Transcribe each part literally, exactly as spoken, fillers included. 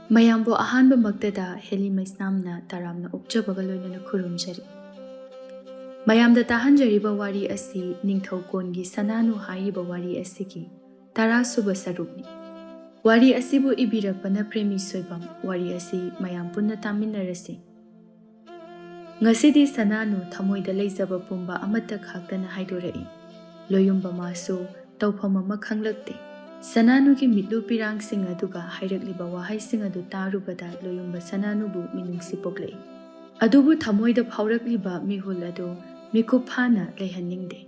ꯃꯌꯥꯝꯕꯨ ꯑꯍꯥꯟꯕꯃꯛꯇꯗ ꯍꯦꯂꯤ ꯃꯩꯁꯅꯥꯝꯅ ꯇꯔꯥꯝꯅ ꯑꯣꯛꯆꯕꯒ ꯂꯣꯏꯅꯅ ꯈꯨꯔꯨꯝꯖꯔꯤ꯫ ꯃꯌꯥꯝꯗ ꯇꯥꯍꯟꯖꯔꯤꯕ ꯋꯥꯔꯤ ꯑꯁꯤ ꯅꯤꯡꯊꯧ ꯀꯣꯟꯒꯤ ꯁꯅꯥꯅꯨ ꯍꯥꯏꯔꯤꯕ ꯋꯥꯔꯤ ꯑꯁꯤꯒꯤ ꯇꯔꯥꯁꯨꯕ ꯁꯔꯨꯛꯅꯤ꯫ ꯋꯥꯔꯤ ꯑꯁꯤꯕꯨ ꯏꯕꯤꯔꯛꯄꯅ ꯄ꯭ꯔꯦꯃꯤ ꯁꯣꯏꯕꯝ꯫ ꯋꯥꯔꯤ ꯑꯁꯤ ꯃꯌꯥꯝ ꯄꯨꯟꯅ ꯇꯥꯃꯤꯟꯅꯔꯁꯤ꯫ ꯉꯁꯤꯗꯤ ꯁꯅꯥꯅꯨ ꯊꯃꯣꯏꯗ ꯂꯩꯖꯕ ꯄꯨꯝꯕ ꯑꯃꯠꯇ ꯈꯥꯛꯇꯅ ꯍꯥꯏꯗꯣꯔꯛꯏ꯫ ꯂꯣꯌꯨꯝꯕ ꯃꯥꯁꯨ ꯇꯧꯐꯝ ꯑꯃ ꯈꯪꯂꯛꯇꯦ꯫ ꯁꯅꯥꯅꯨꯒꯤ ꯃꯤꯠꯂꯨ ꯄꯤꯔꯥꯡꯁꯤꯡ ꯑꯗꯨꯒ ꯍꯥꯏꯔꯛꯂꯤꯕ ꯋꯥꯍꯩꯁꯤꯡ ꯑꯗꯨ ꯇꯥꯔꯨꯕꯗ ꯂꯣꯌꯨꯝꯕ ꯁꯅꯥꯅꯨꯕꯨ ꯃꯤꯅꯨꯡꯁꯤ ꯄꯣꯛꯂꯛꯏ꯫ ꯑꯗꯨꯕꯨ ꯊꯃꯣꯏꯗ ꯐꯥꯎꯔꯛꯂꯤꯕ ꯃꯤꯍꯨꯜ ꯑꯗꯨ ꯃꯤꯀꯨꯞ ꯐꯥꯅ ꯂꯩꯍꯟꯅꯤꯡꯗꯦ꯫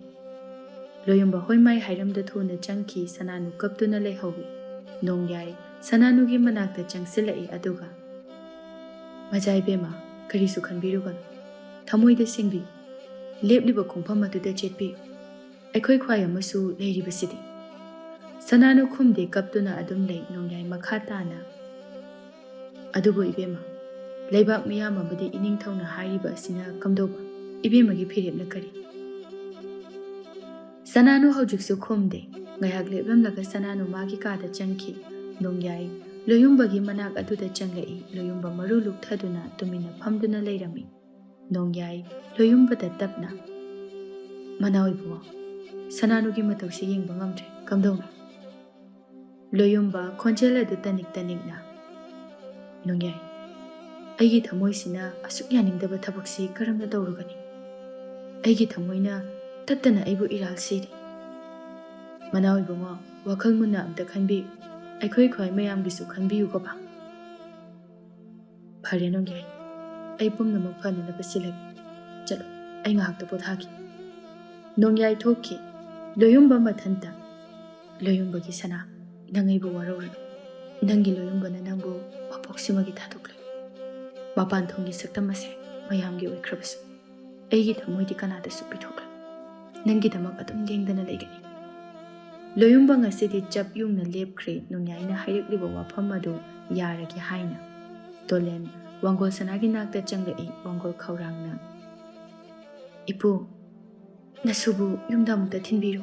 ꯂꯣꯌꯨꯝꯕ ꯍꯣꯏꯃꯥꯏ ꯍꯥꯏꯔꯝꯗ ꯊꯨꯅ ꯆꯪꯈꯤ꯫ ꯁꯅꯥꯅꯨ ꯀꯞꯇꯨꯅ ꯂꯩꯍꯧꯏ꯫ ꯅꯣꯡꯌꯥꯏ ꯁꯅꯥꯅꯨꯒꯤ ꯃꯅꯥꯛꯇ ꯆꯪꯁꯤꯜꯂꯛꯏ ꯑꯗꯨꯒ, "ꯃꯖꯥ ꯏꯕꯦꯝꯃ, ꯀꯔꯤꯁꯨ ꯈꯟꯕꯤꯔꯨꯒꯅꯨ꯫ ꯊꯃꯣꯏꯗ ꯁꯦꯡꯕꯤꯌꯨ꯫ ꯂꯦꯞꯂꯤꯕ ꯈꯣꯡꯐꯝ ꯑꯗꯨꯗ ꯆꯦꯠꯄꯤꯌꯨ꯫ ꯑꯩꯈꯣꯏ ꯈ꯭ꯋꯥꯏ ꯑꯃꯁꯨ ꯂꯩꯔꯤꯕꯁꯤꯗꯤ꯫" ꯁꯅꯥꯅꯨ ꯈꯨꯝꯗꯦ, ꯀꯞꯇꯨꯅ ꯑꯗꯨꯝ ꯂꯩ꯫ ꯅꯣꯡꯌꯥꯏ ꯃꯈꯥ ꯇꯥꯅ, "ꯑꯗꯨꯕꯨ ꯏꯕꯦꯝꯃ, ꯂꯩꯕꯥꯛ ꯃꯤꯌꯥꯝ ꯑꯃꯗꯤ ꯏꯅꯤꯡꯊꯧꯅ ꯍꯥꯏꯔꯤꯕ ꯑꯁꯤꯅ ꯀꯝꯗꯧꯕ? ꯏꯕꯦꯝꯃꯒꯤ ꯐꯤꯔꯦꯞꯅ ꯀꯔꯤ?" ꯁꯅꯥꯅꯨ ꯍꯧꯖꯤꯛꯁꯨ ꯈꯨꯝꯗꯦ꯫ ꯉꯥꯏꯍꯥꯛ ꯂꯦꯞꯂꯝꯂꯒ ꯁꯅꯥꯅꯨ ꯃꯥꯒꯤ ꯀꯥꯗ ꯆꯪꯈꯤ꯫ ꯅꯣꯡꯌꯥꯏ ꯂꯣꯌꯨꯝꯕꯒꯤ ꯃꯅꯥꯛ ꯑꯗꯨꯗ ꯆꯪꯂꯛꯏ꯫ ꯂꯣꯌꯨꯝꯕ ꯃꯔꯨ ꯂꯨꯛꯊꯗꯨꯅ ꯇꯨꯃꯤꯟꯅ ꯐꯝꯗꯨꯅ ꯂꯩꯔꯝꯃꯤ꯫ ꯅꯣꯡꯌꯥꯏ ꯂꯣꯌꯨꯝꯕꯗ ꯇꯞꯅ, "ꯃꯅꯥꯎ ꯏꯕꯨꯡꯉꯣ, ꯁꯅꯥꯅꯨꯒꯤ ꯃꯇꯧꯁꯤ ꯌꯦꯡꯕ ꯉꯝꯗ꯭ꯔꯦ꯫ ꯀꯝꯗꯧꯅꯣ?" ꯂꯣꯌꯨꯝꯕ ꯈꯣꯟꯖꯦꯜ ꯑꯗꯨ ꯇꯅꯤꯛ ꯇꯅꯤꯛꯅ, "ꯅꯣꯡꯌꯥꯏ, ꯑꯩꯒꯤ ꯊꯃꯣꯏꯁꯤꯅ ꯑꯁꯨꯛ ꯌꯥꯅꯤꯡꯗꯕ ꯊꯕꯛꯁꯤ ꯀꯔꯝꯅ ꯇꯧꯔꯨꯒꯅꯤ? ꯑꯩꯒꯤ ꯊꯃꯣꯏꯅ ꯇꯠꯇꯅ ꯑꯩꯕꯨ ꯏꯔꯥꯜ ꯁꯤꯔꯤ꯫ ꯃꯅꯥꯎ ꯏꯕꯨꯡꯉꯣ, ꯋꯥꯈꯜ ꯃꯨꯟꯅ ꯑꯝꯇ ꯈꯟꯕꯤꯌꯨ꯫ ꯑꯩꯈꯣꯏ ꯈ꯭ꯋꯥꯏ ꯃꯌꯥꯝꯒꯤꯁꯨ ꯈꯟꯕꯤꯌꯨꯀꯣ ꯕꯥ꯫" "ꯐꯔꯦ ꯅꯣꯡꯌꯥꯏ, ꯑꯩ ꯄꯨꯝꯅꯃꯛ ꯐꯅꯅꯕ ꯁꯤꯜꯂꯒꯦ꯫ ꯆꯠꯂꯣ, ꯑꯩ ꯉꯥꯏꯍꯥꯛꯇ ꯄꯣꯊꯥꯈꯤ꯫" ꯅꯣꯡꯌꯥꯏ ꯊꯣꯛꯈꯤ꯫ ꯂꯣꯌꯨꯝꯕ ꯃꯊꯟꯇ, "ꯂꯣꯌꯨꯝꯕꯒꯤ ꯁꯅꯥ, ꯅꯪ ꯑꯩꯕꯨ ꯋꯥꯔꯧꯔꯅꯨ꯫ ꯅꯪꯒꯤ ꯂꯣꯌꯨꯝꯕꯅ ꯅꯪꯕꯨ ꯃꯄꯣꯛꯁꯤꯃꯒꯤ ꯊꯥꯗꯣꯛꯂꯦ꯫ ꯃꯄꯥꯟ ꯊꯣꯡꯒꯤ ꯁꯛꯇꯝ ꯑꯁꯦ ꯃꯌꯥꯝꯒꯤ ꯑꯣꯏꯈ꯭ꯔꯕꯁꯨ, ꯑꯩꯒꯤ ꯊꯃꯣꯏꯗꯤ ꯀꯅꯥꯗꯁꯨ ꯄꯤꯊꯣꯛꯂꯣꯏ꯫ ꯅꯪꯒꯤꯗꯃꯛ ꯑꯗꯨꯝ ꯂꯦꯡꯗꯅ ꯂꯩꯒꯅꯤ꯫" ꯂꯣꯌꯨꯝꯕ ꯉꯁꯤꯗꯤ ꯆꯞ ꯌꯨꯡꯅ ꯂꯦꯞꯈ꯭ꯔꯦ꯫ ꯅꯣꯡꯌꯥꯏꯅ ꯍꯥꯏꯔꯛꯂꯤꯕ ꯋꯥꯐꯝ ꯑꯗꯨ ꯌꯥꯔꯒꯦ ꯍꯥꯏꯅ꯫ ꯇꯣꯂꯦꯟ ꯋꯥꯡꯒꯣꯜ ꯁꯅꯥꯒꯤ ꯅꯥꯛꯇ ꯆꯪꯂꯛꯏ꯫ ꯋꯥꯡꯒꯣꯜ ꯈꯧꯔꯥꯡꯅ, "ꯏꯄꯨ, ꯅꯁꯨꯕꯨ ꯌꯨꯝꯗ ꯑꯃꯨꯛꯇ ꯊꯤꯟꯕꯤꯔꯨ꯫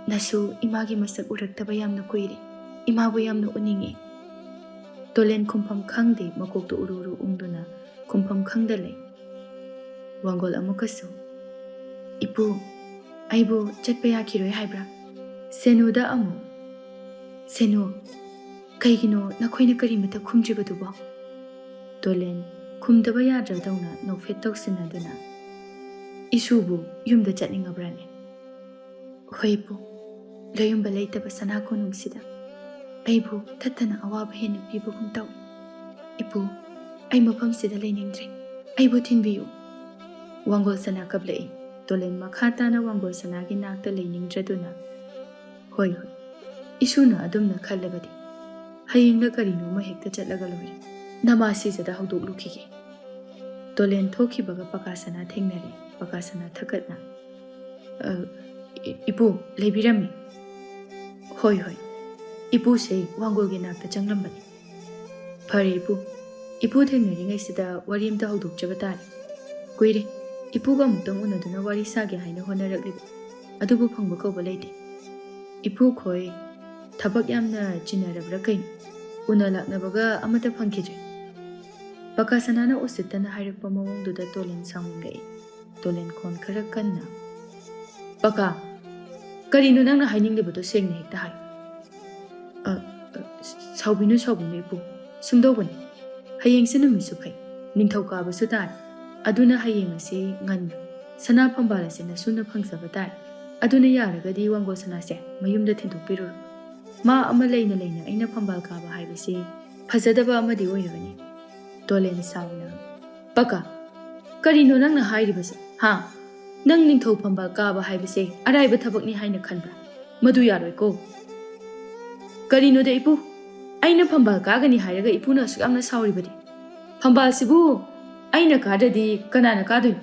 ꯅꯁꯨ ꯏꯃꯥꯒꯤ ꯃꯁꯛ ꯎꯔꯛꯇꯕ ꯌꯥꯝꯅ ꯀꯨꯏꯔꯦ꯫ ꯏꯃꯥꯕꯨ ꯌꯥꯝꯅ ꯎꯅꯤꯡꯉꯤ꯫" ꯇꯣꯂꯦꯟ ꯈꯨꯝꯐꯝ ꯈꯪꯗꯦ, ꯃꯀꯣꯛꯇꯨ ꯎꯔꯨ ꯎꯔꯨ ꯎꯪꯗꯨꯅ ꯈꯨꯝꯐꯝ ꯈꯪꯗ ꯂꯩ꯫ ꯋꯥꯡꯒꯣꯜ ꯑꯃꯨꯛꯀꯁꯨ, "ꯏꯄꯨ, ꯑꯩꯕꯨ ꯆꯠꯄ ꯌꯥꯈꯤꯔꯣꯏ ꯍꯥꯏꯕ꯭ꯔꯥ?" ꯁꯦꯅꯨꯗ ꯑꯃꯨꯛ, "ꯁꯦꯅꯨ, ꯀꯩꯒꯤꯅꯣ ꯅꯈꯣꯏꯅ ꯀꯔꯤꯃꯇ ꯈꯨꯝꯗ꯭ꯔꯤꯕꯗꯨꯕꯣ?" ꯇꯣꯂꯦꯟ ꯈꯨꯝꯗꯕ ꯌꯥꯗ꯭ꯔꯗꯧꯅ ꯅꯣꯛꯐꯦꯠ ꯇꯧꯁꯤꯟꯅꯗꯨꯅ, "ꯏꯁꯨꯕꯨ ꯌꯨꯝꯗ ꯆꯠꯅꯤꯡꯉꯕ꯭ꯔꯥꯅꯦ?" "ꯍꯣꯏ ꯏꯄꯨ, ꯂꯩꯌꯨꯝꯕ ꯂꯩꯇꯕ ꯁꯅꯥ ꯀꯣꯅꯨꯡꯁꯤꯗ ꯑꯩꯕꯨ ꯊꯠꯇꯅ ꯑꯋꯥꯕ ꯍꯦꯟꯅ ꯄꯤꯕꯒꯨꯝ ꯇꯧꯏ꯫ ꯏꯄꯨ, ꯑꯩ ꯃꯐꯝꯁꯤꯗ ꯂꯩꯅꯤꯡꯗ꯭ꯔꯦ, ꯑꯩꯕꯨ ꯊꯤꯟꯕꯤꯌꯨ꯫" ꯋꯥꯡꯒꯣꯜ ꯁꯅꯥ ꯀꯞꯂꯛꯏ꯫ ꯇꯣꯂꯦꯟ ꯃꯈꯥ ꯇꯥꯅ ꯋꯥꯡꯒꯣꯜ ꯁꯅꯥꯒꯤ ꯅꯥꯛꯇ ꯂꯩꯅꯤꯡꯗ꯭ꯔꯗꯨꯅ, "ꯍꯣꯏ, ꯍꯣꯏ, ꯏꯁꯨꯅ ꯑꯗꯨꯝꯅ ꯈꯜꯂꯕꯗꯤ ꯍꯌꯦꯡꯂ ꯀꯔꯤꯅꯣꯃ ꯍꯦꯛꯇ ꯆꯠꯂꯒ ꯂꯣꯏꯔꯦ꯫ ꯅꯃꯥ ꯁꯤꯖꯗ ꯍꯧꯗꯣꯛꯂꯨꯈꯤꯒꯦ꯫" ꯇꯣꯂꯦꯟ ꯊꯣꯛꯈꯤꯕꯒ ꯄꯀꯥ ꯁꯅꯥ ꯊꯦꯡꯅꯔꯦ꯫ ꯄꯀꯥ ꯁꯅꯥ ꯊꯛꯀꯠꯅ, "ꯑ, ꯏ-, ꯏꯄꯨ, ꯂꯩꯕꯤꯔꯝꯃꯤ꯫" "ꯍꯣꯏ, ꯍꯣꯏ, ꯏꯄꯨꯁꯦ ꯋꯥꯡꯒꯣꯜꯒꯤ ꯅꯥꯛꯇ ꯆꯪꯂꯝꯕꯅꯤ꯫" "ꯐꯔꯦ ꯏꯄꯨ, ꯏꯄꯨ ꯊꯦꯡꯅꯔꯤꯉꯩꯁꯤꯗ ꯋꯥꯔꯤ ꯑꯝꯇ ꯍꯧꯗꯣꯛꯆꯕ ꯇꯥꯔꯦ꯫ ꯀꯨꯏꯔꯦ ꯏꯄꯨꯒ ꯑꯃꯨꯛꯇꯪ ꯎꯅꯗꯨꯅ ꯋꯥꯔꯤ ꯁꯥꯒꯦ ꯍꯥꯏꯅ ꯍꯣꯠꯅꯔꯛꯂꯤꯕ, ꯑꯗꯨꯕꯨ ꯐꯪꯕ ꯀꯧꯕ ꯂꯩꯇꯦ꯫ ꯏꯄꯨ ꯈꯣꯏ ꯊꯕꯛ ꯌꯥꯝꯅ ꯆꯤꯟꯅꯔꯕ꯭ꯔꯥ ꯀꯩꯅꯣ? ꯎꯅ ꯂꯥꯛꯅꯕꯒ ꯑꯃꯠꯇ ꯐꯪꯈꯤꯗ꯭ꯔꯦ꯫" ꯄꯀꯥ ꯁꯅꯥꯅ ꯎꯁꯤꯠꯇꯅ ꯍꯥꯏꯔꯛꯄ ꯃꯑꯣꯡꯗꯨꯗ ꯇꯣꯂꯦꯟ ꯁꯥꯎꯅꯤꯡꯂꯛꯏ꯫ ꯇꯣꯂꯦꯟ ꯈꯣꯟ ꯈꯔ ꯀꯟꯅ, "ꯄꯀꯥ, ꯀꯔꯤꯅꯣ ꯅꯪꯅ ꯍꯥꯏꯅꯤꯡꯂꯤꯕꯗꯣ ꯁꯦꯡꯅ ꯍꯦꯛꯇ ꯍꯥꯏ꯫" "ꯑ, ꯑ, ꯁꯥꯎꯕꯤꯅꯨ, ꯁꯥꯎꯕꯤꯅꯨ ꯏꯄꯨ, ꯁꯨꯝꯗꯧꯕꯅꯤ꯫ ꯍꯌꯦꯡꯁꯦ ꯅꯨꯃꯤꯠꯁꯨ ꯐꯩ, ꯅꯤꯡꯊꯧꯀꯥꯕꯁꯨ ꯇꯥꯔꯦ꯫ ꯑꯗꯨꯅ ꯍꯌꯦꯡ ꯑꯁꯤ ꯉꯟꯅ ꯁꯅꯥ ꯐꯝꯕꯥꯜ ꯑꯁꯤ ꯅꯁꯨꯅ ꯐꯪꯖꯕ ꯇꯥꯔꯦ꯫ ꯑꯗꯨꯅ ꯌꯥꯔꯒꯗꯤ ꯋꯥꯡꯒꯣꯜ ꯁꯅꯥꯁꯦ ꯃꯌꯨꯝꯗ ꯊꯤꯟꯗꯣꯛꯄꯤꯔꯨꯔꯣ꯫ ꯃꯥ ꯑꯃ ꯂꯩꯅ ꯂꯩꯅ ꯑꯩꯅ ꯐꯝꯕꯥꯜ ꯀꯥꯕ ꯍꯥꯏꯕꯁꯤ ꯐꯖꯗꯕ ꯑꯃꯗꯤ ꯑꯣꯏꯔꯕꯅꯤ꯫" ꯇꯣꯂꯦꯟ ꯁꯥꯎꯅ, "ꯄꯀꯥ, ꯀꯔꯤꯅꯣ ꯅꯪꯅ ꯍꯥꯏꯔꯤꯕꯁꯦ? ꯍꯥ? ꯅꯪ ꯅꯤꯡꯊꯧ ꯐꯝꯕꯥꯜ ꯀꯥꯕ ꯍꯥꯏꯕꯁꯦ ꯑꯔꯥꯏꯕ ꯊꯕꯛꯅꯤ ꯍꯥꯏꯅ ꯈꯟꯕ꯭ꯔꯥ? ꯃꯗꯨ ꯌꯥꯔꯣꯏꯀꯣ꯫" "ꯀꯔꯤꯅꯣꯗ ꯏꯄꯨ? ꯑꯩꯅ ꯐꯝꯕꯥꯜ ꯀꯥꯒꯅꯤ ꯍꯥꯏꯔꯒ ꯏꯄꯨꯅ ꯑꯁꯨꯛ ꯌꯥꯝꯅ ꯁꯥꯎꯔꯤꯕꯗꯤ? ꯐꯝꯕꯥꯜꯁꯤꯕꯨ ꯑꯩꯅ ꯀꯥꯗ꯭ꯔꯗꯤ ꯀꯅꯥꯅ ꯀꯥꯗꯣꯏꯅꯣ?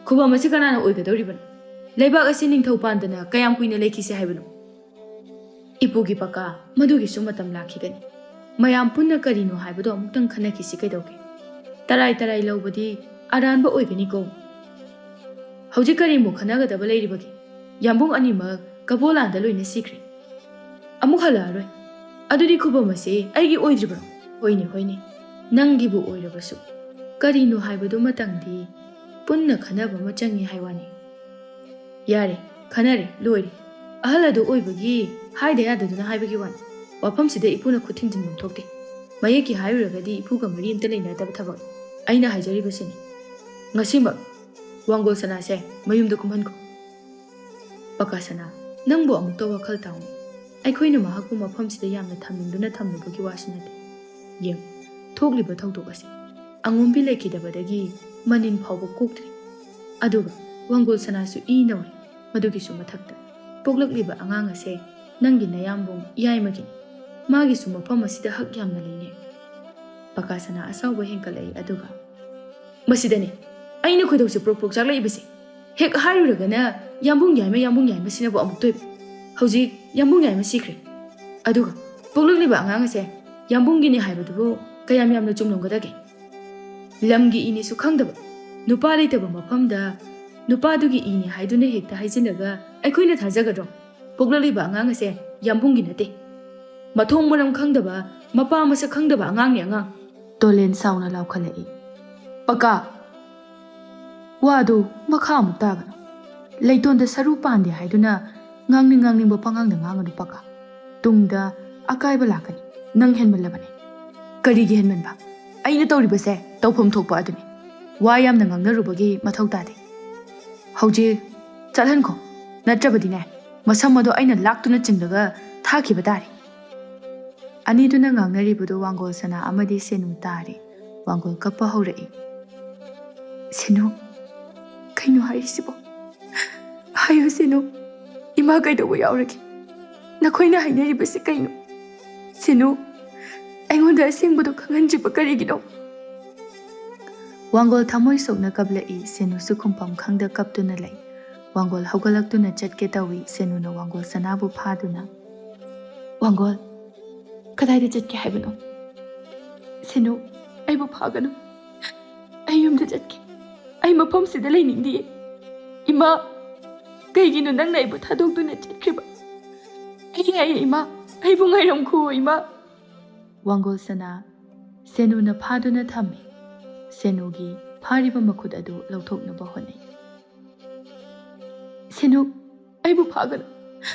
ꯈꯨꯕꯝ ꯑꯁꯤ ꯀꯅꯥꯅ ꯑꯣꯏꯒꯗꯧꯔꯤꯕꯅꯣ? ꯂꯩꯕꯥꯛ ꯑꯁꯤ ꯅꯤꯡꯊꯧ ꯄꯥꯟꯗꯅ ꯀꯌꯥꯝ ꯀꯨꯏꯅ ꯂꯩꯈꯤꯁꯦ ꯍꯥꯏꯕꯅꯣ?" "ꯏꯄꯨꯒꯤ ꯄꯀꯥ, ꯃꯗꯨꯒꯤꯁꯨ ꯃꯇꯝ ꯂꯥꯛꯈꯤꯒꯅꯤ꯫ ꯃꯌꯥꯝ ꯄꯨꯟꯅ ꯀꯔꯤꯅꯣ ꯍꯥꯏꯕꯗꯣ ꯑꯃꯨꯛꯇꯪ ꯈꯟꯅꯈꯤꯁꯤ ꯀꯩꯗꯧꯒꯦ? ꯇꯔꯥꯏ ꯇꯔꯥꯏ ꯂꯧꯕꯗꯤ ꯑꯔꯥꯟꯕ ꯑꯣꯏꯒꯅꯤꯀꯣ꯫ ꯍꯧꯖꯤꯛ ꯀꯔꯤꯃꯨꯛ ꯈꯟꯅꯒꯗꯕ ꯂꯩꯔꯤꯕꯒꯦ? ꯌꯥꯝꯕꯨꯡ ꯑꯅꯤꯃꯛ ꯀꯕꯣꯂꯥꯟꯗ ꯂꯣꯏꯅ ꯁꯤꯈ꯭ꯔꯦ꯫ ꯑꯃꯨꯛ ꯍꯜꯂꯛꯑꯔꯣꯏ꯫ ꯑꯗꯨꯗꯤ ꯈꯨꯕꯝ ꯑꯁꯤ ꯑꯩꯒꯤ ꯑꯣꯏꯗ꯭ꯔꯤꯕ꯭ꯔꯣ? ꯍꯣꯏꯅꯦ, ꯍꯣꯏꯅꯦ, ꯅꯪꯒꯤꯕꯨ ꯑꯣꯏꯔꯕꯁꯨ ꯀꯔꯤꯅꯣ ꯍꯥꯏꯕꯗꯨꯃꯇꯪꯗꯤ ꯄꯨꯟꯅ ꯈꯟꯅꯕ ꯑꯃ ꯆꯪꯏ ꯍꯥꯏ ꯋꯥꯅꯤ꯫ ꯌꯥꯔꯦ, ꯈꯟꯅꯔꯦ, ꯂꯣꯏꯔꯦ꯫ ꯑꯍꯜ ꯑꯗꯨ ꯑꯣꯏꯕꯒꯤ ꯍꯥꯏꯗ ꯌꯥꯗꯗꯨꯅ ꯍꯥꯏꯕꯒꯤ ꯋꯥꯅꯤ꯫ ꯋꯥꯐꯝꯁꯤꯗ ꯏꯄꯨꯅ ꯈꯨꯠ ꯊꯤꯡꯖꯤꯟꯐꯝ ꯊꯣꯛꯇꯦ꯫ ꯃꯌꯦꯛꯀꯤ ꯍꯥꯏꯔꯨꯔꯒꯗꯤ ꯏꯄꯨꯒ ꯃꯔꯤ ꯑꯝꯇ ꯂꯩꯅꯗꯕ ꯊꯕꯛ꯫ ꯑꯩꯅ ꯍꯥꯏꯖꯔꯤꯕꯁꯤꯅꯤ꯫ ꯉꯁꯤꯃꯛ ꯋꯥꯡꯒꯣꯜ ꯁꯅꯥꯁꯦ ꯃꯌꯨꯝꯗ ꯀꯨꯝꯍꯟꯈꯣ꯫ ꯄꯀꯥ ꯁꯅꯥ, ꯅꯪꯕꯨ ꯑꯃꯨꯛꯇ ꯋꯥꯈꯜ ꯇꯥꯎꯅꯦ꯫ ꯑꯩꯈꯣꯏꯅ ꯃꯍꯥꯛꯄꯨ ꯃꯐꯝꯁꯤꯗ ꯌꯥꯝꯅ ꯊꯝꯅꯤꯡꯗꯨꯅ ꯊꯝꯂꯨꯕꯒꯤ ꯋꯥꯁꯨ ꯅꯠꯇꯦ꯫ ꯌꯦꯡ, ꯊꯣꯛꯂꯤꯕ ꯊꯧꯗꯣꯛ ꯑꯁꯤ ꯑꯉꯣꯝꯕꯤ ꯂꯩꯈꯤꯗꯕꯗꯒꯤ ꯃꯅꯤꯟ ꯐꯥꯎꯕ ꯀꯣꯛꯇ꯭ꯔꯤ꯫ ꯑꯗꯨꯒ ꯋꯥꯡꯒꯣꯜ ꯁꯅꯥꯁꯨ ꯏ ꯅꯧꯔꯤ꯫ ꯃꯗꯨꯒꯤꯁꯨ ꯃꯊꯛꯇ ꯄꯣꯛꯂꯛꯂꯤꯕ ꯑꯉꯥꯡ ꯑꯁꯦ ꯅꯪꯒꯤ ꯅꯌꯥꯝꯕꯨꯡ ꯏꯌꯥꯏꯃꯒꯤꯅꯤ꯫ ꯃꯥꯒꯤꯁꯨ ꯃꯐꯝ ꯑꯁꯤꯗ ꯍꯛ ꯌꯥꯝꯅ ꯂꯩꯅꯦ꯫ ꯄꯀꯥ ꯁꯅꯥ ꯑꯁꯥꯎꯕ ꯍꯦꯟꯀꯠꯂꯛꯏ꯫ ꯑꯗꯨꯒ ꯃꯁꯤꯗꯅꯦ ꯑꯩꯅ ꯈꯣꯏꯗꯧꯁꯦ ꯄ꯭ꯔꯣꯛ ꯄ꯭ꯔꯣꯛ ꯆꯥꯛꯂꯛꯏꯕꯁꯦ꯫ ꯍꯦꯛ ꯍꯥꯏꯔꯨꯔꯒꯅ ꯌꯥꯝꯕꯨꯡ ꯌꯥꯏꯃ, ꯌꯥꯝꯕꯨꯡ ꯌꯥꯏꯃ ꯁꯤꯅꯕꯨ ꯑꯃꯨꯛꯇꯣꯏꯕ꯫ ꯍꯧꯖꯤꯛ ꯌꯥꯝꯕꯨꯡ ꯌꯥꯏꯃ ꯁꯤꯈ꯭ꯔꯦ꯫ ꯑꯗꯨꯒ ꯄꯣꯛꯂꯛꯂꯤꯕ ꯑꯉꯥꯡ ꯑꯁꯦ ꯌꯥꯝꯕꯨꯡꯒꯤꯅꯤ ꯍꯥꯏꯕꯗꯨꯕꯨ ꯀꯌꯥꯝ ꯌꯥꯝꯅ ꯆꯨꯝꯂꯝꯒꯗꯒꯦ? ꯂꯝꯒꯤ ꯏꯅꯦꯁꯨ ꯈꯪꯗꯕ, ꯅꯨꯄꯥ ꯂꯩꯇꯕ ꯃꯐꯝꯗ ꯅꯨꯄꯥꯗꯨꯒꯤ ꯏꯅꯦ ꯍꯥꯏꯗꯨꯅ ꯍꯦꯛꯇ ꯍꯥꯏꯖꯤꯜꯂꯒ ꯑꯩꯈꯣꯏꯅ ꯊꯥꯖꯒꯗ꯭ꯔꯣ? ꯄꯣꯛꯂꯛꯂꯤꯕ ꯑꯉꯥꯡ ꯑꯁꯦ ꯌꯥꯝꯕꯨꯡꯒꯤ ꯅꯠꯇꯦ꯫ ꯃꯊꯣꯡ ꯃꯔꯝ ꯈꯪꯗꯕ, ꯃꯄꯥ ꯃꯁꯛ ꯈꯪꯗꯕ ꯑꯉꯥꯡꯅꯤ ꯑꯉꯥꯡ꯫ ꯇꯣꯂꯦꯟ ꯁꯥꯎꯅ ꯂꯥꯎꯈꯠꯂꯛꯏ꯫ ꯄꯀꯥ! ꯋꯥꯗꯨ ꯃꯈꯥ ꯑꯃꯨꯛ ꯇꯥꯒꯅꯨ꯫ ꯂꯩꯇꯣꯟꯗ ꯁꯔꯨ ꯄꯥꯟꯗꯦ ꯍꯥꯏꯗꯨꯅ ꯉꯥꯡꯅꯤꯡ ꯉꯥꯡꯅꯤꯡꯕ ꯄꯉꯥꯡꯗ ꯉꯥꯡꯒꯅꯨ ꯄꯀꯥ꯫ ꯇꯨꯡꯗ ꯑꯀꯥꯏꯕ ꯂꯥꯛꯀꯅꯤ꯫ ꯅꯪ ꯍꯦꯟꯃꯜꯂꯕꯅꯤ꯫ ꯀꯔꯤꯒꯤ ꯍꯦꯟꯃꯟꯕ? ꯑꯩꯅ ꯇꯧꯔꯤꯕꯁꯦ ꯇꯧꯐꯝ ꯊꯣꯛꯄ ꯑꯗꯨꯅꯤ꯫ ꯋꯥ ꯌꯥꯝꯅ ꯉꯥꯡꯅꯔꯨꯕꯒꯤ ꯃꯊꯧ ꯇꯥꯗꯦ꯫ ꯍꯧꯖꯤꯛ ꯆꯠꯍꯟꯈꯣ꯫ ꯅꯠꯇ꯭ꯔꯕꯗꯤꯅꯦ, ꯃꯁꯝ ꯑꯗꯣ ꯑꯩꯅ ꯂꯥꯛꯇꯨꯅ ꯆꯤꯡꯂꯒ ꯊꯥꯈꯤꯕ ꯇꯥꯔꯦ꯫ ꯑꯅꯤꯗꯨꯅ ꯉꯥꯡꯅꯔꯤꯕꯗꯨ ꯋꯥꯡꯒꯣꯜ ꯁꯅꯥ ꯑꯃꯗꯤ ꯁꯦꯅꯨ ꯇꯥꯔꯤ꯫ ꯋꯥꯡꯒꯣꯜ ꯀꯞꯄ ꯍꯧꯔꯛꯏ꯫ ꯁꯦꯅꯨ, ꯀꯩꯅꯣ ꯍꯥꯏꯔꯤꯁꯤꯕꯣ? ꯍꯥꯏꯌꯨ ꯁꯦꯅꯨ, ꯏꯃꯥ ꯀꯩꯗꯧꯕ ꯌꯥꯎꯔꯒꯦ? ꯅꯈꯣꯏꯅ ꯍꯥꯏꯅꯔꯤꯕꯁꯤ ꯀꯩꯅꯣ? ꯁꯦꯅꯨ, ꯑꯩꯉꯣꯟꯗ ꯑꯁꯦꯡꯕꯗꯣ ꯈꯪꯍꯟꯗ꯭ꯔꯤꯕ ꯀꯔꯤꯒꯤꯅꯣ? ꯋꯥꯡꯒꯣꯜ ꯊꯃꯣꯏ ꯁꯣꯛꯅ ꯀꯞꯂꯛꯏ꯫ ꯁꯦꯅꯨꯁꯨ ꯈꯨꯝꯐꯝ ꯈꯪꯗ ꯀꯞꯇꯨꯅ ꯂꯩ꯫ ꯋꯥꯡꯒꯣꯜ ꯍꯧꯒꯠꯂꯛꯇꯨꯅ ꯆꯠꯀꯦ ꯇꯧꯏ꯫ ꯁꯦꯅꯨꯅ ꯋꯥꯡꯒꯣꯜ ꯁꯅꯥꯕꯨ ꯐꯥꯗꯨꯅ, "ꯋꯥꯡꯒꯣꯜ, ꯀꯗꯥꯏꯗ ꯆꯠꯀꯦ ꯍꯥꯏꯕꯅꯣ?" "ꯁꯦꯅꯨ, ꯑꯩꯕꯨ ꯐꯥꯒꯅꯨ꯫ ꯑꯩ ꯌꯨꯝꯗ ꯆꯠꯀꯦ꯫ ꯑꯩ ꯃꯐꯝꯁꯤꯗ ꯂꯩꯅꯤꯡꯗꯤꯌꯦ꯫ ꯏꯃꯥ, ꯀꯩꯒꯤꯅꯣ ꯅꯪꯅ ꯑꯩꯕꯨ ꯊꯥꯗꯣꯛꯇꯨꯅ ꯆꯠꯈ꯭ꯔꯤꯕ? ꯑꯩ ꯉꯥꯏꯔꯦ ꯏꯃꯥ, ꯑꯩꯕꯨ ꯉꯥꯏꯔꯝꯈꯨꯑꯣ ꯏꯃꯥ꯫" ꯋꯥꯡꯒꯣꯜ ꯁꯅꯥ ꯁꯦꯅꯨꯅ ꯐꯥꯗꯨꯅ ꯊꯝꯃꯤ꯫ ꯁꯦꯅꯨꯒꯤ ꯐꯥꯔꯤꯕ ꯃꯈꯨꯠ ꯑꯗꯨ ꯂꯧꯊꯣꯛꯅꯕ ꯍꯣꯠꯅꯩ꯫ "ꯁꯦꯅꯨ, ꯑꯩꯕꯨ ꯐꯥꯒꯅꯨ꯫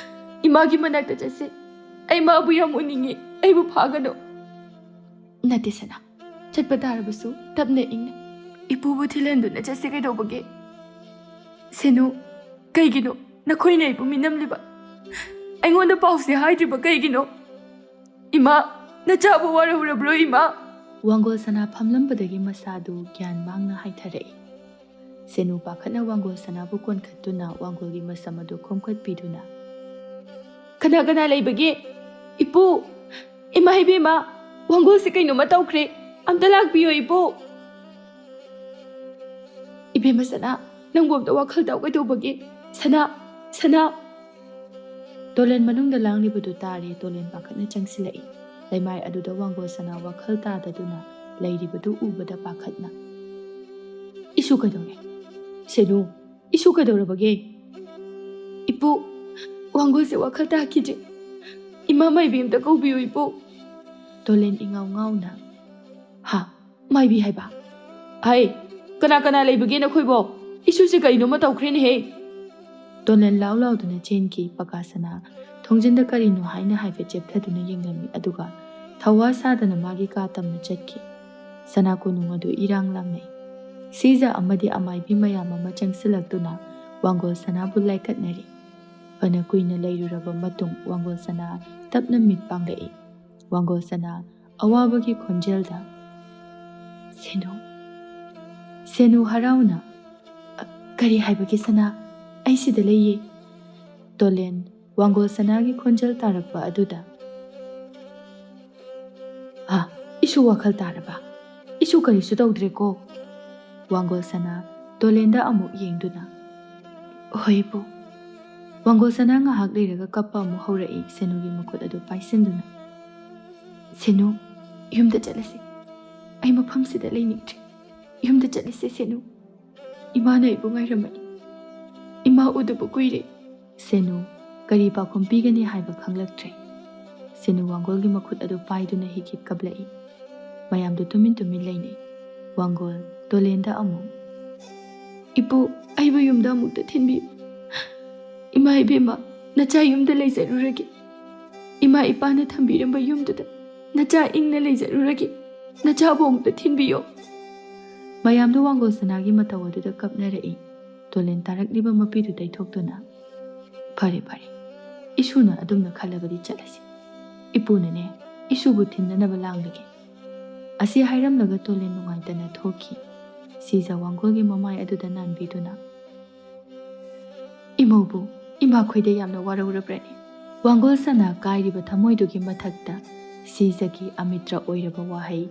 ꯏꯃꯥꯒꯤ ꯃꯅꯥꯛꯇ ꯆꯠꯁꯤ꯫ ꯑꯩ ꯃꯥꯕꯨ ꯌꯥꯝ ꯎꯅꯤꯡꯉꯤ꯫ ꯑꯩꯕꯨ ꯐꯥꯒꯅꯨ꯫" "ꯅꯠꯇꯦ ꯁꯅꯥ, ꯆꯠꯄ ꯇꯥꯔꯕꯁꯨ ꯇꯞꯅ ꯏꯪꯅ ꯏꯄꯨꯕꯨ ꯊꯤꯜꯍꯟꯗꯨꯅ ꯆꯠꯁꯤ꯫ ꯀꯩꯗꯧꯕꯒꯦ?" "ꯁꯦꯅꯨ, ꯀꯩꯒꯤꯅꯣ ꯅꯈꯣꯏꯅ ꯑꯩꯕꯨ ꯃꯤꯅꯝꯂꯤꯕ? ꯑꯩꯉꯣꯟꯗ ꯄꯥꯎꯁꯦ ꯍꯥꯏꯗ꯭ꯔꯤꯕ ꯀꯩꯒꯤꯅꯣ? ꯏꯃꯥ, ꯅꯆꯥꯕꯨ ꯋꯥꯔꯧꯔꯕ꯭ꯔꯣ ꯏꯃꯥ?" ꯋꯥꯡꯒꯣꯜ ꯁꯅꯥ ꯐꯝꯂꯝꯕꯗꯒꯤ ꯃꯁꯥꯗꯨ ꯒ꯭ꯌꯥꯟ ꯃꯥꯡꯅ ꯍꯥꯏꯊꯔꯛꯏ꯫ ꯁꯦꯅꯨ ꯄꯥꯈꯠꯅ ꯋꯥꯡꯒꯣꯜ ꯁꯅꯥꯕꯨ ꯀꯣꯟꯈꯠꯇꯨꯅ ꯋꯥꯡꯒꯣꯜꯒꯤ ꯃꯁꯝ ꯑꯗꯨ ꯈꯣꯝꯈꯠꯄꯤꯗꯨꯅ, "ꯀꯅꯥ ꯀꯅꯥ ꯂꯩꯕꯒꯦ? ꯏꯄꯨ! ꯏꯃꯥ ꯏꯕꯦꯝꯃ! ꯋꯥꯡꯒꯣꯜꯁꯦ ꯀꯩꯅꯣꯝꯃ ꯇꯧꯈ꯭ꯔꯦ꯫ ꯑꯝꯇ ꯂꯥꯛꯄꯤꯌꯣ ꯏꯄꯨ!" "ꯏꯕꯦꯝꯃ ꯁꯅꯥ, ꯅꯪꯕꯨ ꯑꯝꯇ ꯋꯥꯈꯜ ꯇꯥꯎ꯫ ꯀꯩꯗꯧꯕꯒꯦ? ꯁꯅꯥ! ꯁꯅꯥ!" ꯇꯣꯂꯦꯟ ꯃꯅꯨꯡꯗ ꯂꯥꯡꯂꯤꯕꯗꯨ ꯇꯥꯔꯦ꯫ ꯇꯣꯂꯦꯟ ꯄꯥꯈꯠꯅ ꯆꯪꯁꯤꯜꯂꯛꯏ꯫ ꯂꯩꯃꯥꯏ ꯑꯗꯨꯗ ꯋꯥꯡꯒꯣꯜ ꯁꯅꯥ ꯋꯥꯈꯜ ꯇꯥꯗꯗꯨꯅ ꯂꯩꯔꯤꯕꯗꯨ ꯎꯕꯗ ꯄꯥꯈꯠꯅ, "ꯏꯁꯨ ꯀꯩꯗꯧꯔꯦ? ꯁꯦꯅꯨ, ꯏꯁꯨ ꯀꯩꯗꯧꯔꯕꯒꯦ?" "ꯏꯄꯨ, ꯋꯥꯡꯒꯣꯜꯁꯦ ꯋꯥꯈꯜ ꯇꯥꯈꯤꯗ꯭ꯔꯦ꯫ ꯏꯃꯥ ꯃꯥꯏꯕꯤ ꯑꯝꯇ ꯀꯧꯕꯤꯌꯨ ꯏꯄꯨ꯫" ꯇꯣꯂꯦꯟ ꯏꯉꯥꯎ ꯉꯥꯎꯅ, "ꯍꯥ? ꯃꯥꯏꯕꯤ ꯍꯥꯏꯕ? ꯍꯩ, ꯀꯅꯥ ꯀꯅꯥ ꯂꯩꯕꯒꯦ ꯅꯈꯣꯏꯕꯣ? ꯏꯁꯨꯁꯦ ꯀꯩꯅꯣꯝꯃ ꯇꯧꯈ꯭ꯔꯦꯅꯦꯍꯦ!" ꯇꯣꯂꯦꯟ ꯂꯥꯎ ꯂꯥꯎꯗꯨꯅ ꯆꯦꯟꯈꯤ꯫ ꯄꯀꯥ ꯁꯅꯥ ꯊꯣꯡꯖꯤꯟꯗ ꯀꯔꯤꯅꯣ ꯍꯥꯏꯅ ꯍꯥꯏꯐꯦꯠ ꯆꯦꯞꯊꯗꯨꯅ ꯌꯦꯡꯂꯝꯃꯤ, ꯑꯗꯨꯒ ꯊꯧꯋꯥ ꯁꯥꯗꯅ ꯃꯥꯒꯤ ꯀꯥ ꯇꯝꯅ ꯆꯠꯈꯤ꯫ ꯁꯅꯥ ꯀꯣꯅꯨꯡ ꯑꯗꯨ ꯏꯔꯥꯡ ꯂꯥꯡꯅꯩ꯫ ꯁꯤꯖ ꯑꯃꯗꯤ ꯑꯃꯥꯏꯕꯤ ꯃꯌꯥꯝ ꯑꯃ ꯆꯪꯁꯤꯜꯂꯛꯇꯨꯅ ꯋꯥꯡꯒꯣꯜ ꯁꯅꯥꯕꯨ ꯂꯥꯏꯀꯠꯅꯔꯤ꯫ ꯐꯅ ꯀꯨꯏꯅ ꯂꯩꯔꯨꯔꯕ ꯃꯇꯨꯡ ꯋꯥꯡꯒꯣꯜ ꯁꯅꯥ ꯇꯞꯅ ꯃꯤꯠ ꯄꯥꯡꯂꯛꯏ꯫ ꯋꯥꯡꯒꯣꯜ ꯁꯅꯥ ꯑꯋꯥꯕꯒꯤ ꯈꯣꯟꯖꯦꯜꯗ, "ꯁꯦꯅꯨ, ꯁꯦꯅꯨ ꯍꯔꯥꯎꯅ꯫" "ꯑ, ꯀꯔꯤ ꯍꯥꯏꯕꯒꯦ ꯁꯅꯥ? ꯑꯩ ꯁꯤꯗ ꯂꯩꯌꯦ꯫" ꯇꯣꯂꯦꯟ ꯋꯥꯡꯒꯣꯜ ꯁꯅꯥꯒꯤ ꯈꯣꯟꯖꯦꯜ ꯇꯥꯔꯛꯄ ꯑꯗꯨꯗ, "ꯑ, ꯏꯁꯨ ꯋꯥꯈꯜ ꯇꯥꯔꯕ? ꯏꯁꯨ ꯀꯔꯤꯁꯨ ꯇꯧꯗ꯭ꯔꯦꯀꯣ?" ꯋꯥꯡꯒꯣꯜ ꯁꯅꯥ ꯇꯣꯂꯦꯟꯗ ꯑꯃꯨꯛ ꯌꯦꯡꯗꯨꯅ, "ꯍꯣꯏ ꯏꯄꯨ꯫" ꯋꯥꯡꯒꯣꯜ ꯁꯅꯥ ꯉꯥꯏꯍꯥꯛ ꯂꯩꯔꯒ ꯀꯞꯄ ꯑꯃꯨꯛ ꯍꯧꯔꯛꯏ, ꯁꯦꯅꯨꯒꯤ ꯃꯈꯨꯠ ꯑꯗꯨ ꯄꯥꯏꯁꯤꯟꯗꯨꯅ꯫ "ꯁꯦꯅꯨ, ꯌꯨꯝꯗ ꯆꯠꯂꯁꯤ꯫ ꯑꯩ ꯃꯐꯝꯁꯤꯗ ꯂꯩꯅꯤꯡꯗ꯭ꯔꯦ꯫ ꯌꯨꯝꯗ ꯆꯠꯂꯁꯦ ꯁꯦꯅꯨ꯫ ꯏꯃꯥꯅ ꯑꯩꯕꯨ ꯉꯥꯏꯔꯝꯃꯅꯤ꯫ ꯏꯃꯥ ꯎꯗꯕ ꯀꯨꯏꯔꯦ꯫" ꯁꯦꯅꯨ ꯀꯔꯤ ꯄꯥꯎꯈꯨꯝ ꯄꯤꯒꯅꯤ ꯍꯥꯏꯕ ꯈꯪꯂꯛꯇ꯭ꯔꯦ꯫ ꯁꯦꯅꯨ ꯋꯥꯡꯒꯣꯜꯒꯤ ꯃꯈꯨꯠ ꯑꯗꯨ ꯄꯥꯏꯗꯨꯅ ꯍꯤꯛ ꯍꯤꯛ ꯀꯞꯂꯛꯏ꯫ ꯃꯌꯥꯝꯗꯨ ꯇꯨꯃꯤꯟ ꯇꯨꯃꯤꯟ ꯂꯩꯅꯩ꯫ ꯋꯥꯡꯒꯣꯜ ꯇꯣꯂꯦꯟꯗ ꯑꯃꯨꯛ, "ꯏꯄꯨ, ꯑꯩꯕꯨ ꯌꯨꯝꯗ ꯑꯃꯨꯛꯇ ꯊꯤꯟꯕꯤꯌꯨ꯫ ꯏꯃꯥ ꯏꯕꯦꯝꯃ, ꯅꯆꯥ ꯌꯨꯝꯗ ꯂꯩꯖꯔꯨꯔꯒꯦ꯫ ꯏꯃꯥ ꯏꯄꯥꯅ ꯊꯝꯕꯤꯔꯝꯕ ꯌꯨꯝꯗꯨꯗ ꯅꯆꯥ ꯏꯪꯅ ꯂꯩꯖꯔꯨꯔꯒꯦ꯫ ꯅꯆꯥꯕꯨ ꯑꯃꯨꯛꯇ ꯊꯤꯟꯕꯤꯌꯣ꯫" ꯃꯌꯥꯝꯗꯨ ꯋꯥꯡꯒꯣꯜ ꯁꯅꯥꯒꯤ ꯃꯇꯧ ꯑꯗꯨꯗ ꯀꯞꯅꯔꯛꯏ꯫ ꯇꯣꯂꯦꯟ ꯇꯥꯔꯛꯂꯤꯕ ꯃꯄꯤꯗꯨ ꯇꯩꯊꯣꯛꯇꯨꯅ, "ꯐꯔꯦ, ꯐꯔꯦ, ꯏꯁꯨꯅ ꯑꯗꯨꯝꯅ ꯈꯜꯂꯕꯗꯤ ꯆꯠꯂꯁꯤ꯫ ꯏꯄꯨꯅꯅꯦ, ꯏꯁꯨꯕꯨ ꯊꯤꯟꯅꯅꯕ ꯂꯥꯡꯂꯒꯦ꯫" ꯑꯁꯤ ꯍꯥꯏꯔꯝꯂꯒ ꯇꯣꯂꯦꯟ ꯅꯨꯡꯉꯥꯏꯇꯅ ꯊꯣꯛꯈꯤ꯫ ꯁꯤꯖ ꯋꯥꯡꯒꯣꯜꯒꯤ ꯃꯃꯥꯏ ꯑꯗꯨꯗ ꯅꯥꯟꯕꯤꯗꯨꯅ, "ꯏꯃꯧꯕꯨ ꯏꯃꯥꯈꯣꯏꯗ ꯌꯥꯝꯅ ꯋꯥꯔꯧꯔꯕ꯭ꯔꯅꯦ?" ꯋꯥꯡꯒꯣꯜ ꯁꯅꯥ ꯀꯥꯏꯔꯤꯕ ꯊꯃꯣꯏꯗꯨꯒꯤ ꯃꯊꯛꯇ ꯁꯤꯖꯒꯤ ꯑꯃꯤꯇ꯭ꯔ ꯑꯣꯏꯔꯕ ꯋꯥꯍꯩ,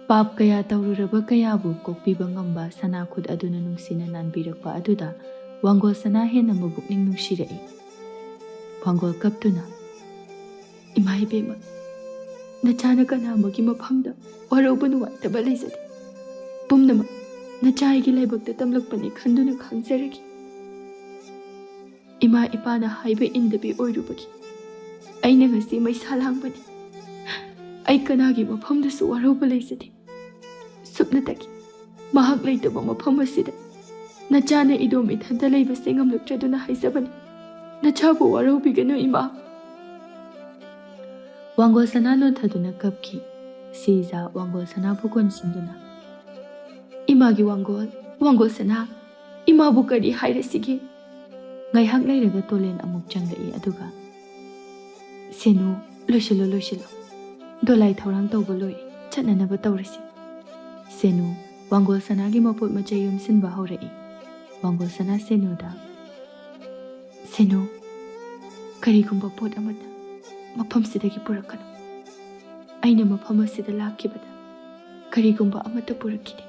ꯄꯥꯞ ꯀꯌꯥ ꯇꯧꯔꯨꯔꯕ ꯀꯌꯥꯕꯨ ꯀꯣꯛꯄꯤꯕ ꯉꯝꯕ ꯁꯅꯥ ꯈꯨꯠ ꯑꯗꯨꯅ ꯅꯨꯡꯁꯤꯅ ꯅꯥꯟꯕꯤꯔꯛꯄ ꯑꯗꯨꯗ ꯋꯥꯡꯒꯣꯜ ꯁꯅꯥ ꯍꯦꯟꯅ ꯃꯕꯨꯛꯅꯤꯡ ꯅꯨꯡꯁꯤꯔꯛꯏ꯫ ꯋꯥꯡꯒꯣꯜ ꯀꯞꯇꯨꯅ, "ꯏꯃꯥ ꯏꯕꯦꯝꯃ, ꯅꯆꯥꯅ ꯀꯅꯥ ꯑꯃꯒꯤ ꯃꯐꯝꯗ ꯋꯥꯔꯧꯕ ꯅꯨꯡꯉꯥꯏꯇꯕ ꯂꯩꯖꯗꯦ꯫ ꯄꯨꯝꯅꯃꯛ ꯅꯆꯥ ꯑꯩꯒꯤ ꯂꯥꯏꯕꯛꯇ ꯇꯝꯂꯛꯄꯅꯤ ꯈꯟꯗꯨꯅ ꯈꯥꯡꯖꯔꯒꯦ꯫ ꯏꯃꯥ ꯏꯄꯥꯅ ꯍꯥꯏꯕ ꯏꯟꯗꯕꯤ ꯑꯣꯏꯔꯨꯕꯒꯤ ꯑꯩꯅ ꯉꯁꯤ ꯃꯩꯁꯥ ꯂꯥꯡꯕꯅꯤ꯫ ꯑꯩ ꯀꯅꯥꯒꯤ ꯃꯐꯝꯗꯁꯨ ꯋꯥꯔꯧꯕ ꯂꯩꯖꯗꯦ꯫ ꯁꯨꯞꯅꯇꯒꯤ ꯃꯍꯥꯛ ꯂꯩꯇꯕ ꯃꯐꯝ ꯑꯁꯤꯗ ꯅꯆꯥꯅ ꯏꯗꯣꯝ ꯏꯊꯟꯇ ꯂꯩꯕꯁꯦ ꯉꯝꯂꯛꯇ꯭ꯔꯗꯨꯅ ꯍꯥꯏꯖꯕꯅꯤ꯫ ꯅꯆꯥꯕꯨ ꯋꯥꯔꯧꯕꯤꯒꯅꯨ, ꯏꯃꯥ꯫" ꯋꯥꯡꯒꯣꯜ ꯁꯅꯥ ꯂꯣꯟꯊꯗꯨꯅ ꯀꯞꯈꯤ꯫ ꯁꯤꯖ ꯋꯥꯡꯒꯣꯜ ꯁꯅꯥꯕꯨ ꯀꯣꯟꯁꯤꯟꯗꯨꯅ, "ꯏꯃꯥꯒꯤ ꯋꯥꯡꯒꯣꯜ, ꯋꯥꯡꯒꯣꯜ ꯁꯅꯥ, ꯏꯃꯥꯕꯨ ꯀꯔꯤ ꯍꯥꯏꯔꯁꯤꯒꯦ?" ꯉꯥꯏꯍꯥꯛ ꯂꯩꯔꯒ ꯇꯣꯂꯦꯟ ꯑꯃꯨꯛ ꯆꯪꯂꯛꯏ, ꯑꯗꯨꯒ, "ꯁꯦꯅꯨ, ꯂꯣꯏꯁꯤꯜꯂꯣ, ꯂꯣꯏꯁꯤꯜꯂꯣ꯫ ꯗꯣꯂꯥꯏ ꯊꯧꯔꯥꯡ ꯇꯧꯕ ꯂꯣꯏꯔꯦ, ꯆꯠꯅꯅꯕ ꯇꯧꯔꯁꯤ꯫" ꯁꯦꯅꯨ ꯋꯥꯡꯒꯣꯜ ꯁꯅꯥꯒꯤ ꯃꯄꯣꯠ ꯃꯆꯩ ꯌꯣꯝꯁꯤꯟꯕ ꯍꯧꯔꯛꯏ꯫ ꯋꯥꯡꯒꯣꯜ ꯁꯅꯥ ꯁꯦꯅꯨꯗ, "ꯁꯦꯅꯨ, ꯀꯔꯤꯒꯨꯝꯕ ꯄꯣꯠ ꯑꯃꯠꯇ ꯃꯐꯝꯁꯤꯗꯒꯤ ꯄꯨꯔꯛꯀꯅꯨ꯫ ꯑꯩꯅ ꯃꯐꯝ ꯑꯁꯤꯗ ꯂꯥꯛꯈꯤꯕꯗ ꯀꯔꯤꯒꯨꯝꯕ ꯑꯃꯠꯇ ꯄꯨꯔꯛꯈꯤꯗꯦ꯫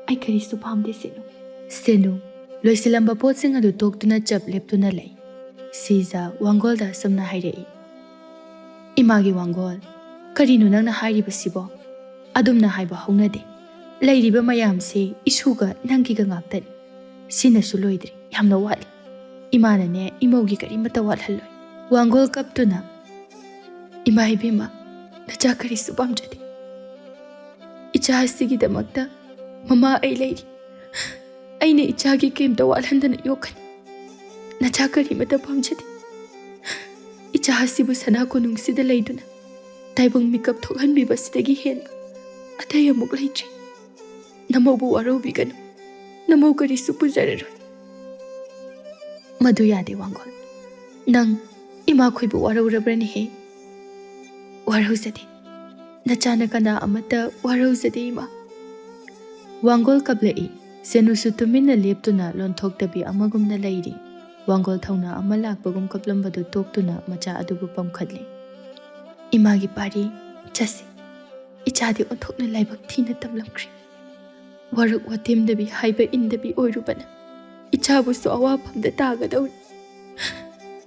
ꯑꯩ ꯀꯔꯤꯁꯨ ꯄꯥꯝꯗꯦ, ꯁꯦꯅꯨ꯫" ꯁꯦꯅꯨ ꯂꯣꯏꯁꯤꯜꯂꯝꯕ ꯄꯣꯠꯁꯤꯡ ꯑꯗꯨ ꯇꯣꯛꯇꯨꯅ ꯆꯞ ꯂꯦꯞꯇꯨꯅ ꯂꯩ꯫ ꯁꯤꯖ ꯋꯥꯡꯒꯣꯜꯗ ꯑꯁꯨꯝꯅ ꯍꯥꯏꯔꯛꯏ, "ꯏꯃꯥꯒꯤ ꯋꯥꯡꯒꯣꯜ, ꯀꯔꯤꯅꯣ ꯅꯪꯅ ꯍꯥꯏꯔꯤꯕꯁꯤꯕꯣ? ꯑꯗꯨꯝꯅ ꯍꯥꯏꯕ ꯍꯧꯅꯗꯦ꯫ ꯂꯩꯔꯤꯕ ꯃꯌꯥꯝꯁꯦ ꯏꯁꯨꯒ ꯅꯪꯒꯤꯒ ꯉꯥꯛꯇꯅꯤ꯫ ꯁꯤꯅꯁꯨ ꯂꯣꯏꯗ꯭ꯔꯤ, ꯌꯥꯝꯅ ꯋꯥꯠꯂꯤ꯫ ꯏꯃꯥꯅꯅꯦ, ꯏꯃꯧꯒꯤ ꯀꯔꯤꯃꯠꯇ ꯋꯥꯠꯍꯜꯂꯣꯏ꯫" ꯋꯥꯡꯒꯣꯜ ꯀꯞꯇꯨꯅ, "ꯏꯃꯥ ꯏꯕꯦꯝꯃ, ꯅꯆꯥ ꯀꯔꯤꯁꯨ ꯄꯥꯝꯖꯗꯦ꯫ ꯏꯆꯥ ꯑꯁꯤꯒꯤꯗꯃꯛꯇ ꯃꯃꯥ ꯑꯩ ꯂꯩꯔꯤ꯫ ꯑꯩꯅ ꯏꯆꯥꯒꯤ ꯀꯔꯤꯝꯇ ꯋꯥꯠꯍꯟꯗꯅ ꯌꯣꯛꯀꯅꯤ꯫ ꯅꯆꯥ ꯀꯔꯤꯃꯇ ꯄꯥꯝꯖꯗꯦ꯫ ꯏꯆꯥ ꯑꯁꯤꯕꯨ ꯁꯅꯥ ꯀꯣꯅꯨꯡꯁꯤꯗ ꯂꯩꯗꯨꯅ ꯇꯥꯏꯕꯪ ꯃꯤꯀꯞ ꯊꯣꯛꯍꯟꯕꯤꯕꯁꯤꯗꯒꯤ ꯍꯦꯟꯕ ꯑꯇꯩ ꯑꯃꯨꯛ ꯂꯩꯇ꯭ꯔꯤ꯫ ꯅꯃꯧꯕꯨ ꯋꯥꯔꯧꯕꯤꯒꯅꯨ꯫ ꯅꯃꯧ ꯀꯔꯤꯁꯨ ꯄꯨꯖꯔꯔꯣꯏ꯫" "ꯃꯗꯨ ꯌꯥꯗꯦ ꯋꯥꯡꯒꯣꯜ꯫ ꯅꯪ ꯏꯃꯥꯈꯣꯏꯕꯨ ꯋꯥꯔꯧꯔꯕ꯭ꯔꯅꯦꯍꯦ?" "ꯋꯥꯔꯧꯖꯗꯦ꯫ ꯅꯆꯥꯅ ꯀꯅꯥ ꯑꯃꯠꯇ ꯋꯥꯔꯧꯖꯗꯦ, ꯏꯃꯥ꯫" ꯋꯥꯡꯒꯣꯜ ꯀꯞꯂꯛꯏ꯫ ꯁꯦꯅꯨꯁꯨ ꯇꯨꯃꯤꯟꯅ ꯂꯦꯞꯇꯨꯅ ꯂꯣꯟꯊꯣꯛꯇꯕꯤ ꯑꯃꯒꯨꯝꯅ ꯂꯩꯔꯤ꯫ ꯋꯥꯡꯒꯣꯜ ꯊꯧꯅꯥ ꯑꯃ ꯂꯥꯛꯄꯒꯨꯝ ꯀꯞꯂꯝꯕꯗꯨ ꯇꯣꯛꯇꯨꯅ ꯃꯆꯥ ꯑꯗꯨꯕꯨ ꯄꯝꯈꯠꯂꯤ꯫ "ꯏꯃꯥꯒꯤ ꯄꯥꯔꯤ ꯆꯠꯁꯤ꯫ ꯏꯆꯥꯗꯤ ꯑꯣꯟꯊꯣꯛꯅ ꯂꯥꯏꯕꯛ ꯊꯤꯅ ꯇꯝꯂꯝꯈ꯭ꯔꯦ꯫ ꯋꯥꯔꯛ ꯋꯥꯇꯦꯝꯗꯕꯤ, ꯍꯥꯏꯕ ꯏꯟꯗꯕꯤ ꯑꯣꯏꯔꯨꯕꯅ ꯏꯆꯥꯕꯨꯁꯨ ꯑꯋꯥꯐꯝꯗ ꯇꯥꯒꯗꯧꯔꯤ꯫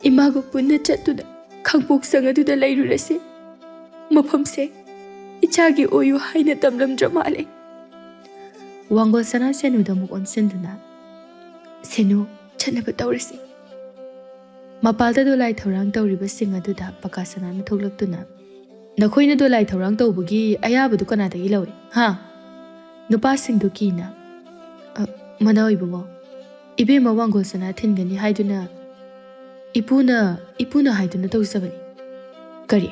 ꯏꯃꯥꯒ ꯄꯨꯟꯅ ꯆꯠꯇꯨꯅ ꯈꯥꯡꯄꯣꯛꯁꯪ ꯑꯗꯨꯗ ꯂꯩꯔꯨꯔꯁꯤ꯫ ꯃꯐꯝꯁꯦ ꯏꯆꯥꯒꯤ ꯑꯣꯏꯌꯨ ꯍꯥꯏꯅ ꯇꯝꯂꯝꯗ꯭ꯔ ꯃꯥꯜꯂꯦ꯫" ꯋꯥꯡꯒꯣꯜ ꯁꯅꯥ ꯁꯦꯅꯨꯗ ꯑꯃꯨꯛ ꯑꯣꯟꯁꯤꯟꯗꯨꯅ, "ꯁꯦꯅꯨ, ꯆꯠꯅꯕ ꯇꯧꯔꯁꯤ꯫" ꯃꯄꯥꯜꯗ ꯗꯣꯂꯥꯏ ꯊꯧꯔꯥꯡ ꯇꯧꯔꯤꯕꯁꯤꯡ ꯑꯗꯨꯗ ꯄꯀꯥ ꯁꯅꯥꯅ ꯊꯣꯛꯂꯛꯇꯨꯅ, "ꯅꯈꯣꯏꯅ ꯗꯣꯂꯥꯏ ꯊꯧꯔꯥꯡ ꯇꯧꯕꯒꯤ ꯑꯌꯥꯕꯗꯨ ꯀꯅꯥꯗꯒꯤ ꯂꯧꯏ, ꯍꯥ?" ꯅꯨꯄꯥꯁꯤꯡꯗꯨ ꯀꯤꯅ, "ꯑ, ꯃꯅꯥꯎ ꯏꯕꯨꯡꯉꯣ, ꯏꯕꯦꯝꯃ ꯋꯥꯡꯒꯣꯜ ꯁꯅꯥ ꯊꯤꯟꯒꯅꯤ ꯍꯥꯏꯗꯨꯅ ꯏꯄꯨꯅ, ꯏꯄꯨꯅ ꯍꯥꯏꯗꯨꯅ ꯇꯧꯖꯕꯅꯤ꯫" "ꯀꯔꯤ?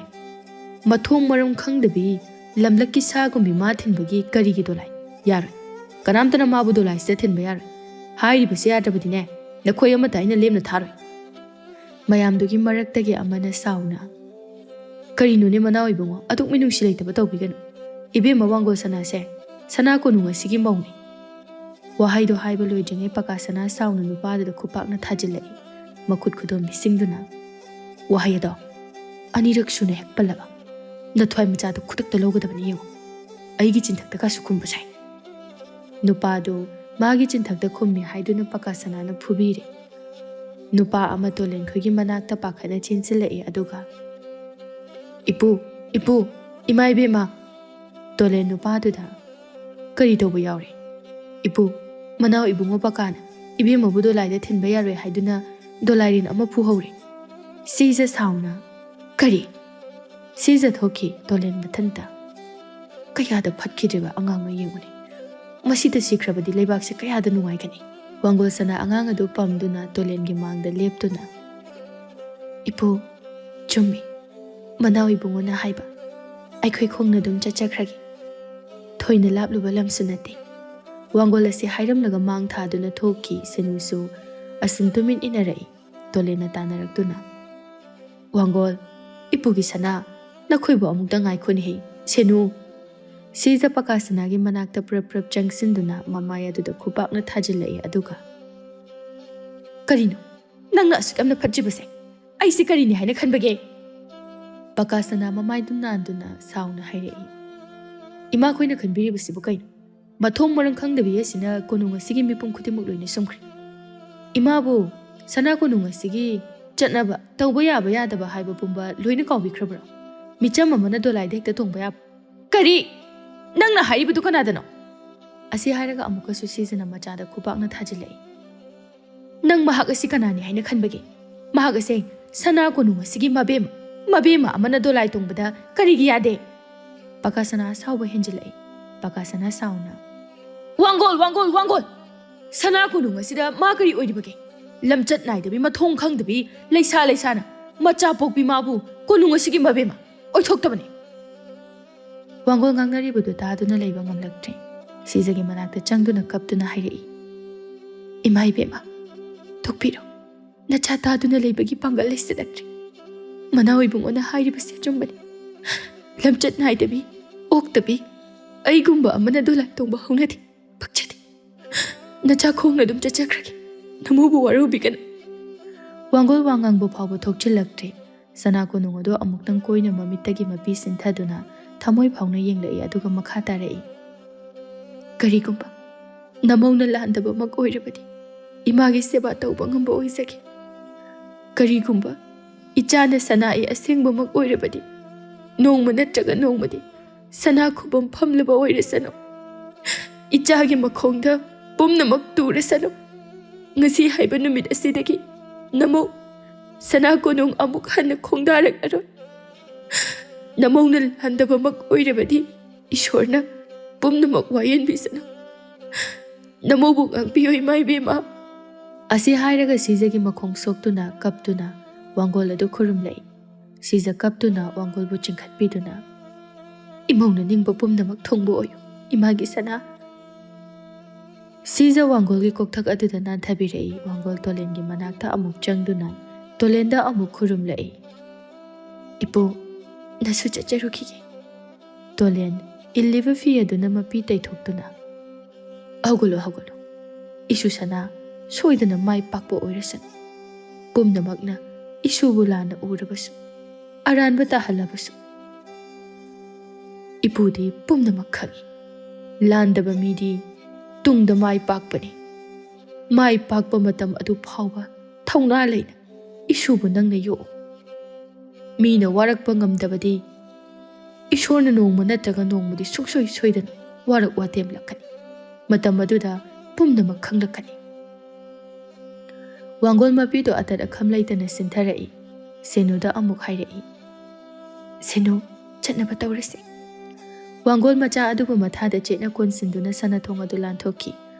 ꯃꯊꯣꯡ ꯃꯔꯝ ꯈꯪꯗꯕꯤ ꯂꯝꯂꯛꯀꯤ ꯁꯥꯒꯨꯝꯕꯤ ꯃꯥ ꯊꯤꯟꯕꯒꯤ ꯀꯔꯤꯒꯤ ꯗꯣꯂꯥꯏ? ꯌꯥꯔꯣꯏ꯫ ꯀꯅꯥꯝꯇꯅ ꯃꯥꯕꯨ ꯗꯣꯂꯥꯏꯁꯤꯗ ꯊꯤꯟꯕ ꯌꯥꯔꯣꯏ꯫ ꯍꯥꯏꯔꯤꯕꯁꯤ ꯌꯥꯗ꯭ꯔꯕꯗꯤꯅꯦ, ꯅꯈꯣꯏ ꯑꯃꯠꯇ ꯑꯩꯅ ꯂꯦꯝꯅ ꯊꯥꯔꯣꯏ꯫" ꯃꯌꯥꯝꯗꯨꯒꯤ ꯃꯔꯛꯇꯒꯤ ꯑꯃꯅ ꯁꯥꯎꯅ, "ꯀꯔꯤꯅꯣꯅꯦ ꯃꯅꯥꯎ ꯏꯕꯨꯡꯉꯣ, ꯑꯗꯨꯛ ꯃꯤꯅꯨꯡꯁꯤ ꯂꯩꯇꯕ ꯇꯧꯕꯤꯒꯅꯨ꯫ ꯏꯕꯦꯝꯃ ꯋꯥꯡꯒꯣꯜ ꯁꯅꯥꯁꯦ ꯁꯅꯥ ꯀꯣꯅꯨꯡ ꯑꯁꯤꯒꯤ ꯃꯧꯅꯤ꯫" ꯋꯥꯍꯩꯗꯣ ꯍꯥꯏꯕ ꯂꯣꯏꯗ꯭ꯔꯤꯉꯩ ꯄꯀꯥ ꯁꯅꯥ ꯁꯥꯎꯅ ꯅꯨꯄꯥꯗꯨꯗ ꯈꯨꯄꯥꯛꯅ ꯊꯥꯖꯤꯜꯂꯛꯏ꯫ ꯃꯈꯨꯠ ꯈꯨꯗꯣꯝꯕꯤꯁꯤꯡꯗꯨꯅ, "ꯋꯥꯍꯩ ꯑꯗꯣ ꯑꯅꯤꯔꯛ ꯁꯨꯅ ꯍꯦꯛ ꯄꯜꯂꯕ ꯅꯊ꯭ꯋꯥꯏ ꯃꯆꯥꯗꯣ ꯈꯨꯗꯛꯇ ꯂꯧꯒꯗꯕꯅꯤ ꯌꯦꯡꯉꯨ꯫ ꯑꯩꯒꯤ ꯆꯤꯟꯊꯛꯇ ꯀꯥꯁꯨ ꯈꯨꯝꯕ ꯁꯥꯏ꯫" ꯅꯨꯄꯥꯗꯨ ꯃꯥꯒꯤ ꯆꯤꯟꯊꯛꯇ ꯈꯨꯝꯃꯤ ꯍꯥꯏꯗꯨꯅ ꯄꯀꯥ ꯁꯅꯥꯅ ꯐꯨꯕꯤꯔꯦ꯫ ꯅꯨꯄꯥ ꯑꯃ ꯇꯣꯂꯦꯟꯈꯣꯏꯒꯤ ꯃꯅꯥꯛꯇ ꯄꯥꯈꯠꯅ ꯆꯦꯟꯁꯤꯜꯂꯛꯏ, ꯑꯗꯨꯒ, "ꯏꯄꯨ, ꯏꯄꯨ, ꯏꯃꯥ ꯏꯕꯦꯝꯃ!" ꯇꯣꯂꯦꯟ ꯅꯨꯄꯥꯗꯨꯗ, "ꯀꯔꯤ ꯇꯧꯕ ꯌꯥꯎꯔꯦ?" "ꯏꯄꯨ, ꯃꯅꯥꯎ ꯏꯕꯨꯡꯉꯣ ꯄꯀꯥꯅ ꯏꯕꯦꯝꯃꯕꯨ ꯗꯣꯂꯥꯏꯗ ꯊꯤꯟꯕ ꯌꯥꯔꯣꯏ ꯍꯥꯏꯗꯨꯅ ꯗꯣꯂꯥꯏꯔꯦꯟ ꯑꯃ ꯐꯨꯍꯧꯔꯦ꯫" ꯁꯤꯖ ꯁꯥꯎꯅ, "ꯀꯔꯤ?" ꯁꯤꯖ ꯊꯣꯛꯈꯤ ꯇꯣꯂꯦꯟ ꯃꯊꯟꯇ꯫ ꯀꯌꯥꯗ ꯐꯠꯈꯤꯗ꯭ꯔꯤꯕ ꯑꯉꯥꯡꯅꯣ ꯌꯦꯡꯉꯨꯅꯦ꯫ ꯃꯁꯤꯗ ꯁꯤꯈ꯭ꯔꯕꯗꯤ ꯂꯩꯕꯥꯛꯁꯦ ꯀꯌꯥꯗ ꯅꯨꯡꯉꯥꯏꯒꯅꯤ꯫ ꯋꯥꯡꯒꯣꯜ ꯁꯅꯥ ꯑꯉꯥꯡ ꯑꯗꯨ ꯄꯝꯗꯨꯅ ꯇꯣꯂꯦꯟꯒꯤ ꯃꯥꯡꯗ ꯂꯦꯞꯇꯨꯅ, "ꯏꯄꯨ, ꯆꯨꯝꯃꯤ꯫ ꯃꯅꯥꯎ ꯏꯕꯨꯡꯉꯣꯅ ꯍꯥꯏꯕ꯫ ꯑꯩꯈꯣꯏ ꯈꯣꯡꯅ ꯑꯗꯨꯝ ꯆꯠꯆꯈ꯭ꯔꯒꯦ꯫ ꯊꯣꯏꯅ ꯂꯥꯞꯂꯨꯕ ꯂꯝꯁꯨ ꯅꯠꯇꯦ꯫" ꯋꯥꯡꯒꯣꯜ ꯑꯁꯤ ꯍꯥꯏꯔꯝꯂꯒ ꯃꯥꯡ ꯊꯥꯗꯨꯅ ꯊꯣꯛꯈꯤ꯫ ꯁꯦꯅꯨꯁꯨ ꯑꯁꯨꯝ ꯇꯨꯃꯤꯟ ꯏꯟꯅꯔꯛꯏ꯫ ꯇꯣꯂꯦꯟꯅ ꯇꯥꯟꯅꯔꯛꯇꯨꯅ, "ꯋꯥꯡꯒꯣꯜ, ꯏꯄꯨꯒꯤ ꯁꯅꯥ, ꯅꯈꯣꯏꯕꯨ ꯑꯃꯨꯛꯇ ꯉꯥꯏꯈꯣꯅꯦꯍꯦ, ꯁꯦꯅꯨ!" ꯁꯤꯖ ꯄꯀꯥ ꯁꯅꯥꯒꯤ ꯃꯅꯥꯛꯇ ꯄ꯭ꯔꯞ ꯄ꯭ꯔꯞ ꯆꯪꯁꯤꯟꯗꯨꯅ ꯃꯃꯥꯏ ꯑꯗꯨꯗ ꯈꯨꯄꯥꯛꯅ ꯊꯥꯖꯤꯜꯂꯛꯏ, ꯑꯗꯨꯒ, "ꯀꯔꯤꯅꯣ ꯅꯪꯅ ꯑꯁꯨꯛ ꯌꯥꯝꯅ ꯐꯠꯇ꯭ꯔꯤꯕꯁꯦ? ꯑꯩꯁꯦ ꯀꯔꯤꯅꯤ ꯍꯥꯏꯅ ꯈꯟꯕꯒꯦ?" ꯄꯀꯥ ꯁꯅꯥ ꯃꯃꯥꯏꯗꯨ ꯅꯥꯟꯗꯨꯅ ꯁꯥꯎꯅ ꯍꯥꯏꯔꯛꯏ꯫ "ꯏꯃꯥꯈꯣꯏꯅ ꯈꯟꯕꯤꯔꯤꯕꯁꯤꯕꯨ ꯀꯩꯅꯣ? ꯃꯊꯣꯡ ꯃꯔꯝ ꯈꯪꯗꯕꯤ ꯑꯁꯤꯅ ꯀꯣꯅꯨꯡ ꯑꯁꯤꯒꯤ ꯃꯤꯄꯨꯝ ꯈꯨꯗꯤꯡꯃꯛ ꯂꯣꯏꯅ ꯁꯨꯝꯈ꯭ꯔꯦ꯫ ꯏꯃꯥꯕꯨ, ꯁꯅꯥ ꯀꯣꯅꯨꯡ ꯑꯁꯤꯒꯤ ꯆꯠꯅꯕ, ꯇꯧꯕ ꯌꯥꯕ ꯌꯥꯗꯕ ꯍꯥꯏꯕ ꯄꯨꯝꯕ ꯂꯣꯏꯅ ꯀꯥꯎꯕꯤꯈ꯭ꯔꯕ꯭ꯔꯣ? ꯃꯤꯆꯝ ꯑꯃꯅ ꯗꯣꯂꯥꯏꯗ ꯍꯦꯛꯇ ꯇꯣꯡꯕ ꯌꯥꯕ?" "ꯀꯔꯤ? ꯅꯪꯅ ꯍꯥꯏꯔꯤꯕꯗꯨ ꯀꯅꯥꯗꯅꯣ?" ꯑꯁꯤ ꯍꯥꯏꯔꯒ ꯑꯃꯨꯛꯀꯁꯨ ꯁꯤꯖꯅ ꯃꯆꯥꯗ ꯈꯨꯕꯥꯛꯅ ꯊꯥꯖꯤꯜꯂꯛꯏ꯫ "ꯅꯪ ꯃꯍꯥꯛ ꯑꯁꯤ ꯀꯅꯥꯅꯤ ꯍꯥꯏꯅ ꯈꯟꯕꯒꯦ? ꯃꯍꯥꯛ ꯑꯁꯦ ꯁꯅꯥ ꯀꯣꯅꯨꯡ ꯑꯁꯤꯒꯤ ꯃꯕꯦꯝꯃ, ꯃꯕꯦꯝꯃ ꯑꯃꯅ ꯗꯣꯂꯥꯏ ꯇꯣꯡꯕꯗ ꯀꯔꯤꯒꯤ ꯌꯥꯗꯦ?" ꯄꯀꯥ ꯁꯅꯥ ꯑꯁꯥꯎꯕ ꯍꯦꯟꯖꯤꯜꯂꯛꯏ꯫ ꯄꯀꯥ ꯁꯅꯥ ꯁꯥꯎꯅ, "ꯋꯥꯡꯒꯣꯜ, ꯋꯥꯡꯒꯣꯜ, ꯋꯥꯡꯒꯣꯜ! ꯁꯅꯥ ꯀꯣꯅꯨꯡ ꯑꯁꯤꯗ ꯃꯥ ꯀꯔꯤ ꯑꯣꯏꯔꯤꯕꯒꯦ? ꯂꯝꯆꯠ ꯅꯥꯏꯗꯕꯤ, ꯃꯊꯣꯡ ꯈꯪꯗꯕꯤ, ꯂꯩꯁꯥ ꯂꯩꯁꯥꯅ ꯃꯆꯥ ꯄꯣꯛꯄꯤ ꯃꯥꯕꯨ ꯀꯣꯅꯨꯡ ꯑꯁꯤꯒꯤ ꯃꯕꯦꯝꯃ ꯑꯣꯏꯊꯣꯛꯇꯕꯅꯤ!" ꯋꯥꯡꯒꯣꯜ ꯉꯥꯡꯅꯔꯤꯕꯗꯨ ꯇꯥꯗꯨꯅ ꯂꯩꯕ ꯉꯝꯂꯛꯇ꯭ꯔꯦ꯫ ꯁꯤꯖꯒꯤ ꯃꯅꯥꯛꯇ ꯆꯪꯗꯨꯅ ꯀꯞꯇꯨꯅ ꯍꯥꯏꯔꯛꯏ, "ꯏꯃꯥ ꯏꯕꯦꯝꯃ, ꯊꯣꯛꯄꯤꯔꯣ꯫ ꯅꯆꯥ ꯇꯥꯗꯨꯅ ꯂꯩꯕꯒꯤ ꯄꯥꯡꯒꯜ ꯂꯩꯁꯤꯜꯂꯛꯇ꯭ꯔꯦ꯫ ꯃꯅꯥꯎ ꯏꯕꯨꯡꯉꯣꯅ ꯍꯥꯏꯔꯤꯕꯁꯤ ꯑꯆꯨꯝꯕꯅꯤ꯫ ꯂꯝꯆꯠ ꯅꯥꯏꯗꯕꯤ, ꯑꯣꯛꯇꯕꯤ, ꯑꯩꯒꯨꯝꯕ ꯑꯃꯅ ꯗꯣꯂꯥꯏ ꯇꯣꯡꯕ ꯍꯧꯅꯗꯦ꯫ ꯄꯛꯆꯗꯦ꯫ ꯅꯆꯥ ꯈꯣꯡꯅ ꯑꯗꯨꯝ ꯆꯠꯆꯈ꯭ꯔꯒꯦ꯫ ꯅꯃꯧꯕꯨ ꯋꯥꯔꯧꯕꯤꯒꯅꯨ꯫" ꯋꯥꯡꯒꯣꯜ ꯋꯥ ꯉꯥꯡꯕ ꯐꯥꯎꯕ ꯊꯣꯛꯆꯤꯜꯂꯛꯇ꯭ꯔꯦ꯫ ꯁꯅꯥ ꯀꯣꯅꯨꯡ ꯑꯗꯨ ꯑꯃꯨꯛꯇꯪ ꯀꯣꯏꯅ ꯃꯃꯤꯠꯇꯒꯤ ꯃꯄꯤ ꯁꯤꯟꯊꯗꯨꯅ ꯊꯃꯣꯏ ꯐꯥꯎꯅ ꯌꯦꯡꯂꯛꯏ, ꯑꯗꯨꯒ ꯃꯈꯥ ꯇꯥꯔꯛꯏ, "ꯀꯔꯤꯒꯨꯝꯕ ꯅꯃꯧꯅ ꯂꯥꯟꯗꯕꯃꯛ ꯑꯣꯏꯔꯕꯗꯤ ꯏꯃꯥꯒꯤ ꯁꯦꯕꯥ ꯇꯧꯕ ꯉꯝꯕ ꯑꯣꯏꯖꯒꯦ꯫ ꯀꯔꯤꯒꯨꯝꯕ ꯏꯆꯥꯅ ꯁꯅꯥ ꯑꯩ ꯑꯁꯦꯡꯕꯃꯛ ꯑꯣꯏꯔꯕꯗꯤ ꯅꯣꯡꯃ ꯅꯠꯇ꯭ꯔꯒ ꯅꯣꯡꯃꯗꯤ ꯁꯅꯥ ꯈꯨꯕꯝ ꯐꯝꯂꯕ ꯑꯣꯏꯔꯁꯅꯨ, ꯏꯆꯥꯒꯤ ꯃꯈꯣꯡꯗ ꯄꯨꯝꯅꯃꯛ ꯇꯨꯔꯁꯅꯨ꯫ ꯉꯁꯤ ꯍꯥꯏꯕ ꯅꯨꯃꯤꯠ ꯑꯁꯤꯗꯒꯤ ꯅꯃꯧ ꯁꯅꯥ ꯀꯣꯅꯨꯡ ꯑꯃꯨꯛ ꯍꯟꯅ ꯈꯣꯡꯗꯥꯔꯛꯂꯔꯣꯏ꯫" ꯅꯃꯧꯅ ꯍꯟꯗꯕꯃꯛ ꯑꯣꯏꯔꯕꯗꯤ ꯏꯁꯣꯔꯅ ꯄꯨꯝꯅꯃꯛ ꯋꯥꯌꯦꯟꯕꯤꯁꯅꯨ꯫ ꯅꯃꯧꯕꯨ ꯉꯥꯛꯄꯤꯌꯨ, ꯏꯃꯥ ꯏꯕꯦꯝꯃ꯫ ꯑꯁꯤ ꯍꯥꯏꯔꯒ ꯁꯤꯖꯒꯤ ꯃꯈꯣꯡ ꯁꯣꯛꯇꯨꯅ ꯀꯞꯇꯨꯅ ꯋꯥꯡꯒꯣꯜ ꯑꯗꯨ ꯈꯨꯔꯨꯝꯂꯛꯏ꯫ ꯁꯤꯖ ꯀꯞꯇꯨꯅ ꯋꯥꯡꯒꯣꯜꯕꯨ ꯆꯤꯡꯈꯠꯄꯤꯗꯨꯅ, "ꯏꯃꯧꯅ ꯅꯤꯡꯕ ꯄꯨꯝꯅꯃꯛ ꯊꯨꯡꯕ ꯑꯣꯏꯌꯨ, ꯏꯃꯥꯒꯤ ꯁꯅꯥ"꯫ ꯁꯤꯖ ꯋꯥꯡꯒꯣꯜꯒꯤ ꯀꯣꯛꯊꯛ ꯑꯗꯨꯗ ꯅꯥꯟꯊꯕꯤꯔꯛꯏ꯫ ꯋꯥꯡꯒꯣꯜ ꯇꯣꯂꯦꯟꯒꯤ ꯃꯅꯥꯛꯇ ꯑꯃꯨꯛ ꯆꯪꯗꯨꯅ ꯇꯣꯂꯦꯟꯗ ꯑꯃꯨꯛ ꯈꯨꯔꯨꯝꯂꯛꯏ꯫ "ꯏꯄꯨ, ꯅꯁꯨ ꯆꯠꯆꯔꯨꯈꯤꯒꯦ"꯫ ꯇꯣꯂꯦꯟ ꯏꯜꯂꯤꯕ ꯐꯤ ꯑꯗꯨꯅ ꯃꯄꯤ ꯇꯩꯊꯣꯛꯇꯨꯅ, "ꯍꯧꯒꯠꯂꯣ, ꯍꯧꯒꯠꯂꯣ꯫ ꯏꯁꯨ ꯁꯅꯥ ꯁꯣꯏꯗꯅ ꯃꯥꯏ ꯄꯥꯛꯄ ꯑꯣꯏꯔꯁꯅꯨ꯫ ꯄꯨꯝꯅꯃꯛꯅ ꯏꯁꯨꯕꯨ ꯂꯥꯟꯅ ꯎꯔꯕꯁꯨ, ꯑꯔꯥꯟꯕ ꯇꯥꯍꯜꯂꯕꯁꯨ, ꯏꯄꯨꯗꯤ ꯄꯨꯝꯅꯃꯛ ꯈꯪꯏ꯫ ꯂꯥꯟꯗꯕ ꯃꯤꯗꯤ ꯇꯨꯡꯗ ꯃꯥꯏ ꯄꯥꯛꯄꯅꯤ꯫ ꯃꯥꯏ ꯄꯥꯛꯄ ꯃꯇꯝ ꯑꯗꯨ ꯐꯥꯎꯕ ꯊꯧꯅꯥ ꯂꯩꯅ ꯏꯁꯨꯕꯨ ꯅꯪꯅ ꯌꯣꯛꯎ꯫ ꯃꯤꯅ ꯋꯥꯔꯛꯄ ꯉꯝꯗꯕꯗꯤ ꯏꯁꯣꯔꯅ ꯅꯣꯡꯃ ꯅꯠꯇ꯭ꯔꯒ ꯅꯣꯡꯃꯗꯤ ꯁꯨꯡꯁꯣꯏ ꯁꯣꯏꯗꯅ ꯋꯥꯔꯛ ꯋꯥꯇꯦꯝꯂꯛꯀꯅꯤ꯫ ꯃꯇꯝ ꯑꯗꯨꯗ ꯄꯨꯝꯅꯃꯛ ꯈꯪꯂꯛꯀꯅꯤ"꯫ ꯋꯥꯡꯒꯣꯜ ꯃꯄꯤꯗꯨ ꯑꯇꯠ ꯑꯈꯝ ꯂꯩꯇꯅ ꯁꯤꯟꯊꯔꯛꯏ꯫ ꯁꯦꯅꯨꯗ ꯑꯃꯨꯛ ꯍꯥꯏꯔꯛꯏ, "ꯁꯦꯅꯨ, ꯆꯠꯅꯕ ꯇꯧꯔꯁꯤ"꯫ ꯋꯥꯡꯒꯣꯜ ꯃꯆꯥ ꯑꯗꯨꯕꯨ ꯃꯊꯥꯗ ꯆꯦꯠꯅ ꯀꯣꯟꯁꯤꯟꯗꯨꯅ ꯁꯅꯥꯊꯣꯡ ꯑꯗꯨ ꯂꯥꯟꯊꯣꯛꯈꯤ꯫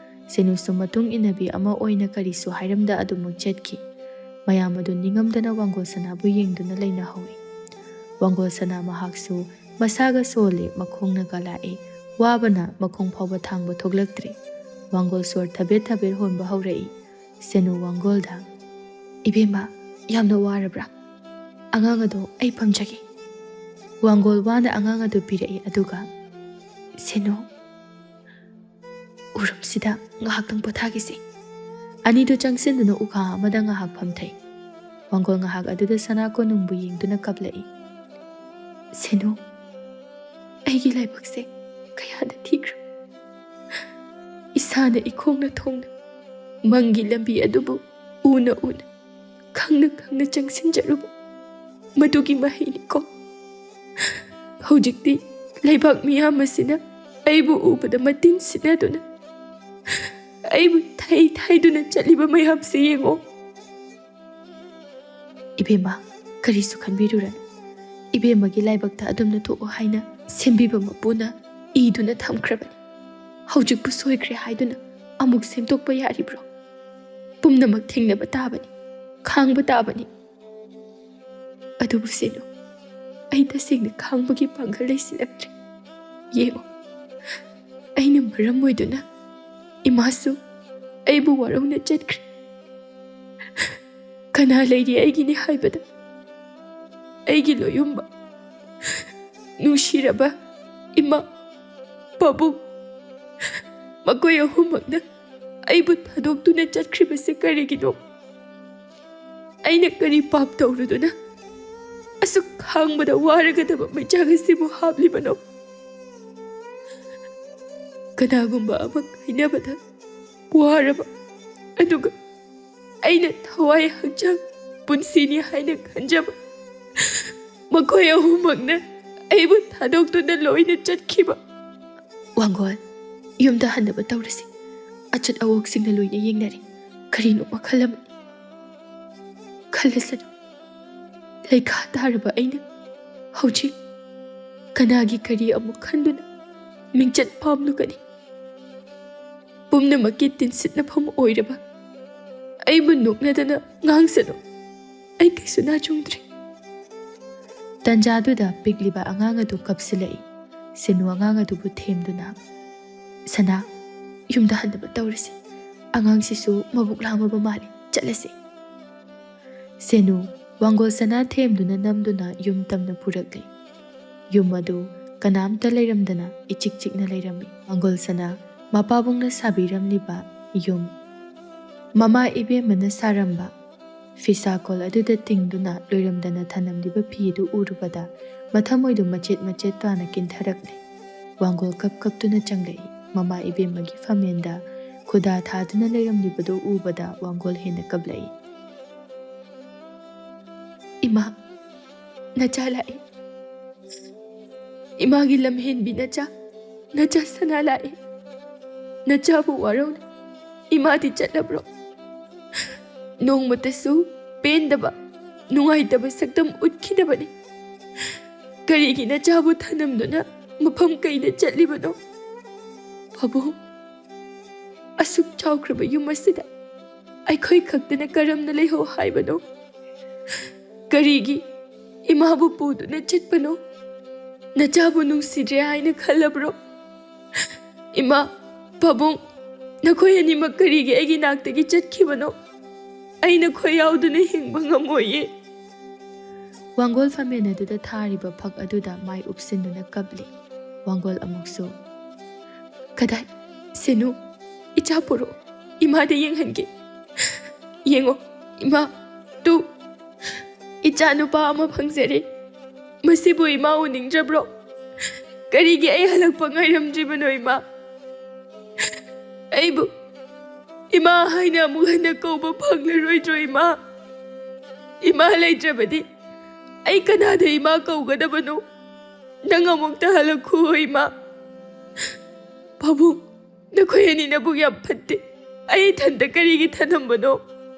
ꯁꯦꯅꯨꯁꯨ ꯃꯇꯨꯡ ꯏꯟꯅꯕꯤ ꯑꯃ ꯑꯣꯏꯅ ꯀꯔꯤꯁꯨ ꯍꯥꯏꯔꯝꯗ ꯑꯗꯨꯃꯛ ꯆꯠꯈꯤ꯫ ꯃꯌꯥꯝ ꯑꯗꯨ ꯅꯤꯡꯉꯝꯗꯅ ꯋꯥꯡꯒꯣꯜ ꯁꯅꯥꯕꯨ ꯌꯦꯡꯗꯨꯅ ꯂꯩꯅꯍꯧꯏ꯫ ꯋꯥꯡꯒꯣꯜ ꯁꯅꯥ ꯃꯍꯥꯛꯁꯨ ꯃꯁꯥꯒ ꯁꯣꯜꯂꯦ, ꯃꯈꯣꯡꯅꯒ ꯂꯥꯛꯑꯦ꯫ ꯋꯥꯕꯅ ꯃꯈꯣꯡ ꯐꯥꯎꯕ ꯊꯥꯡꯕ ꯊꯣꯛꯂꯛꯇ꯭ꯔꯦ꯫ ꯋꯥꯡꯒꯣꯜ ꯁꯣꯔ ꯊꯕꯦꯠ ꯊꯕꯦꯠ ꯍꯣꯟꯕ ꯍꯧꯔꯛꯏ꯫ ꯁꯦꯅꯨ ꯋꯥꯡꯒꯣꯜꯗ, "ꯏꯕꯦꯝꯃ, ꯌꯥꯝꯅ ꯋꯥꯔꯕ꯭ꯔꯥ? ꯑꯉꯥꯡ ꯑꯗꯣ ꯑꯩ ꯄꯝꯖꯒꯦ"꯫ ꯋꯥꯡꯒꯣꯜ ꯋꯥꯅ ꯑꯉꯥꯡ ꯑꯗꯨ ꯄꯤꯔꯛꯏ, ꯑꯗꯨꯒ, "ꯁꯦꯅꯨ, ꯎꯔꯨꯝꯁꯤꯗ ꯉꯥꯏꯍꯥꯛꯇꯪ ꯄꯣꯊꯥꯈꯤꯁꯤ"꯫ ꯑꯅꯤꯗꯨ ꯆꯪꯁꯤꯟꯗꯨꯅ ꯎꯈꯥ ꯑꯃꯗ ꯉꯥꯏꯍꯥꯛ ꯐꯝꯊꯩ꯫ ꯋꯥꯡꯒꯣꯜ ꯉꯥꯏꯍꯥꯛ ꯑꯗꯨꯗ ꯁꯅꯥ ꯀꯣꯅꯨꯡꯕꯨ ꯌꯦꯡꯗꯨꯅ ꯀꯞꯂꯛꯏ꯫ "ꯁꯦꯅꯨ, ꯑꯩꯒꯤ ꯂꯥꯏꯕꯛꯁꯦ ꯀꯌꯥꯗ ꯊꯤꯈ꯭ꯔꯦ꯫ ꯏꯁꯥꯅ ꯏꯈꯣꯡꯅ ꯊꯣꯡꯅ ꯃꯪꯒꯤ ꯂꯝꯕꯤ ꯑꯗꯨꯕꯨ ꯎꯅ ꯎꯅ, ꯈꯪꯅ ꯈꯪꯅ ꯆꯪꯁꯤꯟꯖꯔꯨꯕ ꯃꯗꯨꯒꯤ ꯃꯍꯩꯅꯤꯀꯣ꯫ ꯍꯧꯖꯤꯛꯇꯤ ꯂꯩꯕꯥꯛ ꯃꯤꯌꯥꯝ ꯑꯁꯤꯅ ꯑꯩꯕꯨ ꯎꯕꯗ ꯃꯇꯤꯟ ꯁꯤꯠꯅꯗꯨꯅ, ꯑꯩꯕꯨ ꯊꯩ ꯊꯩꯗꯨꯅ ꯆꯠꯂꯤꯕ ꯃꯌꯥꯝꯁꯤ ꯌꯦꯡꯉꯣ"꯫ "ꯏꯕꯦꯝꯃ, ꯀꯔꯤꯁꯨ ꯈꯟꯕꯤꯔꯨꯔꯅꯨ꯫ ꯏꯕꯦꯝꯃꯒꯤ ꯂꯥꯏꯕꯛꯇ ꯑꯗꯨꯝꯅ ꯊꯣꯛꯎ ꯍꯥꯏꯅ ꯁꯦꯝꯕꯤꯕ ꯃꯄꯨꯅ ꯏꯗꯨꯅ ꯊꯝꯈ꯭ꯔꯕꯅꯤ꯫ ꯍꯧꯖꯤꯛꯄꯨ ꯁꯣꯏꯈ꯭ꯔꯦ ꯍꯥꯏꯗꯨꯅ ꯑꯃꯨꯛ ꯁꯦꯝꯗꯣꯛꯄ ꯌꯥꯔꯤꯕ꯭ꯔꯣ? ꯄꯨꯝꯅꯃꯛ ꯊꯦꯡꯅꯕ ꯇꯥꯕꯅꯤ, ꯈꯥꯡꯕ ꯇꯥꯕꯅꯤ꯫ ꯑꯗꯨꯕꯨ ꯁꯦꯅꯨ, ꯑꯩ ꯇꯁꯦꯡꯅ ꯈꯥꯡꯕꯒꯤ ꯄꯥꯡꯒꯜ ꯂꯩꯁꯤꯜꯂꯛꯇ꯭ꯔꯦ꯫ ꯌꯦꯡꯉꯨ, ꯑꯩꯅ ꯃꯔꯝ ꯑꯣꯏꯗꯨꯅ ꯏꯃꯥꯁꯨ ꯑꯩꯕꯨ ꯋꯥꯔꯧꯅ ꯆꯠꯈ꯭ꯔꯦ꯫ ꯀꯅꯥ ꯂꯩꯔꯤ ꯑꯩꯒꯤꯅꯤ ꯍꯥꯏꯕꯗ? ꯑꯩꯒꯤ ꯂꯣꯌꯨꯝꯕ, ꯅꯨꯡꯁꯤꯔꯕ ꯏꯃꯥ, ꯄꯥꯕꯨꯡ, ꯃꯈꯣꯏ ꯑꯍꯨꯝꯃꯛꯅ ꯑꯩꯕꯨ ꯊꯥꯗꯣꯛꯇꯨꯅ ꯆꯠꯈ꯭ꯔꯤꯕꯁꯦ ꯀꯔꯤꯒꯤꯅꯣ? ꯑꯩꯅ ꯀꯔꯤ ꯄꯥꯞ ꯇꯧꯔꯨꯗꯨꯅ ꯑꯁꯨꯛ ꯈꯥꯡꯕꯗ ꯋꯥꯔꯒꯗꯕ ꯃꯩꯆꯥꯛ ꯑꯁꯤꯕꯨ ꯍꯥꯞꯂꯤꯕꯅꯣ? ꯀꯅꯥꯒꯨꯝꯕ ꯑꯃ ꯀꯥꯏꯅꯕꯗ ꯋꯥꯔꯕ, ꯑꯗꯨꯒ ꯑꯩꯅ ꯊꯋꯥꯏ ꯍꯛꯆꯥꯡ ꯄꯨꯟꯁꯤꯅꯤ ꯍꯥꯏꯅ ꯈꯟꯖꯕ ꯃꯈꯣꯏ ꯑꯍꯨꯝꯃꯛꯅ ꯑꯩꯕꯨ ꯊꯥꯗꯣꯛꯇꯨꯅ ꯂꯣꯏꯅ ꯆꯠꯈꯤꯕ꯫ ꯋꯥꯡꯒꯣꯜ, ꯌꯨꯝꯗ ꯍꯟꯅꯕ ꯇꯧꯔꯁꯤ꯫ ꯑꯆꯠ ꯑꯋꯣꯛꯁꯤꯡꯅ ꯂꯣꯏꯅ ꯌꯦꯡꯅꯔꯤ꯫ ꯀꯔꯤꯅꯣ ꯃꯈꯜ ꯑꯃꯅꯤ꯫ ꯈꯜꯂꯁꯅꯨ꯫ ꯂꯩꯈꯥ ꯇꯥꯔꯕ ꯑꯩꯅ ꯍꯧꯖꯤꯛ ꯀꯅꯥꯒꯤ ꯀꯔꯤ ꯑꯃꯨꯛ ꯈꯟꯗꯨꯅ ꯃꯤꯡꯆꯠ ꯄꯥꯝꯂꯨꯒꯅꯤ? ꯄꯨꯝꯅꯃꯛꯀꯤ ꯇꯤꯟꯁꯤꯠꯅꯐꯝ ꯑꯣꯏꯔꯕ ꯑꯩꯕꯨ ꯅꯣꯛꯅꯗꯅ ꯉꯥꯡꯁꯅꯨ꯫ ꯑꯩ ꯀꯩꯁꯨ ꯅꯥꯆꯨꯡꯗ꯭ꯔꯤ꯫ ꯇꯟꯖꯥꯗꯨꯗ ꯄꯤꯛꯂꯤꯕ ꯑꯉꯥꯡ ꯑꯗꯨ ꯀꯞꯁꯤꯜꯂꯛꯏ꯫ ꯁꯦꯅꯨ ꯑꯉꯥꯡ ꯑꯗꯨꯕꯨ ꯊꯦꯝꯗꯨꯅ, "ꯁꯅꯥ, ꯌꯨꯝꯗ ꯍꯟꯅꯕ ꯇꯧꯔꯁꯤ꯫ ꯑꯉꯥꯡꯁꯤꯁꯨ ꯃꯕꯨꯛ ꯂꯥꯝꯃꯕ ꯃꯥꯜꯂꯦ꯫ ꯆꯠꯂꯁꯤ꯫" ꯁꯦꯅꯨ ꯋꯥꯡꯒꯣꯜ ꯁꯅꯥ ꯊꯦꯝꯗꯨꯅ ꯅꯝꯗꯨꯅ ꯌꯨꯝ ꯇꯝꯅ ꯄꯨꯔꯛꯂꯤ꯫ ꯌꯨꯝ ꯑꯗꯨ ꯀꯅꯥꯝꯇ ꯂꯩꯔꯝꯗꯅ ꯏꯆꯤꯛ ꯆꯤꯛꯅ ꯂꯩꯔꯝꯃꯤ꯫ ꯋꯥꯡꯒꯣꯜ ꯁꯅꯥ ꯃꯄꯥꯕꯨꯡꯅ ꯁꯥꯕꯤꯔꯝꯂꯤꯕ ꯌꯨꯝ, ꯃꯃꯥ ꯏꯕꯦꯝꯃꯅ ꯁꯥꯔꯝꯕ ꯐꯤꯁꯥꯀꯣꯜ ꯑꯗꯨꯗ ꯇꯤꯡꯗꯨꯅ ꯂꯣꯏꯔꯝꯗꯅ ꯊꯅꯝꯂꯤꯕ ꯐꯤ ꯑꯗꯨ ꯎꯔꯨꯕꯗ ꯃꯊꯃꯣꯏꯗꯨ ꯃꯆꯦꯠ ꯃꯆꯦꯠ ꯇꯥꯅ ꯀꯤꯟꯊꯔꯛꯂꯦ꯫ ꯋꯥꯡꯒꯣꯜ ꯀꯞ ꯀꯞꯇꯨꯅ ꯆꯪꯂꯛꯏ꯫ ꯃꯃꯥ ꯏꯕꯦꯝꯃꯒꯤ ꯐꯝꯃꯦꯟꯗ ꯈꯨꯗꯥ ꯊꯥꯗꯨꯅ ꯂꯩꯔꯝꯂꯤꯕꯗꯨ ꯎꯕꯗ ꯋꯥꯡꯒꯣꯜ ꯍꯦꯟꯅ ꯀꯞꯂꯛꯏ꯫ "ꯏꯃꯥ, ꯅꯆꯥ ꯂꯥꯛꯑꯦ꯫ ꯏꯃꯥꯒꯤ ꯂꯝꯍꯦꯟꯕꯤ ꯅꯆꯥ, ꯅꯆꯥ ꯁꯅꯥ ꯂꯥꯛꯑꯦ꯫ ꯅꯆꯥꯕꯨ ꯋꯥꯔꯧꯅ ꯏꯃꯥꯗꯤ ꯆꯠꯂꯕ꯭ꯔꯣ? ꯅꯣꯡꯃꯇꯁꯨ ꯄꯦꯟꯗꯕ, ꯅꯨꯡꯉꯥꯏꯇꯕ ꯁꯛꯇꯝ ꯎꯠꯈꯤꯗꯕꯅꯤ꯫ ꯀꯔꯤꯒꯤ ꯅꯆꯥꯕꯨ ꯊꯅꯝꯗꯨꯅ ꯃꯐꯝ ꯀꯩꯗ ꯆꯠꯂꯤꯕꯅꯣ? ꯄꯥꯕꯨꯡ, ꯑꯁꯨꯛ ꯆꯥꯎꯈ꯭ꯔꯕ ꯌꯨꯝ ꯑꯁꯤꯗ ꯑꯩꯈꯣꯏ ꯈꯛꯇꯅ ꯀꯔꯝꯅ ꯂꯩꯍꯧ ꯍꯥꯏꯕꯅꯣ? ꯀꯔꯤꯒꯤ ꯏꯃꯥꯕꯨ ꯄꯨꯗꯨꯅ ꯆꯠꯄꯅꯣ? ꯅꯆꯥꯕꯨ ꯅꯨꯡꯁꯤꯗ꯭ꯔꯦ ꯍꯥꯏꯅ ꯈꯜꯂꯕ꯭ꯔꯣ? ꯏꯃꯥ, ꯄꯥꯕꯨꯡ, ꯅꯈꯣꯏ ꯑꯅꯤꯃꯛ ꯀꯔꯤꯒꯤ ꯑꯩꯒꯤ ꯅꯥꯛꯇꯒꯤ ꯆꯠꯈꯤꯕꯅꯣ? ꯑꯩ ꯅꯈꯣꯏ ꯌꯥꯎꯗꯅ ꯍꯤꯡꯕ ꯉꯝꯃꯣꯏꯌꯦ꯫ ꯋꯥꯡꯒꯣꯜ ꯐꯝꯃꯦꯟ ꯑꯗꯨꯗ ꯊꯥꯔꯤꯕ ꯐꯛ ꯑꯗꯨꯗ ꯃꯥꯏ ꯎꯞꯁꯤꯟꯗꯨꯅ ꯀꯞꯂꯤ꯫ ꯋꯥꯡꯒꯣꯜ ꯑꯃꯨꯛꯁꯨ, "ꯀꯗꯥꯏ? ꯁꯦꯅꯨ, ꯏꯆꯥ ꯄꯨꯔꯛꯑꯣ, ꯏꯃꯥꯗ ꯌꯦꯡꯍꯟꯒꯦ꯫ ꯌꯦꯡꯉꯣ, ꯏꯃꯥ, ꯇꯨ, ꯏꯆꯥ ꯅꯨꯄꯥ ꯑꯃ ꯐꯪꯖꯔꯦ꯫ ꯃꯁꯤꯕꯨ ꯏꯃꯥ ꯎꯅꯤꯡꯗ꯭ꯔꯕ꯭ꯔꯣ? ꯀꯔꯤꯒꯤ ꯑꯩ ꯍꯜꯂꯛꯄ ꯉꯥꯏꯔꯝꯗ꯭ꯔꯤꯕꯅꯣ, ꯏꯃꯥ? ꯑꯩꯕꯨ ꯏꯃꯥ ꯍꯥꯏꯅ ꯑꯃꯨꯛ ꯍꯟꯅ ꯀꯧꯕ ꯐꯪꯂꯔꯣꯏꯗ꯭ꯔꯣ, ꯏꯃꯥ? ꯏꯃꯥ ꯂꯩꯇ꯭ꯔꯕꯗꯤ ꯑꯩ ꯀꯅꯥꯗ ꯏꯃꯥ ꯀꯧꯒꯗꯕꯅꯣ? ꯅꯪ ꯑꯃꯨꯛꯇ ꯍꯜꯂꯛꯈꯨꯑꯣ, ꯏꯃꯥ꯫ ꯄꯥꯕꯨꯡ, ꯅꯈꯣꯏ ꯑꯅꯤ ꯅꯕꯨꯛ ꯌꯥꯝ ꯐꯠꯇꯦ꯫ ꯑꯩ ꯏꯊꯟꯇ ꯀꯔꯤꯒꯤ ꯊꯅꯝꯕꯅꯣ?"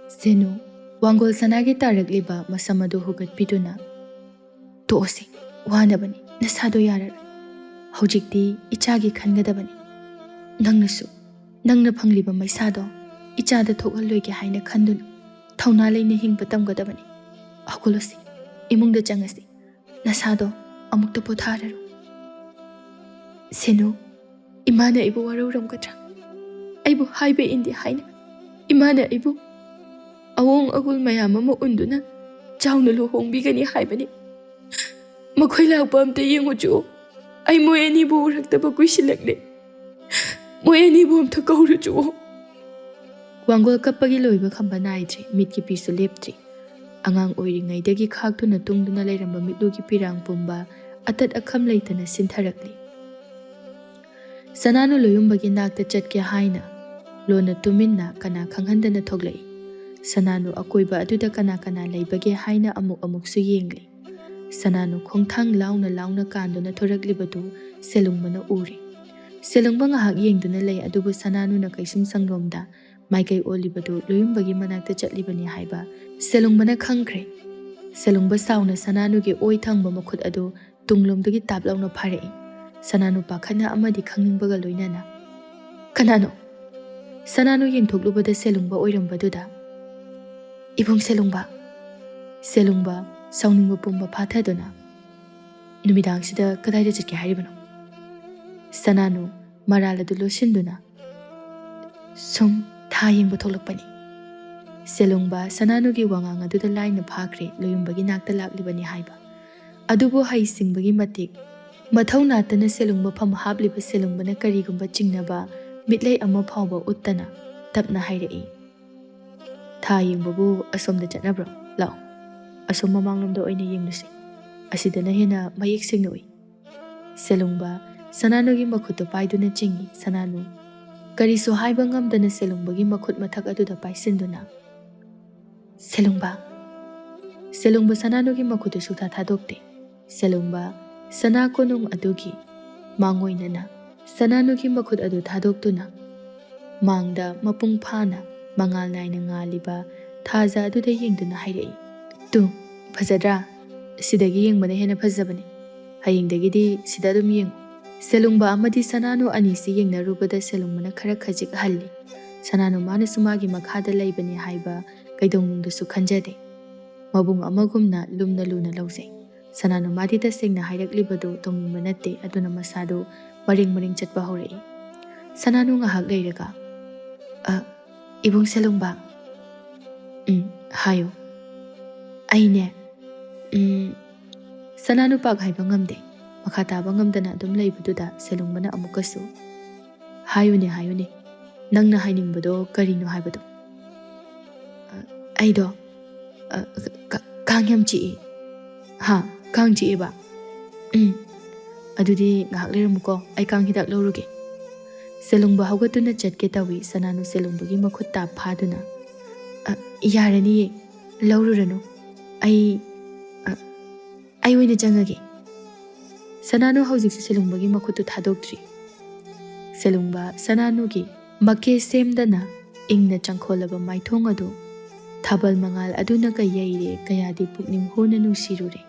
ꯁꯦꯅꯨ, ꯋꯥꯡꯒꯣꯜ ꯁꯅꯥꯒꯤ ꯇꯥꯔꯛꯂꯤꯕ ꯃꯁꯝ ꯑꯗꯨ ꯍꯨꯒꯠꯄꯤꯗꯨꯅ, "ꯇꯣꯛꯑꯁꯤ, ꯋꯥꯅꯕꯅꯤ, ꯅꯁꯥꯗꯣ ꯌꯥꯔꯔꯣꯏ꯫ ꯍꯧꯖꯤꯛꯇꯤ ꯏꯆꯥꯒꯤ ꯈꯟꯒꯗꯕꯅꯤ꯫ ꯅꯪꯅꯁꯨ, ꯅꯪꯅ ꯐꯪꯂꯤꯕ ꯃꯩꯁꯥꯗꯣ ꯏꯆꯥꯗ ꯊꯣꯛꯍꯜꯂꯣꯏꯒꯦ ꯍꯥꯏꯅ ꯈꯟꯗꯨꯅ ꯊꯧꯅꯥ ꯂꯩꯅ ꯍꯤꯡꯕ ꯇꯝꯒꯗꯕꯅꯤ꯫ ꯍꯧꯒꯠꯂꯁꯤ, ꯏꯃꯨꯡꯗ ꯆꯪꯉꯁꯤ꯫ ꯅꯁꯥꯗꯣ ꯑꯃꯨꯛꯇ ꯄꯣꯊꯥꯔꯔꯣ꯫" ꯁꯦꯅꯨ, ꯏꯃꯥꯅ ꯑꯩꯕꯨ ꯋꯥꯔꯧꯔꯝꯒꯗ꯭ꯔꯥ? ꯑꯩꯕꯨ ꯍꯥꯏꯕ ꯏꯟꯗꯦ ꯍꯥꯏꯅ ꯏꯃꯥꯅ ꯑꯩꯕꯨ ꯑꯋꯣꯡ ꯑꯒꯨꯜ ꯃꯌꯥꯝ ꯑꯃ ꯎꯟꯗꯨꯅ ꯆꯥꯎꯅ ꯂꯨꯍꯣꯡꯕꯤꯒꯅꯤ ꯍꯥꯏꯕꯅꯤ꯫ ꯃꯈꯣꯏ ꯂꯥꯛꯄ ꯑꯝꯇ ꯌꯦꯡꯉꯨ ꯆꯨ꯫ ꯑꯩ ꯃꯣꯏ ꯑꯅꯤꯕꯨ ꯎꯔꯛꯇꯕ ꯀꯨꯏꯁꯤꯜꯂꯛꯂꯦ꯫ ꯃꯣꯏ ꯑꯅꯤꯕꯨ ꯑꯝꯇ ꯀꯧꯔꯨ ꯆꯨ꯫ ꯋꯥꯡꯒꯣꯜ ꯀꯞꯄꯒꯤ ꯂꯣꯏꯕ ꯈꯝꯕ ꯅꯥꯏꯗ꯭ꯔꯤ, ꯃꯤꯠꯀꯤ ꯄꯤꯁꯨ ꯂꯦꯞꯇ꯭ꯔꯤ꯫ ꯑꯉꯥꯡ ꯑꯣꯏꯔꯤꯉꯩꯗꯒꯤ ꯈꯥꯛꯇꯨꯅ ꯇꯨꯡꯗꯨꯅ ꯂꯩꯔꯝꯕ ꯃꯤꯠꯂꯨꯒꯤ ꯄꯤꯔꯥꯡ ꯄꯨꯝꯕ ꯑꯇꯠ ꯑꯈꯝ ꯂꯩꯇꯅ ꯁꯤꯟꯊꯔꯛꯂꯤ꯫ ꯁꯅꯥꯅꯨ ꯂꯣꯌꯨꯝꯕꯒꯤ ꯅꯥꯛꯇ ꯆꯠꯀꯦ ꯍꯥꯏꯅ ꯂꯣꯟꯅ ꯇꯨꯃꯤꯟꯅ ꯀꯅꯥ ꯈꯪꯍꯟꯗꯅ ꯊꯣꯛꯂꯛꯏ꯫ ꯁꯅꯥꯅꯨ ꯑꯀꯣꯏꯕ ꯑꯗꯨꯗ ꯀꯅꯥ ꯀꯅꯥ ꯂꯩꯕꯒꯦ ꯍꯥꯏꯅ ꯑꯃꯨꯛ ꯑꯃꯨꯛꯁꯨ ꯌꯦꯡꯂꯤ꯫ ꯁꯅꯥꯅꯨ ꯈꯣꯡꯊꯥꯡ ꯂꯥꯎꯅ ꯂꯥꯎꯅ ꯀꯥꯟꯗꯨꯅ ꯊꯣꯔꯛꯂꯤꯕꯗꯨ ꯁꯦꯂꯨꯡꯕꯅ ꯎꯔꯦ꯫ ꯁꯦꯂꯨꯡꯕ ꯉꯥꯏꯍꯥꯛ ꯌꯦꯡꯗꯨꯅ ꯂꯩ, ꯑꯗꯨꯕꯨ ꯁꯅꯥꯅꯨꯅ ꯀꯩꯁꯨꯝ ꯁꯪꯂꯣꯝꯗ ꯃꯥꯏꯀꯩ ꯑꯣꯜꯂꯤꯕꯗꯨ ꯂꯣꯌꯨꯝꯕꯒꯤ ꯃꯅꯥꯛꯇ ꯆꯠꯂꯤꯕꯅꯤ ꯍꯥꯏꯕ ꯁꯦꯂꯨꯡꯕꯅ ꯈꯪꯈ꯭ꯔꯦ꯫ ꯁꯦꯂꯨꯡꯕ ꯁꯥꯎꯅ ꯁꯅꯥꯅꯨꯒꯤ ꯑꯣꯏ ꯊꯪꯕ ꯃꯈꯨꯠ ꯑꯗꯨ ꯇꯨꯡꯂꯣꯝꯗꯒꯤ ꯇꯥꯞ ꯂꯥꯎꯅ ꯐꯥꯔꯛꯏ꯫ ꯁꯅꯥꯅꯨ ꯄꯥꯈꯠꯅ ꯑꯃꯗꯤ ꯈꯪꯅꯤꯡꯕꯒ ꯂꯣꯏꯅꯅ, "ꯀꯅꯥꯅꯣ?" ꯁꯅꯥꯅꯨ ꯌꯦꯡꯊꯣꯛꯂꯨꯕꯗ ꯁꯦꯂꯨꯡꯕ ꯑꯣꯏꯔꯝꯕꯗꯨꯗ, "ꯏꯕꯨꯡ ꯁꯦꯂꯨꯡꯕ!" ꯁꯦꯂꯨꯡꯕ ꯁꯥꯎꯅꯤꯡꯕ ꯄꯨꯝꯕ ꯐꯥꯊꯗꯨꯅ, "ꯅꯨꯃꯤꯗꯥꯡꯁꯤꯗ ꯀꯗꯥꯏꯗ ꯆꯠꯀꯦ ꯍꯥꯏꯔꯤꯕꯅꯣ?" ꯁꯅꯥꯅꯨ ꯃꯔꯥꯜ ꯑꯗꯨ ꯂꯣꯠꯁꯤꯟꯗꯨꯅ, "ꯁꯨꯝ ꯊꯥ ꯌꯦꯡꯕ ꯊꯣꯛꯂꯛꯄꯅꯤ꯫" ꯁꯦꯂꯨꯡꯕ ꯁꯅꯥꯅꯨꯒꯤ ꯋꯥꯉꯥꯡ ꯑꯗꯨꯗ ꯂꯥꯏꯅ ꯐꯥꯈ꯭ꯔꯦ ꯂꯣꯌꯨꯝꯕꯒꯤ ꯅꯥꯛꯇ ꯂꯥꯛꯂꯤꯕꯅꯤ ꯍꯥꯏꯕ꯫ ꯑꯗꯨꯕꯨ ꯍꯩꯁꯤꯡꯕꯒꯤ ꯃꯇꯤꯛ ꯃꯊꯧ ꯅꯥꯠꯇꯅ ꯁꯦꯂꯨꯡꯕ ꯐꯝ ꯍꯥꯞꯂꯤꯕ ꯁꯦꯂꯨꯡꯕꯅ ꯀꯔꯤꯒꯨꯝꯕ ꯆꯤꯡꯅꯕ ꯃꯤꯠꯂꯩ ꯑꯃ ꯐꯥꯎꯕ ꯎꯠꯇꯅ ꯇꯞꯅ ꯍꯥꯏꯔꯛꯏ, "ꯊꯥ ꯌꯦꯡꯕꯕꯨ ꯑꯁꯣꯝꯗ ꯆꯠꯅꯕ꯭ꯔꯣ? ꯂꯥꯛꯑꯣ, ꯑꯁꯣꯝ ꯃꯃꯥꯡꯂꯣꯝꯗ ꯑꯣꯏꯅ ꯌꯦꯡꯂꯨꯁꯤ꯫ ꯑꯁꯤꯗꯅ ꯍꯦꯟꯅ ꯃꯌꯦꯛ ꯁꯦꯡꯅ ꯎꯏ꯫" ꯁꯦꯂꯨꯡꯕ ꯁꯅꯥꯅꯨꯒꯤ ꯃꯈꯨꯠꯇꯨ ꯄꯥꯏꯗꯨꯅ ꯆꯤꯡꯏ꯫ ꯁꯅꯥꯅꯨ ꯀꯔꯤꯁꯨ ꯍꯥꯏꯕ ꯉꯝꯗꯅ ꯁꯦꯂꯨꯡꯕꯒꯤ ꯃꯈꯨꯠ ꯃꯊꯛ ꯑꯗꯨꯗ ꯄꯥꯏꯁꯤꯟꯗꯨꯅ, "ꯁꯦꯂꯨꯡꯕ!" ꯁꯦꯂꯨꯡꯕ ꯁꯅꯥꯅꯨꯒꯤ ꯃꯈꯨꯠꯇꯨ ꯁꯨꯛꯊꯥ ꯊꯥꯗꯣꯛꯇꯦ꯫ ꯁꯦꯂꯨꯡꯕ ꯁꯅꯥ ꯀꯣꯅꯨꯡ ꯑꯗꯨꯒꯤ ꯃꯥꯡꯑꯣꯏꯅꯅ ꯁꯅꯥꯅꯨꯒꯤ ꯃꯈꯨꯠ ꯑꯗꯨ ꯊꯥꯗꯣꯛꯇꯨꯅ ꯃꯥꯡꯗ ꯃꯄꯨꯡ ꯐꯥꯅ ꯃꯉꯥꯜ ꯅꯥꯏꯅ ꯉꯥꯜꯂꯤꯕ ꯊꯥꯖ ꯑꯗꯨꯗ ꯌꯦꯡꯗꯨꯅ ꯍꯥꯏꯔꯛꯏ, "ꯇꯨ, ꯐꯖꯗ꯭ꯔꯥ? ꯁꯤꯗꯒꯤ ꯌꯦꯡꯕꯅ ꯍꯦꯟꯅ ꯐꯖꯕꯅꯤ꯫ ꯍꯌꯦꯡꯗꯒꯤꯗꯤ ꯁꯤꯗ ꯑꯗꯨꯝ ꯌꯦꯡꯉꯨ꯫" ꯁꯦꯂꯨꯡꯕ ꯑꯃꯗꯤ ꯁꯅꯥꯅꯨ ꯑꯅꯤꯁꯤ ꯌꯦꯡꯅꯔꯨꯕꯗ ꯁꯦꯂꯨꯡꯕꯅ ꯈꯔ ꯈꯖꯤꯛ ꯍꯜꯂꯤ꯫ ꯁꯅꯥꯅꯨ ꯃꯥꯅꯁꯨ ꯃꯥꯒꯤ ꯃꯈꯥꯗ ꯂꯩꯕꯅꯤ ꯍꯥꯏꯕ ꯀꯩꯗꯧꯅꯨꯡꯗꯁꯨ ꯈꯟꯖꯗꯦ꯫ ꯃꯕꯨꯡ ꯑꯃꯒꯨꯝꯅ ꯂꯨꯝꯅ ꯂꯨꯅ ꯂꯧꯖꯩ꯫ ꯁꯅꯥꯅꯨ ꯃꯥꯗꯤ ꯇꯁꯦꯡꯅ ꯍꯥꯏꯔꯛꯂꯤꯕꯗꯨ ꯇꯧꯅꯤꯡꯕ ꯅꯠꯇꯦ, ꯑꯗꯨꯅ ꯃꯁꯥꯗꯨ ꯃꯔꯦꯡ ꯃꯔꯦꯡ ꯆꯠꯄ ꯍꯧꯔꯛꯏ꯫ ꯁꯅꯥꯅꯨ ꯉꯥꯏꯍꯥꯛ ꯂꯩꯔꯒ, "ꯑ, ꯏꯕꯨꯡ ꯁꯦꯂꯨꯡꯕ?" "ꯎꯝ, ꯍꯥꯏꯌꯨ꯫" "ꯑꯩꯅꯦ, ꯎꯝ," ꯁꯅꯥꯅꯨ ꯄꯥꯛ ꯍꯥꯏꯕ ꯉꯝꯗꯦ꯫ ꯃꯈꯥ ꯇꯥꯕ ꯉꯝꯗꯅ ꯑꯗꯨꯝ ꯂꯩꯕꯗꯨꯗ ꯁꯦꯂꯨꯡꯕꯅ ꯑꯃꯨꯛꯀꯁꯨ, "ꯍꯥꯏꯌꯨꯅꯦ, ꯍꯥꯏꯌꯨꯅꯦ, ꯅꯪꯅ ꯍꯥꯏꯅꯤꯡꯕꯗꯣ ꯀꯔꯤꯅꯣ ꯍꯥꯏꯕꯗꯣ?" "ꯑ, ꯑꯩꯗꯣ, ꯑ, ꯀ-, ꯀꯥꯡ ꯌꯥꯝ ꯆꯤꯛꯏ꯫" "ꯍꯥ? ꯀꯥꯡ ꯆꯤꯛꯑꯦꯕ?" "ꯎꯝ꯫ ꯑꯗꯨꯗꯤ ꯉꯥꯏꯍꯥꯛ ꯂꯩꯔꯝꯃꯨꯀꯣ, ꯑꯩ ꯀꯥꯡ ꯍꯤꯗꯥꯛ ꯂꯧꯔꯨꯒꯦ꯫" ꯁꯦꯂꯨꯡꯕ ꯍꯧꯒꯠꯇꯨꯅ ꯆꯠꯀꯦ ꯇꯧꯏ꯫ ꯁꯅꯥꯅꯨ ꯁꯦꯂꯨꯡꯕꯒꯤ ꯃꯈꯨꯠ ꯇꯥꯞ ꯐꯥꯗꯨꯅ, "ꯑ, ꯌꯥꯔꯅꯤꯌꯦ, ꯂꯧꯔꯨꯔꯅꯨ꯫ ꯑꯩ, ꯑ, ꯑꯩ ꯑꯣꯏꯅ ꯆꯪꯉꯒꯦ꯫" ꯁꯅꯥꯅꯨ ꯍꯧꯖꯤꯛꯁꯨ ꯁꯦꯂꯨꯡꯕꯒꯤ ꯃꯈꯨꯠꯇꯨ ꯊꯥꯗꯣꯛꯇ꯭ꯔꯤ꯫ ꯁꯦꯂꯨꯡꯕ ꯁꯅꯥꯅꯨꯒꯤ ꯃꯀꯦ ꯁꯦꯝꯗꯅ ꯏꯪꯅ ꯆꯪꯈꯣꯜꯂꯕ ꯃꯥꯏꯊꯣꯡ ꯑꯗꯨ ꯊꯥꯕꯜ ꯃꯉꯥꯜ ꯑꯗꯨꯅꯒ ꯌꯩꯔꯦ, ꯀꯌꯥꯗꯤ ꯄꯨꯛꯅꯤꯡ ꯍꯨꯅ ꯅꯨꯡꯁꯤꯔꯨꯔꯦ꯫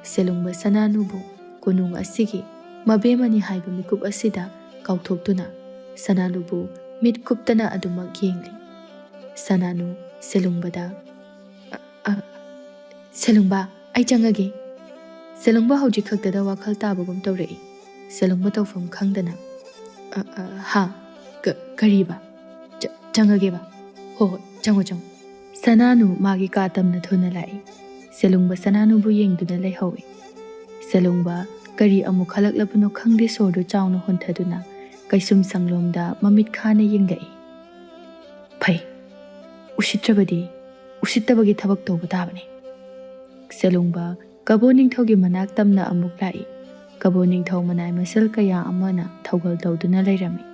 ꯁꯦꯂꯨꯡꯕ ꯁꯅꯥꯅꯨꯕꯨ ꯀꯣꯅꯨꯡ ꯑꯁꯤꯒꯤ ꯃꯕꯦꯝꯃꯅꯤ ꯍꯥꯏꯕ ꯃꯤꯀꯨꯞ ꯑꯁꯤꯗ ꯀꯥꯎꯊꯣꯛꯇꯨꯅ ꯁꯅꯥꯅꯨꯕꯨ ꯃꯤꯠ ꯀꯨꯞꯇꯅ ꯑꯗꯨꯃꯛ ꯌꯦꯡꯂꯤ꯫ ꯁꯅꯥꯅꯨ ꯁꯦꯂꯨꯡꯕꯗ, "ꯑ, ꯑ, ꯁꯦꯂꯨꯡꯕ, ꯑꯩ ꯆꯪꯉꯒꯦ꯫" ꯁꯦꯂꯨꯡꯕ ꯍꯧꯖꯤꯛ ꯈꯛꯇꯗ ꯋꯥꯈꯜ ꯇꯥꯕꯒꯨꯝ ꯇꯧꯔꯛꯏ꯫ ꯁꯦꯂꯨꯡꯕ ꯇꯧꯐꯝ ꯈꯪꯗꯅ, "ꯑ, ꯑ, ꯍꯥ? ꯀ-, ꯀꯔꯤꯕ? ꯆ-, ꯆꯪꯉꯒꯦꯕ? ꯍꯣ, ꯍꯣꯏ, ꯆꯪꯉꯣ, ꯆꯪꯉꯣ꯫" ꯁꯅꯥꯅꯨ ꯃꯥꯒꯤ ꯀꯥ ꯇꯝꯅ ꯊꯨꯅ ꯂꯥꯛꯏ꯫ ꯁꯦꯂꯨꯡꯕ ꯁꯅꯥꯅꯨꯕꯨ ꯌꯦꯡꯗꯨꯅ ꯂꯩꯍꯧꯏ꯫ ꯁꯦꯂꯨꯡꯕ ꯀꯔꯤ ꯑꯃꯨꯛ ꯈꯜꯂꯛꯂꯕꯅꯣ ꯈꯪꯗꯦ, ꯁꯣꯔꯗꯨ ꯆꯥꯎꯅ ꯍꯣꯟꯊꯗꯨꯅ ꯀꯩꯁꯨꯝ ꯁꯪꯂꯣꯝꯗ ꯃꯃꯤꯠ ꯈꯥꯅ ꯌꯦꯡꯂꯛꯏ꯫ "ꯐꯩ, ꯎꯁꯤꯠꯇ꯭ꯔꯕꯗꯤ ꯎꯁꯤꯠꯇꯕꯒꯤ ꯊꯕꯛ ꯇꯧꯕ ꯇꯥꯕꯅꯤ꯫" ꯁꯦꯂꯨꯡꯕ ꯀꯕꯣ ꯅꯤꯡꯊꯧꯒꯤ ꯃꯅꯥꯛ ꯇꯝꯅ ꯑꯃꯨꯛ ꯂꯥꯛꯏ꯫ ꯀꯕꯣ ꯅꯤꯡꯊꯧ ꯃꯅꯥꯏ ꯃꯁꯜ ꯀꯌꯥ ꯑꯃꯅ ꯊꯧꯒꯜ ꯇꯧꯗꯨꯅ ꯂꯩꯔꯝꯃꯤ꯫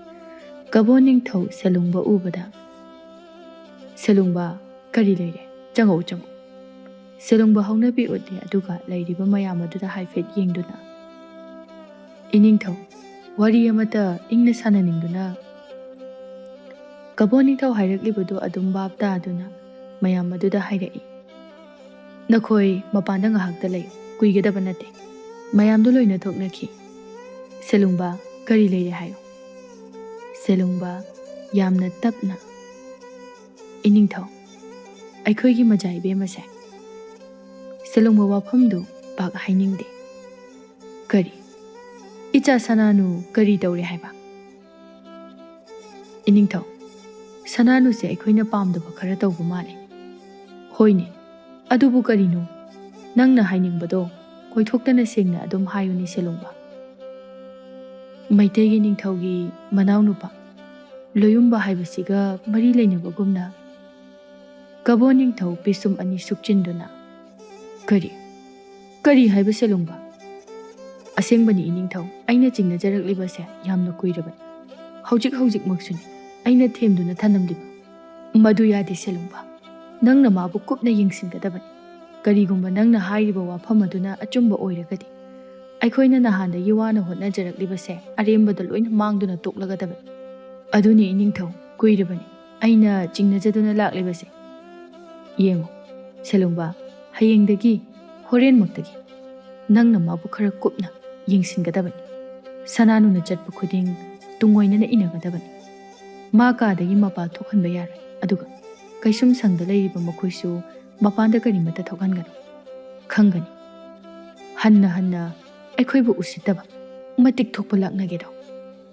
ꯀꯕꯣ ꯅꯤꯡꯊꯧ ꯁꯦꯂꯨꯡꯕ ꯎꯕꯗ, "ꯁꯦꯂꯨꯡꯕ, ꯀꯔꯤ ꯂꯩꯔꯦ? ꯆꯪꯉꯛꯎ, ꯆꯪꯉꯛꯎ꯫" ꯁꯦꯂꯨꯡꯕ ꯍꯧꯅꯕꯤ ꯎꯠꯂꯤ, ꯑꯗꯨꯒ ꯂꯩꯔꯤꯕ ꯃꯌꯥꯝ ꯑꯗꯨꯗ ꯍꯥꯏꯐꯦꯠ ꯌꯦꯡꯗꯨꯅ, "ꯏꯅꯤꯡꯊꯧ, ꯋꯥꯔꯤ ꯑꯃꯇ ꯏꯪꯅ ꯁꯥꯟꯅꯅꯤꯡꯗꯨꯅ꯫" ꯀꯕꯣ ꯅꯤꯡꯊꯧ ꯍꯥꯏꯔꯛꯂꯤꯕꯗꯨ ꯑꯗꯨꯝ ꯚꯥꯞ ꯇꯥꯗꯨꯅ ꯃꯌꯥꯝ ꯑꯗꯨꯗ ꯍꯥꯏꯔꯛꯏ, "ꯅꯈꯣꯏ ꯃꯄꯥꯟꯗ ꯉꯥꯏꯍꯥꯛꯇ ꯂꯩꯌꯨ, ꯀꯨꯏꯒꯗꯕ ꯅꯠꯇꯦ꯫" ꯃꯌꯥꯝꯗꯨ ꯂꯣꯏꯅ ꯊꯣꯛꯅꯈꯤ꯫ "ꯁꯦꯂꯨꯡꯕ, ꯀꯔꯤ ꯂꯩꯔꯦ ꯍꯥꯏꯌꯨ꯫" ꯁꯦꯂꯨꯡꯕ ꯌꯥꯝꯅ ꯇꯞꯅ, "ꯏꯅꯤꯡꯊꯧ, ꯑꯩꯈꯣꯏꯒꯤ ꯃꯖꯥ ꯏꯕꯦꯝꯃꯁꯦ, ꯁꯦꯂꯨꯡꯕ ꯋꯥꯐꯝꯗꯨ ꯄꯥꯛ ꯍꯥꯏꯅꯤꯡꯗꯦ꯫" "ꯀꯔꯤ? ꯏꯆꯥ ꯁꯅꯥꯅꯨ ꯀꯔꯤ ꯇꯧꯔꯦ ꯍꯥꯏꯕ?" "ꯏꯅꯤꯡꯊꯧ, ꯁꯅꯥꯅꯨꯁꯦ ꯑꯩꯈꯣꯏꯅ ꯄꯥꯝꯗꯕ ꯈꯔ ꯇꯧꯕ ꯃꯥꯜꯂꯦ꯫" "ꯍꯣꯏꯅꯦ, ꯑꯗꯨꯕꯨ ꯀꯔꯤꯅꯣ? ꯅꯪꯅ ꯍꯥꯏꯅꯤꯡꯕꯗꯣ ꯀꯣꯏꯊꯣꯛꯇꯅ ꯁꯦꯡꯅ ꯑꯗꯨꯝ ꯍꯥꯏꯌꯨꯅꯦ ꯁꯦꯂꯨꯡꯕ꯫" "ꯃꯩꯇꯩꯒꯤ ꯅꯤꯡꯊꯧꯒꯤ ꯃꯅꯥꯎꯅꯨꯄꯥ ꯂꯣꯌꯨꯝꯕ ꯍꯥꯏꯕꯁꯤꯒ ꯃꯔꯤ ꯂꯩꯅꯕꯒꯨꯝꯅ꯫" ꯀꯕꯣ ꯅꯤꯡꯊꯧ ꯄꯤꯁꯨꯝ ꯑꯅꯤ ꯁꯨꯛꯆꯤꯟꯗꯨꯅ, "ꯀꯔꯤ? ꯀꯔꯤ ꯍꯥꯏꯕ ꯁꯦꯂꯨꯡꯕ?" "ꯑꯁꯦꯡꯕꯅꯤ ꯏꯅꯤꯡꯊꯧ, ꯑꯩꯅ ꯆꯤꯡꯅꯖꯔꯛꯂꯤꯕꯁꯦ ꯌꯥꯝꯅ ꯀꯨꯏꯔꯕꯅꯤ꯫ ꯍꯧꯖꯤꯛ ꯍꯧꯖꯤꯛꯃꯛꯁꯨꯅꯤ ꯑꯩꯅ ꯊꯦꯝꯗꯨꯅ ꯊꯅꯝꯂꯤꯕ꯫" "ꯃꯗꯨ ꯌꯥꯗꯦ ꯁꯦꯂꯨꯡꯕ꯫ ꯅꯪꯅ ꯃꯥꯕꯨ ꯀꯨꯞꯅ ꯌꯦꯡꯁꯤꯟꯒꯗꯕꯅꯤ꯫ ꯀꯔꯤꯒꯨꯝꯕ ꯅꯪꯅ ꯍꯥꯏꯔꯤꯕ ꯋꯥꯐꯝ ꯑꯗꯨꯅ ꯑꯆꯨꯝꯕ ꯑꯣꯏꯔꯒꯗꯤ, ꯑꯩꯈꯣꯏꯅ ꯅꯍꯥꯟꯗꯒꯤ ꯋꯥꯅ ꯍꯣꯠꯅꯖꯔꯛꯂꯤꯕꯁꯦ ꯑꯔꯦꯝꯕꯗ ꯂꯣꯏꯅ ꯃꯥꯡꯗꯨꯅ ꯇꯣꯛꯂꯒꯗꯕꯅꯤ꯫ ꯑꯗꯨꯅꯤ ꯏꯅꯤꯡꯊꯧ, ꯀꯨꯏꯔꯕꯅꯤ ꯑꯩꯅ ꯆꯤꯡꯅꯖꯗꯨꯅ ꯂꯥꯛꯂꯤꯕꯁꯦ꯫ ꯌꯦꯡꯉꯨ ꯁꯦꯂꯨꯡꯕ, ꯍꯌꯦꯡꯗꯒꯤ, ꯍꯣꯔꯦꯟꯃꯛꯇꯒꯤ ꯅꯪꯅ ꯃꯥꯕꯨ ꯈꯔ ꯀꯨꯞꯅ ꯌꯦꯡꯁꯤꯟꯒꯗꯕꯅꯤ꯫ ꯁꯅꯥꯅꯨꯅ ꯆꯠꯄ ꯈꯨꯗꯤꯡ ꯇꯨꯡꯑꯣꯏꯅꯅ ꯏꯟꯅꯒꯗꯕꯅꯤ꯫ ꯃꯥ ꯀꯥꯗꯒꯤ ꯃꯄꯥꯜ ꯊꯣꯛꯍꯟꯕ ꯌꯥꯔꯣꯏ꯫ ꯑꯗꯨꯒ ꯀꯩꯁꯨꯝꯁꯪꯗ ꯂꯩꯔꯤꯕ ꯃꯈꯣꯏꯁꯨ ꯃꯄꯥꯟꯗ ꯀꯔꯤꯃꯠꯇ ꯊꯣꯛꯍꯟꯒꯅꯨ꯫ ꯈꯪꯒꯅꯤ꯫ ꯍꯟꯅ ꯍꯟꯅ ꯑꯩꯈꯣꯏꯕꯨ ꯎꯁꯤꯠꯇꯕ ꯃꯇꯤꯛ ꯊꯣꯛꯄ ꯂꯥꯛꯅꯒꯦꯔꯣ?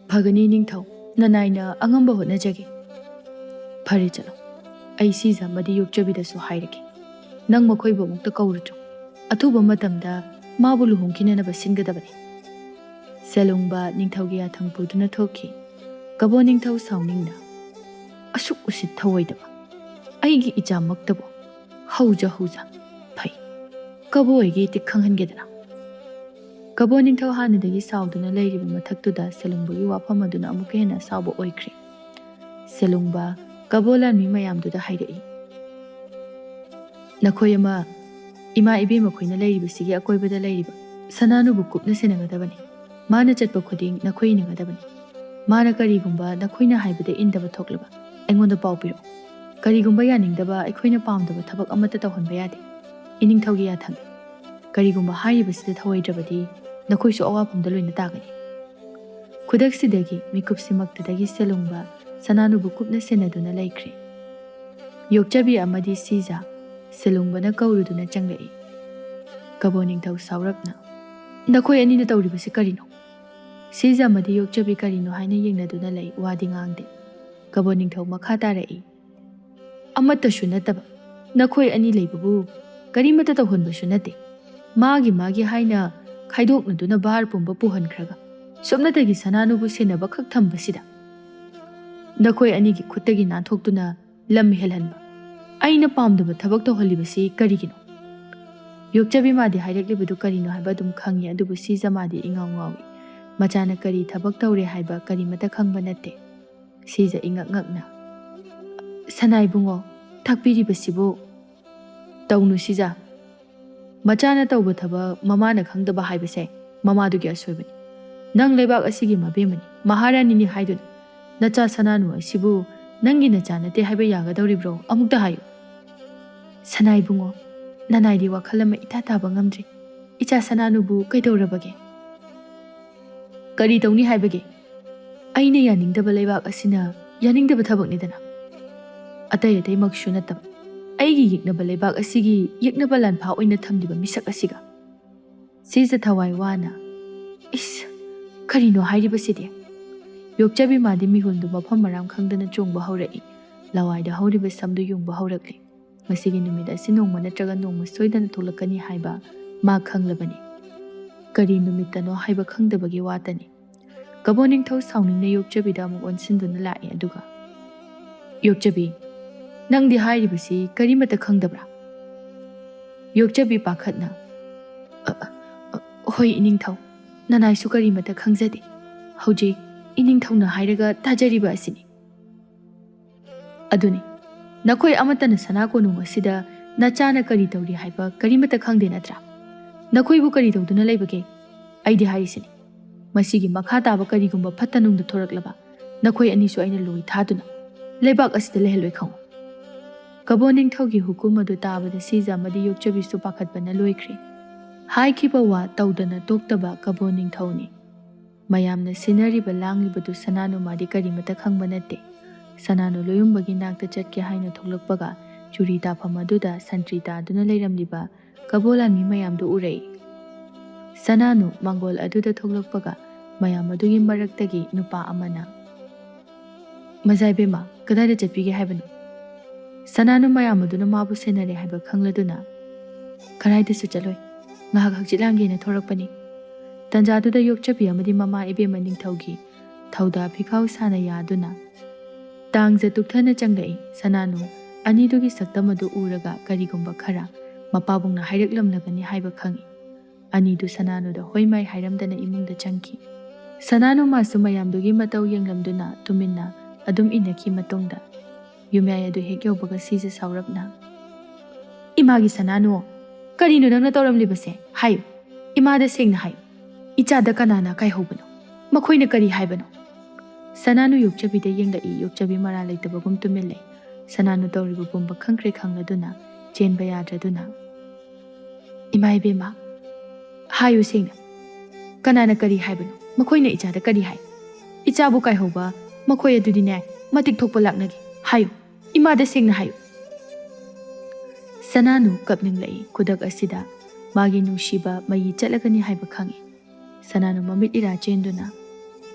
ꯐꯒꯅꯤ ꯅꯤꯡꯊꯧ, ꯅꯅꯥꯏꯅ ꯑꯉꯝꯕ ꯍꯣꯠꯅꯖꯒꯦ꯫ ꯐꯔꯦ, ꯆꯠꯂꯣ꯫ ꯑꯩ ꯁꯤꯖ ꯑꯃꯗꯤ ꯌꯣꯛꯆꯕꯤꯗꯁꯨ ꯍꯥꯏꯔꯒꯦ꯫ ꯅꯪ ꯃꯈꯣꯏꯕꯨ ꯑꯃꯨꯛꯇ ꯀꯧꯔꯨꯆꯣ꯫ ꯑꯊꯨꯕ ꯃꯇꯝꯗ ꯃꯥꯕꯨ ꯂꯨꯍꯣꯡꯈꯤꯅꯅꯕ ꯁꯤꯟꯒꯗꯕꯅꯤ꯫ ꯁꯦꯂꯨꯡꯕ ꯅꯤꯡꯊꯧꯒꯤ ꯌꯥꯊꯪ ꯄꯨꯗꯨꯅ ꯊꯣꯛꯈꯤ꯫ ꯀꯕꯣ ꯅꯤꯡꯊꯧ ꯁꯥꯎꯅꯤꯡꯅ, "ꯑꯁꯨꯛ ꯎꯁꯤꯠ ꯊꯧꯑꯣꯏꯗꯕ ꯑꯩꯒꯤ ꯏꯆꯥꯃꯛꯇꯕꯨ ꯍꯧꯖ ꯍꯧꯖ꯫ ꯐꯩ, ꯀꯕꯣ ꯑꯩꯒꯤ ꯏꯇꯤꯛ ꯈꯪꯍꯟꯒꯦꯗꯅ?" ꯀꯕꯣ ꯅꯤꯡꯊꯧ ꯍꯥꯟꯅꯗꯒꯤ ꯁꯥꯎꯗꯨꯅ ꯂꯩꯔꯤꯕ ꯃꯊꯛꯇꯨꯗ ꯁꯦꯂꯨꯡꯕꯒꯤ ꯋꯥꯐꯝ ꯑꯗꯨꯅ ꯑꯃꯨꯛꯀ ꯍꯦꯟꯅ ꯑꯁꯥꯎꯕ ꯑꯣꯏꯈ꯭ꯔꯦ꯫ ꯁꯦꯂꯨꯡꯕ ꯀꯕꯣ ꯂꯥꯟꯃꯤ ꯃꯌꯥꯝꯗꯨꯗ ꯍꯥꯏꯔꯛꯏ, "ꯅꯈꯣꯏ ꯑꯃ ꯏꯃꯥ ꯏꯕꯦꯝ ꯃꯈꯣꯏꯅ ꯂꯩꯔꯤꯕꯁꯤꯒꯤ ꯑꯀꯣꯏꯕꯗ ꯂꯩꯔꯤꯕ ꯁꯅꯥꯅꯨꯕꯨ ꯀꯨꯞꯅ ꯁꯦꯟꯅꯒꯗꯕꯅꯤ꯫ ꯃꯥꯅ ꯆꯠꯄ ꯈꯨꯗꯤꯡ ꯅꯈꯣꯏ ꯏꯟꯅꯒꯗꯕꯅꯤ꯫ ꯃꯥꯅ ꯀꯔꯤꯒꯨꯝꯕ ꯅꯈꯣꯏꯅ ꯍꯥꯏꯕꯗ ꯏꯟꯗꯕ ꯊꯣꯛꯂꯕ ꯑꯩꯉꯣꯟꯗ ꯄꯥꯎ ꯄꯤꯔꯛꯎ꯫ ꯀꯔꯤꯒꯨꯝꯕ ꯌꯥꯅꯤꯡꯗꯕ, ꯑꯩꯈꯣꯏꯅ ꯄꯥꯝꯗꯕ ꯊꯕꯛ ꯑꯃꯠꯇ ꯇꯧꯍꯟꯕ ꯌꯥꯗꯦ꯫ ꯏꯅꯤꯡꯊꯧꯒꯤ ꯌꯥꯊꯪꯅꯤ꯫ ꯀꯔꯤꯒꯨꯝꯕ ꯍꯥꯏꯔꯤꯕꯁꯤꯗ ꯊꯧꯑꯣꯏꯗ꯭ꯔꯕꯗꯤ ꯅꯈꯣꯏꯁꯨ ꯑꯋꯥꯐꯝꯗ ꯂꯣꯏꯅ ꯇꯥꯒꯅꯤ꯫" ꯈꯨꯗꯛꯁꯤꯗꯒꯤ ꯃꯤꯀꯨꯞꯁꯤꯃꯛꯇꯗꯒꯤ ꯁꯦꯂꯨꯡꯕ ꯁꯅꯥꯅꯨꯕꯨ ꯀꯨꯞꯅ ꯁꯦꯟꯅꯗꯨꯅ ꯂꯩꯈ꯭ꯔꯦ꯫ ꯌꯣꯛꯆꯕꯤ ꯑꯃꯗꯤ ꯁꯤꯖ ꯁꯦꯂꯨꯡꯕꯅ ꯀꯧꯔꯨꯗꯨꯅ ꯆꯪꯂꯛꯏ꯫ ꯀꯕꯣ ꯅꯤꯡꯊꯧ ꯁꯥꯎꯔꯞꯅ, "ꯅꯈꯣꯏ ꯑꯅꯤꯅ ꯇꯧꯔꯤꯕꯁꯤ ꯀꯔꯤꯅꯣ?" ꯁꯤꯖ ꯑꯃꯗꯤ ꯌꯣꯛꯆꯕꯤ ꯀꯔꯤꯅꯣ ꯍꯥꯏꯅ ꯌꯦꯡꯅꯗꯨꯅ ꯂꯩ, ꯋꯥꯗꯤ ꯉꯥꯡꯗꯦ꯫ ꯀꯕꯣ ꯅꯤꯡꯊꯧ ꯃꯈꯥ ꯇꯥꯔꯛꯏ, "ꯑꯃꯠꯇꯁꯨ ꯅꯠꯇꯕ ꯅꯈꯣꯏ ꯑꯅꯤ ꯂꯩꯕꯕꯨ ꯀꯔꯤꯃꯠꯇ ꯇꯧꯍꯟꯕꯁꯨ ꯅꯠꯇꯦ꯫ ꯃꯥꯒꯤ ꯃꯥꯒꯤ ꯍꯥꯏꯅ ꯈꯥꯏꯗꯣꯛꯅꯗꯨꯅ ꯚꯥꯔ ꯄꯨꯝꯕ ꯄꯨꯍꯟꯈ꯭ꯔꯒ ꯁꯨꯞꯅꯇꯒꯤ ꯁꯅꯥꯅꯨꯕꯨ ꯁꯦꯟꯅꯕ ꯈꯛ ꯊꯝꯕꯁꯤꯗ ꯅꯈꯣꯏ ꯑꯅꯤꯒꯤ ꯈꯨꯠꯇꯒꯤ ꯅꯥꯟꯊꯣꯛꯇꯨꯅ ꯂꯝ ꯍꯦꯜꯍꯟꯕ꯫ ꯑꯩꯅ ꯄꯥꯝꯗꯕ ꯊꯕꯛ ꯇꯧꯍꯜꯂꯤꯕꯁꯤ ꯀꯔꯤꯒꯤꯅꯣ?" ꯌꯣꯛꯆꯕꯤ ꯃꯥꯗꯤ ꯍꯥꯏꯔꯛꯂꯤꯕꯗꯨ ꯀꯔꯤꯅꯣ ꯍꯥꯏꯕ ꯑꯗꯨꯝ ꯈꯪꯉꯤ, ꯑꯗꯨꯕꯨ ꯁꯤꯖ ꯃꯥꯗꯤ ꯏꯉꯥꯎ ꯉꯥꯎꯏ꯫ ꯃꯆꯥꯅ ꯀꯔꯤ ꯊꯕꯛ ꯇꯧꯔꯦ ꯍꯥꯏꯕ ꯀꯔꯤꯃꯠꯇ ꯈꯪꯕ ꯅꯠꯇꯦ꯫ ꯁꯤꯖ ꯏꯉꯛ ꯉꯛꯅ, "ꯁꯅꯥ ꯏꯕꯨꯡꯉꯣ, ꯇꯥꯛꯄꯤꯔꯤꯕꯁꯤꯕꯨ?" "ꯇꯧꯅꯨ ꯁꯤꯖ꯫ ꯃꯆꯥꯅ ꯇꯧꯕ ꯊꯕꯛ ꯃꯃꯥꯅ ꯈꯪꯗꯕ ꯍꯥꯏꯕꯁꯦ ꯃꯃꯥꯗꯨꯒꯤ ꯑꯁꯣꯏꯕꯅꯤ꯫ ꯅꯪ ꯂꯩꯕꯥꯛ ꯑꯁꯤꯒꯤ ꯃꯕꯦꯝꯃꯅꯤ, ꯃꯍꯥꯔꯥꯅꯤꯅꯤ ꯍꯥꯏꯗꯨꯅ ꯅꯆꯥ ꯁꯅꯥꯅꯨ ꯑꯁꯤꯕꯨ ꯅꯪꯒꯤ ꯅꯆꯥ ꯅꯠꯇꯦ ꯍꯥꯏꯕ ꯌꯥꯒꯗꯧꯔꯤꯕ꯭ꯔꯣ? ꯑꯃꯨꯛꯇ ꯍꯥꯏꯌꯨ꯫" "ꯁꯅꯥ ꯏꯕꯨꯡꯉꯣ, ꯅꯅꯥꯏꯗꯤ ꯋꯥꯈꯜ ꯑꯃ ꯏꯇꯥ ꯇꯥꯕ ꯉꯝꯗ꯭ꯔꯤ꯫ "ꯏꯆꯥ ꯁꯅꯥꯅꯨꯕꯨ ꯀꯩꯗꯧꯔꯕꯒꯦ? ꯀꯔꯤ ꯇꯧꯅꯤ ꯍꯥꯏꯕꯒꯦ? ꯑꯩꯅ ꯌꯥꯅꯤꯡꯗꯕ ꯂꯩꯕꯥꯛ ꯑꯁꯤꯅ ꯌꯥꯅꯤꯡꯗꯕ ꯊꯕꯛꯅꯤꯗꯅ꯫ ꯑꯇꯩ ꯑꯇꯩꯃꯛꯁꯨ ꯅꯠꯇꯕ, ꯑꯩꯒꯤ ꯌꯦꯛꯅꯕ ꯂꯩꯕꯥꯛ ꯑꯁꯤꯒꯤ ꯌꯦꯛꯅꯕ ꯂꯥꯟꯐꯥ ꯑꯣꯏꯅ ꯊꯝꯂꯤꯕ ꯃꯤꯁꯛ ꯑꯁꯤꯒ?" ꯁꯤꯖ ꯊꯋꯥꯏ ꯋꯥꯅ, "ꯏꯁ, ꯀꯔꯤꯅꯣ ꯍꯥꯏꯔꯤꯕꯁꯤꯗꯤ?" ꯌꯣꯛꯆꯕꯤ ꯃꯥꯗꯤ ꯃꯤꯍꯨꯜꯗꯨ ꯃꯐꯝ ꯃꯔꯥꯡ ꯈꯪꯗꯅ ꯆꯣꯡꯕ ꯍꯧꯔꯛꯏ꯫ ꯂꯋꯥꯏꯗ ꯍꯧꯔꯤꯕ ꯁꯝꯗꯨ ꯌꯨꯡꯕ ꯍꯧꯔꯛꯂꯤ꯫ ꯃꯁꯤꯒꯤ ꯅꯨꯃꯤꯠ ꯑꯁꯤ ꯅꯣꯡꯃ ꯅꯠꯇ꯭ꯔꯒ ꯅꯣꯡꯃ ꯁꯣꯏꯗꯅ ꯊꯣꯛꯂꯛꯀꯅꯤ ꯍꯥꯏꯕ ꯃꯥ ꯈꯪꯂꯕꯅꯤ꯫ ꯀꯔꯤ ꯅꯨꯃꯤꯠꯇꯅꯣ ꯍꯥꯏꯕ ꯈꯪꯗꯕꯒꯤ ꯋꯥꯇꯅꯤ꯫ ꯀꯕꯣ ꯅꯤꯡꯊꯧ ꯁꯥꯎꯅꯤꯡꯅ ꯌꯣꯛꯆꯕꯤꯗ ꯑꯃꯨꯛ ꯑꯣꯟꯁꯤꯟꯗꯨꯅ ꯂꯥꯛꯏ, ꯑꯗꯨꯒ, "ꯌꯣꯛꯆꯕꯤ, ꯅꯪꯗꯤ ꯍꯥꯏꯔꯤꯕꯁꯤ ꯀꯔꯤꯃꯠꯇ ꯈꯪꯗꯕ꯭ꯔꯥ?" ꯌꯣꯛꯆꯕꯤ ꯄꯥꯈꯠꯅ, "ꯑ, ꯑ, ꯑ, ꯍꯣꯏ ꯏꯅꯤꯡꯊꯧ, ꯅꯅꯥꯏꯁꯨ ꯀꯔꯤꯃꯠꯇ ꯈꯪꯖꯗꯦ꯫ ꯍꯧꯖꯤꯛ ꯏꯅꯤꯡꯊꯧꯅ ꯍꯥꯏꯔꯒ ꯇꯥꯖꯔꯤꯕ ꯑꯁꯤꯅꯤ꯫" "ꯑꯗꯨꯅꯤ, ꯅꯈꯣꯏ ꯑꯃꯠꯇꯅ ꯁꯅꯥ ꯀꯣꯅꯨꯡ ꯑꯁꯤꯗ ꯅꯆꯥꯅ ꯀꯔꯤ ꯇꯧꯔꯤ ꯍꯥꯏꯕ ꯀꯔꯤꯃꯠꯇ ꯈꯪꯗꯦ ꯅꯠꯇ꯭ꯔꯥ? ꯅꯈꯣꯏꯕꯨ ꯀꯔꯤ ꯇꯧꯗꯨꯅ ꯂꯩꯕꯒꯦ? ꯑꯩꯗꯤ ꯍꯥꯏꯔꯤꯁꯤꯅꯤ, ꯃꯁꯤꯒꯤ ꯃꯈꯥ ꯇꯥꯕ ꯀꯔꯤꯒꯨꯝꯕ ꯐꯠꯇ ꯅꯨꯡꯗ ꯊꯣꯔꯛꯂꯕ, ꯅꯈꯣꯏ ꯑꯅꯤꯁꯨ ꯑꯩꯅ ꯂꯣꯏ ꯊꯥꯗꯨꯅ ꯂꯩꯕꯥꯛ ꯑꯁꯤꯗ ꯂꯩꯍꯜꯂꯣꯏ ꯈꯪꯉꯨ꯫" ꯀꯕꯣ ꯅꯤꯡꯊꯧꯒꯤ ꯍꯨꯀꯨꯝ ꯑꯗꯨ ꯇꯥꯕꯗ ꯁꯤꯖ ꯑꯃꯗꯤ ꯌꯣꯛꯆꯕꯤꯁꯨ ꯄꯥꯈꯠꯄꯅ ꯂꯣꯏꯈ꯭ꯔꯦ꯫ ꯍꯥꯏꯈꯤꯕ ꯋꯥ ꯇꯧꯗꯅ ꯇꯣꯛꯇꯕ ꯀꯕꯣ ꯅꯤꯡꯊꯧꯅꯤ꯫ ꯃꯌꯥꯝꯅ ꯁꯤꯟꯅꯔꯤꯕ ꯂꯥꯡꯂꯤꯕꯗꯨ ꯁꯅꯥꯅꯨ ꯃꯥꯗꯤ ꯀꯔꯤꯃꯠꯇ ꯈꯪꯕ ꯅꯠꯇꯦ꯫ ꯁꯅꯥꯅꯨ ꯂꯣꯌꯨꯝꯕꯒꯤ ꯅꯥꯛꯇ ꯆꯠꯀꯦ ꯍꯥꯏꯅ ꯊꯣꯛꯂꯛꯄꯒ ꯆꯨꯔꯤ ꯇꯥꯐꯝ ꯑꯗꯨꯗ ꯁꯟꯇ꯭ꯔꯤ ꯇꯥꯗꯨꯅ ꯂꯩꯔꯝꯂꯤꯕ ꯀꯕꯣ ꯂꯥꯟꯃꯤ ꯃꯌꯥꯝꯗꯨ ꯎꯔꯛꯏ꯫ ꯁꯅꯥꯅꯨ ꯃꯥꯡꯒꯣꯜ ꯑꯗꯨꯗ ꯊꯣꯛꯂꯛꯄꯒ ꯃꯌꯥꯝ ꯑꯗꯨꯒꯤ ꯃꯔꯛꯇꯒꯤ ꯅꯨꯄꯥ ꯑꯃꯅ, "ꯃꯖꯥ ꯏꯕꯦꯝꯃ, ꯀꯗꯥꯏꯗ ꯆꯠꯄꯤꯒꯦ ꯍꯥꯏꯕꯅꯣ?" ꯁꯅꯥꯅꯨ ꯃꯌꯥꯝ ꯑꯗꯨꯅ ꯃꯥꯕꯨ ꯁꯦꯟꯅꯔꯦ ꯍꯥꯏꯕ ꯈꯪꯂꯗꯨꯅ, "ꯀꯗꯥꯏꯗꯁꯨ ꯆꯠꯂꯣꯏ, ꯉꯥꯏꯍꯥꯛ ꯍꯛꯆꯤꯠ ꯂꯥꯡꯒꯦꯅ ꯊꯣꯔꯛꯄꯅꯤ꯫" ꯇꯟꯖꯥꯗꯨꯗ ꯌꯣꯛꯆꯕꯤ ꯑꯃꯗꯤ ꯃꯃꯥ ꯏꯕꯦꯝꯃ ꯅꯤꯡꯊꯧꯒꯤ ꯊꯧꯗꯥ ꯐꯤꯈꯥꯎ ꯁꯥꯅ ꯌꯥꯗꯨꯅ ꯇꯥꯡꯖ ꯇꯨꯛꯊꯅ ꯆꯪꯂꯛꯏ꯫ ꯁꯅꯥꯅꯨ ꯑꯅꯤꯗꯨꯒꯤ ꯁꯛꯇꯝ ꯑꯗꯨ ꯎꯔꯒ ꯀꯔꯤꯒꯨꯝꯕ ꯈꯔ ꯃꯄꯥꯕꯨꯡꯅ ꯍꯥꯏꯔꯛꯂꯝꯂꯒꯅꯤ ꯍꯥꯏꯕ ꯈꯪꯏ꯫ ꯑꯅꯤꯗꯨ ꯁꯅꯥꯅꯨꯗ ꯍꯣꯏ ꯃꯥꯏ ꯍꯥꯏꯔꯝꯗꯅ ꯏꯃꯨꯡꯗ ꯆꯪꯈꯤ꯫ ꯁꯅꯥꯅꯨ ꯃꯥꯁꯨ ꯃꯌꯥꯝꯗꯨꯒꯤ ꯃꯇꯧ ꯌꯦꯡꯂꯝꯗꯨꯅ ꯇꯨꯃꯤꯟꯅ ꯑꯗꯨꯝ ꯏꯟꯅꯈꯤ꯫ ꯃꯇꯨꯡꯗ ꯌꯨꯝꯌꯥꯏ ꯑꯗꯨ ꯍꯦꯛ ꯌꯧꯕꯒ ꯁꯤꯖ ꯁꯥꯎꯔꯞꯅ, "ꯏꯃꯥꯒꯤ ꯁꯅꯥꯅꯨ, ꯀꯔꯤꯅꯣ ꯅꯪꯅ ꯇꯧꯔꯝꯂꯤꯕꯁꯦ? ꯍꯥꯏꯌꯨ, ꯏꯃꯥꯗ ꯁꯦꯡꯅ ꯍꯥꯏꯌꯨ꯫ ꯏꯆꯥꯗ ꯀꯅꯥꯅ ꯑꯀꯥꯏꯍꯧꯕꯅꯣ? ꯃꯈꯣꯏꯅ ꯀꯔꯤ ꯍꯥꯏꯕꯅꯣ?" ꯁꯅꯥꯅꯨ ꯌꯣꯛꯆꯕꯤꯗ ꯌꯦꯡꯂꯛꯏ꯫ ꯌꯣꯛꯆꯕꯤ ꯃꯔꯥꯜ ꯂꯩꯇꯕꯒꯨꯝ ꯇꯨꯃꯤꯟ ꯂꯩ꯫ ꯁꯅꯥꯅꯨ ꯇꯧꯔꯤꯕ ꯄꯨꯝꯕ ꯈꯪꯈ꯭ꯔꯦ ꯈꯪꯂꯗꯨꯅ ꯆꯦꯟꯕ ꯌꯥꯗ꯭ꯔꯗꯨꯅ, "ꯏꯃꯥ ꯏꯕꯦꯝꯃ, ꯍꯥꯏꯌꯨ ꯁꯦꯡꯅ꯫ ꯀꯅꯥꯅ ꯀꯔꯤ ꯍꯥꯏꯕꯅꯣ? ꯃꯈꯣꯏꯅ ꯏꯆꯥꯗ ꯀꯔꯤ ꯍꯥꯏ? ꯏꯆꯥꯕꯨ ꯀꯥꯏꯍꯧꯕ ꯃꯈꯣꯏ ꯑꯗꯨꯗꯤꯅꯦ, ꯃꯇꯤꯛ ꯊꯣꯛꯄ ꯂꯥꯛꯅꯒꯦ꯫ ꯍꯥꯏꯌꯨ꯫ ꯏꯃꯥꯗ ꯁꯦꯡꯅ ꯍꯥꯏꯌꯨ꯫ ꯁꯅꯥꯅꯨ ꯀꯞꯅꯤꯡꯂꯛꯏ꯫ ꯈꯨꯗꯛ ꯑꯁꯤꯗ ꯃꯥꯒꯤ ꯅꯨꯡꯁꯤꯕ ꯃꯩ ꯆꯠꯂꯒꯅꯤ ꯍꯥꯏꯕ ꯈꯪꯏ꯫ ꯁꯅꯥꯅꯨ ꯃꯃꯤꯠ ꯏꯔꯥ ꯆꯦꯟꯗꯨꯅ,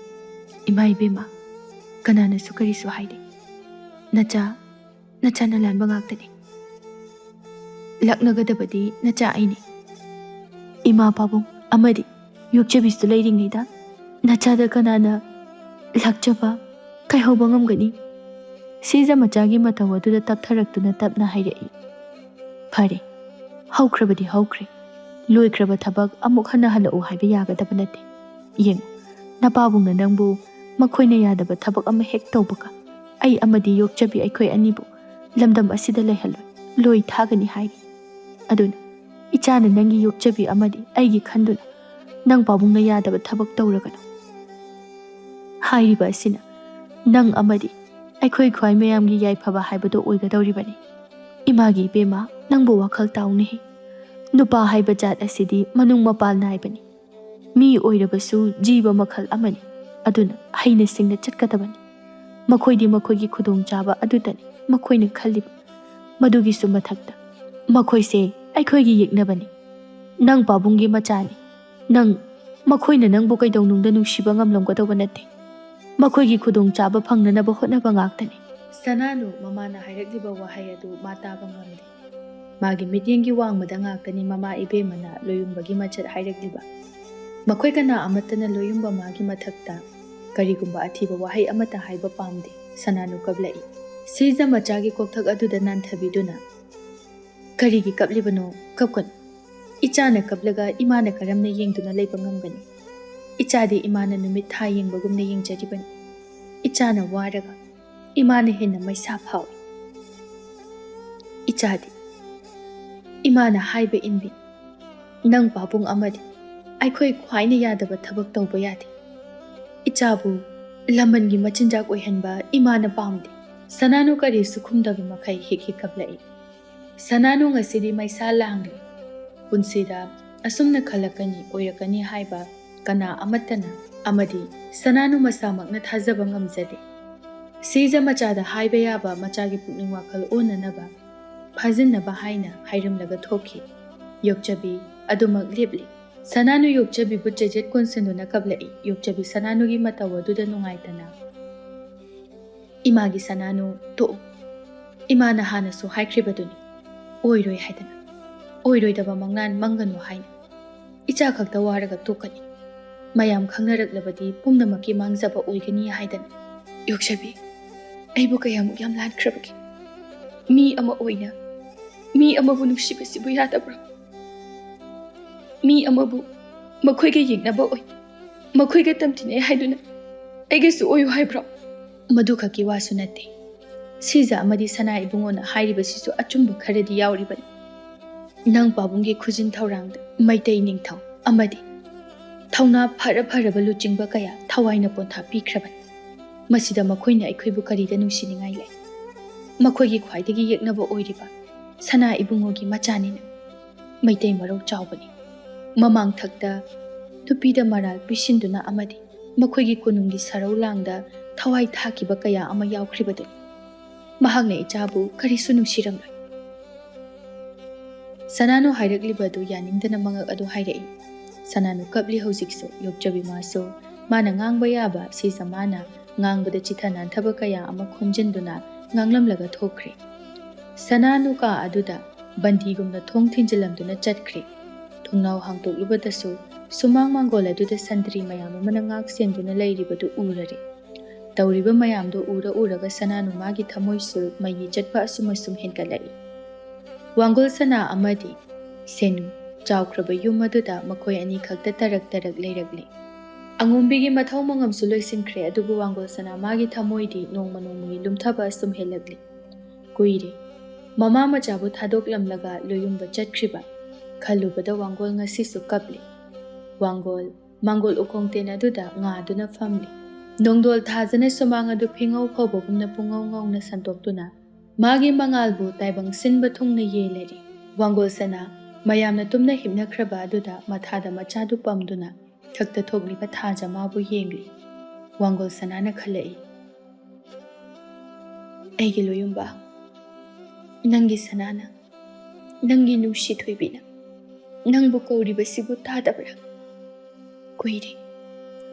"ꯏꯃꯥ ꯏꯕꯦꯝꯃ, ꯀꯅꯥꯅꯁꯨ ꯀꯔꯤꯁꯨ ꯍꯥꯏꯗꯦ꯫ ꯅꯆꯥ, ꯅꯆꯥꯅ ꯂꯥꯟꯕ ꯉꯥꯛꯇꯅꯤ꯫ ꯂꯥꯛꯅꯒꯗꯕꯗꯤ ꯅꯆꯥ ꯑꯩꯅꯤ꯫ ꯏꯃꯥ ꯄꯥꯕꯨꯡ ꯑꯃꯗꯤ ꯌꯣꯛꯆꯕꯤꯁꯨ ꯂꯩꯔꯤꯉꯩꯗ ꯅꯆꯥꯗ ꯀꯅꯥꯅ ꯂꯥꯛꯆꯕ ꯀꯥꯏꯍꯧꯕ ꯉꯝꯒꯅꯤ?" ꯁꯤꯖ ꯃꯆꯥꯒꯤ ꯃꯇꯧ ꯑꯗꯨꯗ ꯇꯞꯊꯔꯛꯇꯨꯅ ꯇꯞꯅ ꯍꯥꯏꯔꯛꯏ, "ꯐꯔꯦ, ꯍꯧꯈ꯭ꯔꯕꯗꯤ ꯍꯧꯈ꯭ꯔꯦ꯫ ꯂꯣꯏꯈ꯭ꯔꯕ ꯊꯕꯛ ꯑꯃꯨꯛ ꯍꯟꯅ ꯍꯜꯂꯛꯎ ꯍꯥꯏꯕ ꯌꯥꯒꯗꯕ ꯅꯠꯇꯦ꯫ ꯌꯦꯡꯉꯨ, ꯅꯄꯥꯕꯨꯡꯅ ꯅꯪꯕꯨ ꯃꯈꯣꯏꯅ ꯌꯥꯗꯕ ꯊꯕꯛ ꯑꯃ ꯍꯦꯛ ꯇꯧꯕꯒ ꯑꯩ ꯑꯃꯗꯤ ꯌꯣꯛꯆꯕꯤ ꯑꯩꯈꯣꯏ ꯑꯅꯤꯕꯨ ꯂꯝꯗꯝ ꯑꯁꯤꯗ ꯂꯩꯍꯜꯂꯣꯏ, ꯂꯣꯏ ꯊꯥꯒꯅꯤ ꯍꯥꯏꯔꯤ꯫ ꯑꯗꯨꯅ ꯏꯆꯥꯅ ꯅꯪꯒꯤ ꯌꯣꯛꯆꯕꯤ ꯑꯃꯗꯤ ꯑꯩꯒꯤ ꯈꯟꯗꯨꯅ ꯅꯪ ꯄꯥꯕꯨꯡꯅ ꯌꯥꯗꯕ ꯊꯕꯛ ꯇꯧꯔꯒꯅꯨ꯫ ꯍꯥꯏꯔꯤꯕ ꯑꯁꯤꯅ ꯅꯪ ꯑꯃꯗꯤ ꯑꯩꯈꯣꯏ ꯈ꯭ꯋꯥꯏ ꯃꯌꯥꯝꯒꯤ ꯌꯥꯏꯐꯕ ꯍꯥꯏꯕꯗꯨ ꯑꯣꯏꯒꯗꯧꯔꯤꯕꯅꯤ꯫ ꯏꯃꯥꯒꯤ ꯏꯕꯦꯝꯃ, ꯅꯪꯕꯨ ꯋꯥꯈꯜ ꯇꯥꯎꯅꯦꯍꯦ꯫ ꯅꯨꯄꯥ ꯍꯥꯏꯕ ꯖꯥꯠ ꯑꯁꯤꯗꯤ ꯃꯅꯨꯡ ꯃꯄꯥꯜ ꯅꯥꯏꯕꯅꯤ꯫ ꯃꯤ ꯑꯣꯏꯔꯕꯁꯨ ꯖꯤꯕ ꯃꯈꯜ ꯑꯃꯅꯤ꯫ ꯑꯗꯨꯅ ꯍꯩꯅ ꯁꯤꯡꯅ ꯆꯠꯀꯗꯕꯅꯤ꯫ ꯃꯈꯣꯏꯗꯤ ꯃꯈꯣꯏꯒꯤ ꯈꯨꯗꯣꯡꯆꯥꯕ ꯑꯗꯨꯇꯅꯤ ꯃꯈꯣꯏꯅ ꯈꯜꯂꯤꯕ꯫ ꯃꯗꯨꯒꯤꯁꯨ ꯃꯊꯛꯇ ꯃꯈꯣꯏꯁꯦ ꯑꯩꯈꯣꯏꯒꯤ ꯌꯦꯛꯅꯕꯅꯤ꯫ ꯅꯪ ꯄꯥꯕꯨꯡꯒꯤ ꯃꯆꯥꯅꯤ꯫ ꯅꯪ, ꯃꯈꯣꯏꯅ ꯅꯪꯕꯨ ꯀꯩꯗꯧꯅꯨꯡꯗ ꯅꯨꯡꯁꯤꯕ ꯉꯝꯂꯝꯒꯗꯧꯕ ꯅꯠꯇꯦ꯫ ꯃꯈꯣꯏꯒꯤ ꯈꯨꯗꯣꯡꯆꯥꯕ ꯐꯪꯅꯅꯕ ꯍꯣꯠꯅꯕ ꯉꯥꯛꯇꯅꯤ꯫ ꯁꯅꯥꯅꯨ ꯃꯃꯥꯅ ꯍꯥꯏꯔꯛꯂꯤꯕ ꯋꯥꯍꯩ ꯑꯗꯨ ꯃꯥ ꯇꯥꯕ ꯉꯝꯗꯦ꯫ ꯃꯥꯒꯤ ꯃꯤꯠꯌꯦꯡꯒꯤ ꯋꯥꯡꯃꯗ ꯉꯥꯛꯇꯅꯤ ꯃꯃꯥ ꯏꯕꯦꯝꯃꯅ ꯂꯣꯌꯨꯝꯕꯒꯤ ꯃꯆꯠ ꯍꯥꯏꯔꯛꯂꯤꯕ꯫ ꯃꯈꯣꯏ ꯀꯅꯥ ꯑꯃꯠꯇꯅ ꯂꯣꯌꯨꯝꯕ ꯃꯥꯒꯤ ꯃꯊꯛꯇ ꯀꯔꯤꯒꯨꯝꯕ ꯑꯊꯤꯕ ꯋꯥꯍꯩ ꯑꯃꯠꯇ ꯍꯥꯏꯕ ꯄꯥꯝꯗꯦ꯫ ꯁꯅꯥꯅꯨ ꯀꯞꯂꯛꯏ꯫ ꯁꯤꯖ ꯃꯆꯥꯒꯤ ꯀꯣꯛꯊꯛ ꯑꯗꯨꯗ ꯅꯥꯟꯊꯕꯤꯗꯨꯅ, "ꯀꯔꯤꯒꯤ ꯀꯞꯂꯤꯕꯅꯣ? ꯀꯞꯀꯅꯨ꯫ ꯏꯆꯥꯅ ꯀꯞꯂꯒ ꯏꯃꯥꯅ ꯀꯔꯝꯅ ꯌꯦꯡꯗꯨꯅ ꯂꯩꯕ ꯉꯝꯒꯅꯤ? ꯏꯆꯥꯗꯤ ꯏꯃꯥꯅ ꯅꯨꯃꯤꯠ ꯊꯥ ꯌꯦꯡꯕꯒꯨꯝꯅ ꯌꯦꯡꯖꯔꯤꯕꯅꯤ꯫ ꯏꯆꯥꯅ ꯋꯥꯔꯒ ꯏꯃꯥꯅ ꯍꯦꯟꯅ ꯃꯩꯁꯥ ꯐꯥꯎꯏ꯫ ꯏꯆꯥꯗꯤ ꯏꯃꯥꯅ ꯍꯥꯏꯕ ꯏꯟꯕꯤ꯫ ꯅꯪ ꯄꯥꯕꯨꯡ ꯑꯃꯗꯤ ꯑꯩꯈꯣꯏ ꯈ꯭ꯋꯥꯏꯅ ꯌꯥꯗꯕ ꯊꯕꯛ ꯇꯧꯕ ꯌꯥꯗꯦ꯫ ꯏꯆꯥꯕꯨ ꯂꯃꯟꯒꯤ ꯃꯆꯤꯟꯖꯥꯛ ꯑꯣꯏꯍꯟꯕ ꯏꯃꯥꯅ ꯄꯥꯝꯗꯦ꯫" ꯁꯅꯥꯅꯨ ꯀꯔꯤꯁꯨ ꯈꯨꯝꯗꯕ ꯃꯈꯩ ꯍꯤꯛ ꯍꯤꯛ ꯀꯞꯂꯛꯏ꯫ ꯁꯅꯥꯅꯨ ꯉꯁꯤꯗꯤ ꯃꯩꯁꯥ ꯂꯥꯡꯂꯦ꯫ ꯄꯨꯟꯁꯤꯗ ꯑꯁꯨꯝꯅ ꯈꯜꯂꯛꯀꯅꯤ, ꯑꯣꯏꯔꯛꯀꯅꯤ ꯍꯥꯏꯕ ꯀꯅꯥ ꯑꯃꯠꯇꯅ ꯑꯃꯗꯤ ꯁꯅꯥꯅꯨ ꯃꯁꯥꯃꯛꯅ ꯊꯥꯖꯕ ꯉꯝꯖꯗꯦ꯫ ꯁꯤꯖ ꯃꯆꯥꯗ ꯍꯥꯏꯕ ꯌꯥꯕ ꯃꯆꯥꯒꯤ ꯄꯨꯛꯅꯤꯡ ꯋꯥꯈꯜ ꯑꯣꯟꯅꯅꯕ, ꯐꯥꯖꯤꯟꯅꯕ ꯍꯥꯏꯅ ꯍꯥꯏꯔꯝꯂꯒ ꯊꯣꯛꯈꯤ꯫ ꯌꯣꯛꯆꯕꯤ ꯑꯗꯨꯃꯛ ꯂꯦꯞꯂꯤ꯫ ꯁꯅꯥꯅꯨ ꯌꯣꯛꯆꯕꯤꯕꯨ ꯆꯦꯖꯦꯠ ꯀꯣꯟꯁꯤꯟꯗꯨꯅ ꯀꯞꯂꯛꯏ꯫ ꯌꯣꯛꯆꯕꯤ ꯁꯅꯥꯅꯨꯒꯤ ꯃꯇꯧ ꯑꯗꯨꯗ ꯅꯨꯡꯉꯥꯏꯇꯅ, "ꯏꯃꯥꯒꯤ ꯁꯅꯥꯅꯨ, ꯇꯣꯛꯎ꯫ ꯏꯃꯥꯅ ꯍꯥꯟꯅꯁꯨ ꯍꯥꯏꯈ꯭ꯔꯤꯕꯗꯨꯅꯤ, ꯑꯣꯏꯔꯣꯏ ꯍꯥꯏꯗꯅ꯫ ꯑꯣꯏꯔꯣꯏꯗꯕ ꯃꯪꯂꯥꯟ ꯃꯪꯒꯅꯨ ꯍꯥꯏꯅ꯫ ꯏꯆꯥ ꯈꯛꯇ ꯋꯥꯔꯒ ꯇꯣꯛꯀꯅꯤ꯫ ꯃꯌꯥꯝ ꯈꯪꯅꯔꯛꯂꯕꯗꯤ ꯄꯨꯝꯅꯃꯛꯀꯤ ꯃꯥꯡꯖꯕ ꯑꯣꯏꯒꯅꯤ ꯍꯥꯏꯗꯅ꯫ ꯌꯣꯛꯆꯕꯤ, ꯑꯩꯕꯨ ꯀꯌꯥꯃꯨꯛ ꯌꯥꯝ ꯂꯥꯟꯈ꯭ꯔꯕꯒꯦ? ꯃꯤ ꯑꯃ ꯑꯣꯏꯅ ꯃꯤ ꯑꯃꯕꯨ ꯅꯨꯡꯁꯤꯕꯁꯤꯕꯨ ꯌꯥꯗꯕ꯭ꯔꯥ? ꯃꯤ ꯑꯃꯕꯨ ꯃꯈꯣꯏꯒ ꯌꯦꯛꯅꯕ ꯑꯣꯏ, ꯃꯈꯣꯏꯒ ꯇꯝꯊꯤꯅꯩ ꯍꯥꯏꯗꯨꯅ ꯑꯩꯒꯁꯨ ꯑꯣꯏꯌꯨ ꯍꯥꯏꯕ꯭ꯔꯣ?" ꯃꯗꯨꯈꯛꯀꯤ ꯋꯥꯁꯨ ꯅꯠꯇꯦ꯫ ꯁꯤꯖ ꯑꯃꯗꯤ ꯁꯅꯥ ꯏꯕꯨꯡꯉꯣꯅ ꯍꯥꯏꯔꯤꯕꯁꯤꯁꯨ ꯑꯆꯨꯝꯕ ꯈꯔꯗꯤ ꯌꯥꯎꯔꯤꯕꯅꯤ꯫ ꯅꯪ ꯄꯥꯕꯨꯡꯒꯤ ꯈꯨꯖꯤꯟ ꯊꯧꯔꯥꯡꯗ ꯃꯩꯇꯩ ꯅꯤꯡꯊꯧ ꯑꯃꯗꯤ ꯊꯧꯅꯥ ꯐꯔ ꯐꯔꯕ ꯂꯨꯆꯤꯡꯕ ꯀꯌꯥ ꯊꯋꯥꯏꯅ ꯄꯣꯟꯊꯥ ꯄꯤꯈ꯭ꯔꯕꯅꯤ꯫ ꯃꯁꯤꯗ ꯃꯈꯣꯏꯅ ꯑꯩꯈꯣꯏꯕꯨ ꯀꯔꯤꯗ ꯅꯨꯡꯁꯤꯅꯤꯡꯉꯥꯏ ꯂꯩ? ꯃꯈꯣꯏꯒꯤ ꯈ꯭ꯋꯥꯏꯗꯒꯤ ꯌꯦꯛꯅꯕ ꯑꯣꯏꯔꯤꯕ ꯁꯅꯥ ꯏꯕꯨꯡꯉꯣꯒꯤ ꯃꯆꯥꯅꯤꯅ꯫ ꯃꯩꯇꯩ ꯃꯔꯧ ꯆꯥꯎꯕꯅꯤ꯫ ꯃꯃꯥꯡꯊꯛꯇ ꯅꯨꯄꯤꯗ ꯃꯔꯥꯜ ꯄꯤꯁꯤꯟꯗꯨꯅ ꯑꯃꯗꯤ ꯃꯈꯣꯏꯒꯤ ꯀꯣꯅꯨꯡꯒꯤ ꯁꯔꯧ ꯂꯥꯡꯗ ꯊꯋꯥꯏ ꯊꯥꯈꯤꯕ ꯀꯌꯥ ꯑꯃ ꯌꯥꯎꯈ꯭ꯔꯤꯕꯗꯨꯅꯤ꯫ ꯃꯍꯥꯛꯅ ꯏꯆꯥꯕꯨ ꯀꯔꯤꯁꯨ ꯅꯨꯡꯁꯤꯔꯝꯂꯣꯏ꯫ ꯁꯅꯥꯅꯨ ꯍꯥꯏꯔꯛꯂꯤꯕ ꯑꯗꯨ ꯌꯥꯅꯤꯡꯗꯅ ꯃꯉꯛ ꯑꯗꯨ ꯍꯥꯏꯔꯛꯏ꯫ ꯁꯅꯥꯅꯨ ꯀꯞꯂꯤ ꯍꯧꯖꯤꯛꯁꯨ꯫ ꯌꯣꯛꯆꯕꯤ ꯃꯥꯁꯨ ꯃꯥꯅ ꯉꯥꯡꯕ ꯌꯥꯕ ꯁꯤꯖ ꯃꯥꯅ ꯉꯥꯡꯕꯗ ꯆꯤꯊ ꯅꯥꯟꯊꯕ ꯀꯌꯥ ꯑꯃ ꯈꯣꯝꯖꯤꯟꯗꯨꯅ ꯉꯥꯡꯂꯝꯂꯒ ꯊꯣꯛꯈ꯭ꯔꯦ꯫ ꯁꯅꯥꯅꯨ ꯀꯥ ꯑꯗꯨꯗ ꯕꯟꯗꯤꯒꯨꯝꯅ ꯊꯣꯡ ꯊꯤꯟꯖꯤꯜꯂꯝꯗꯨꯅ ꯆꯠꯈ꯭ꯔꯦ꯫ ꯊꯣꯡꯅꯥꯎ ꯍꯥꯡꯇꯣꯛꯂꯨꯕꯗꯁꯨ ꯁꯨꯃꯥꯡ ꯃꯥꯡꯒꯣꯜ ꯑꯗꯨꯗ ꯁꯟꯇ꯭ꯔꯤ ꯃꯌꯥꯝ ꯑꯃꯅ ꯉꯥꯛ ꯁꯦꯟꯗꯨꯅ ꯂꯩꯔꯤꯕꯗꯨ ꯎꯔꯔꯦ꯫ ꯇꯧꯔꯤꯕ ꯃꯌꯥꯝꯗꯨ ꯎꯔ ꯎꯔꯒ ꯁꯅꯥꯅꯨ ꯃꯥꯒꯤ ꯊꯃꯣꯏꯁꯨ ꯃꯩꯒꯤ ꯆꯠꯄ ꯑꯁꯨꯝ ꯑꯁꯨꯝ ꯍꯦꯟꯒꯠꯂꯛꯏ꯫ ꯋꯥꯡꯒꯣꯜ ꯁꯅꯥ ꯑꯃꯗꯤ ꯁꯦꯅꯨ ꯆꯥꯎꯈ꯭ꯔꯕ ꯌꯨꯝ ꯑꯗꯨꯗ ꯃꯈꯣꯏ ꯑꯅꯤ ꯈꯛꯇ ꯇꯔꯛ ꯇꯔꯛ ꯂꯩꯔꯛꯂꯤ꯫ ꯑꯉꯣꯝꯕꯤꯒꯤ ꯃꯊꯧ ꯃꯉꯝꯁꯨ ꯂꯣꯏꯁꯤꯟꯈ꯭ꯔꯦ, ꯑꯗꯨꯕꯨ ꯋꯥꯡꯒꯣꯜ ꯁꯅꯥ ꯃꯥꯒꯤ ꯊꯃꯣꯏꯗꯤ ꯅꯣꯡꯃ ꯅꯣꯡꯃꯒꯤ ꯂꯨꯝꯊꯕ ꯑꯁꯨꯝ ꯍꯦꯜꯂꯛꯂꯤ꯫ ꯀꯨꯏꯔꯦ ꯃꯃꯥ ꯃꯆꯥꯕꯨ ꯊꯥꯗꯣꯛꯂꯝꯂꯒ ꯂꯣꯌꯨꯝꯕ ꯆꯠꯈ꯭ꯔꯤꯕ꯫ ꯈꯜꯂꯨꯕꯗ ꯋꯥꯡꯒꯣꯜ ꯉꯁꯤꯁꯨ ꯀꯞꯂꯤ꯫ ꯋꯥꯡꯒꯣꯜ ꯃꯥꯡꯒꯣꯜ ꯎꯈꯣꯡ ꯇꯦꯟ ꯑꯗꯨꯗ ꯉꯥꯗꯨꯅ ꯐꯝꯂꯤ꯫ ꯅꯣꯡꯗꯣꯜ ꯊꯥꯖꯅ ꯁꯨꯃꯥꯡ ꯑꯗꯨ ꯐꯤꯉꯧ ꯐꯧꯕꯒꯨꯝꯅ ꯄꯨꯡꯉꯧ ꯉꯧꯅ ꯁꯟꯗꯣꯛꯇꯨꯅ ꯃꯥꯒꯤ ꯃꯉꯥꯜꯕꯨ ꯇꯥꯏꯕꯪ ꯁꯤꯟꯕ ꯊꯨꯡꯅ ꯌꯦꯜꯂꯔꯤ꯫ ꯋꯥꯡꯒꯣꯜ ꯁꯅꯥ ꯃꯌꯥꯝꯅ ꯇꯨꯝꯅ ꯍꯤꯞꯅꯈ꯭ꯔꯕ ꯑꯗꯨꯗ ꯃꯊꯥꯗ ꯃꯆꯥꯗꯨ ꯄꯝꯗꯨꯅ ꯊꯛꯇ ꯊꯣꯛꯂꯤꯕ ꯊꯥꯖꯃꯥꯕꯨ ꯌꯦꯡꯂꯤ꯫ ꯋꯥꯡꯒꯣꯜ ꯁꯅꯥꯅ ꯈꯜꯂꯛꯏ, "ꯑꯩꯒꯤ ꯂꯣꯌꯨꯝꯕ, ꯅꯪꯒꯤ ꯁꯅꯥꯅ, ꯅꯪꯒꯤ ꯅꯨꯡꯁꯤ ꯊꯣꯏꯕꯤꯅ ꯅꯪꯕꯨ ꯀꯧꯔꯤꯕꯁꯤꯕꯨ ꯇꯥꯗꯕ꯭ꯔꯥ? ꯀꯨꯏꯔꯦ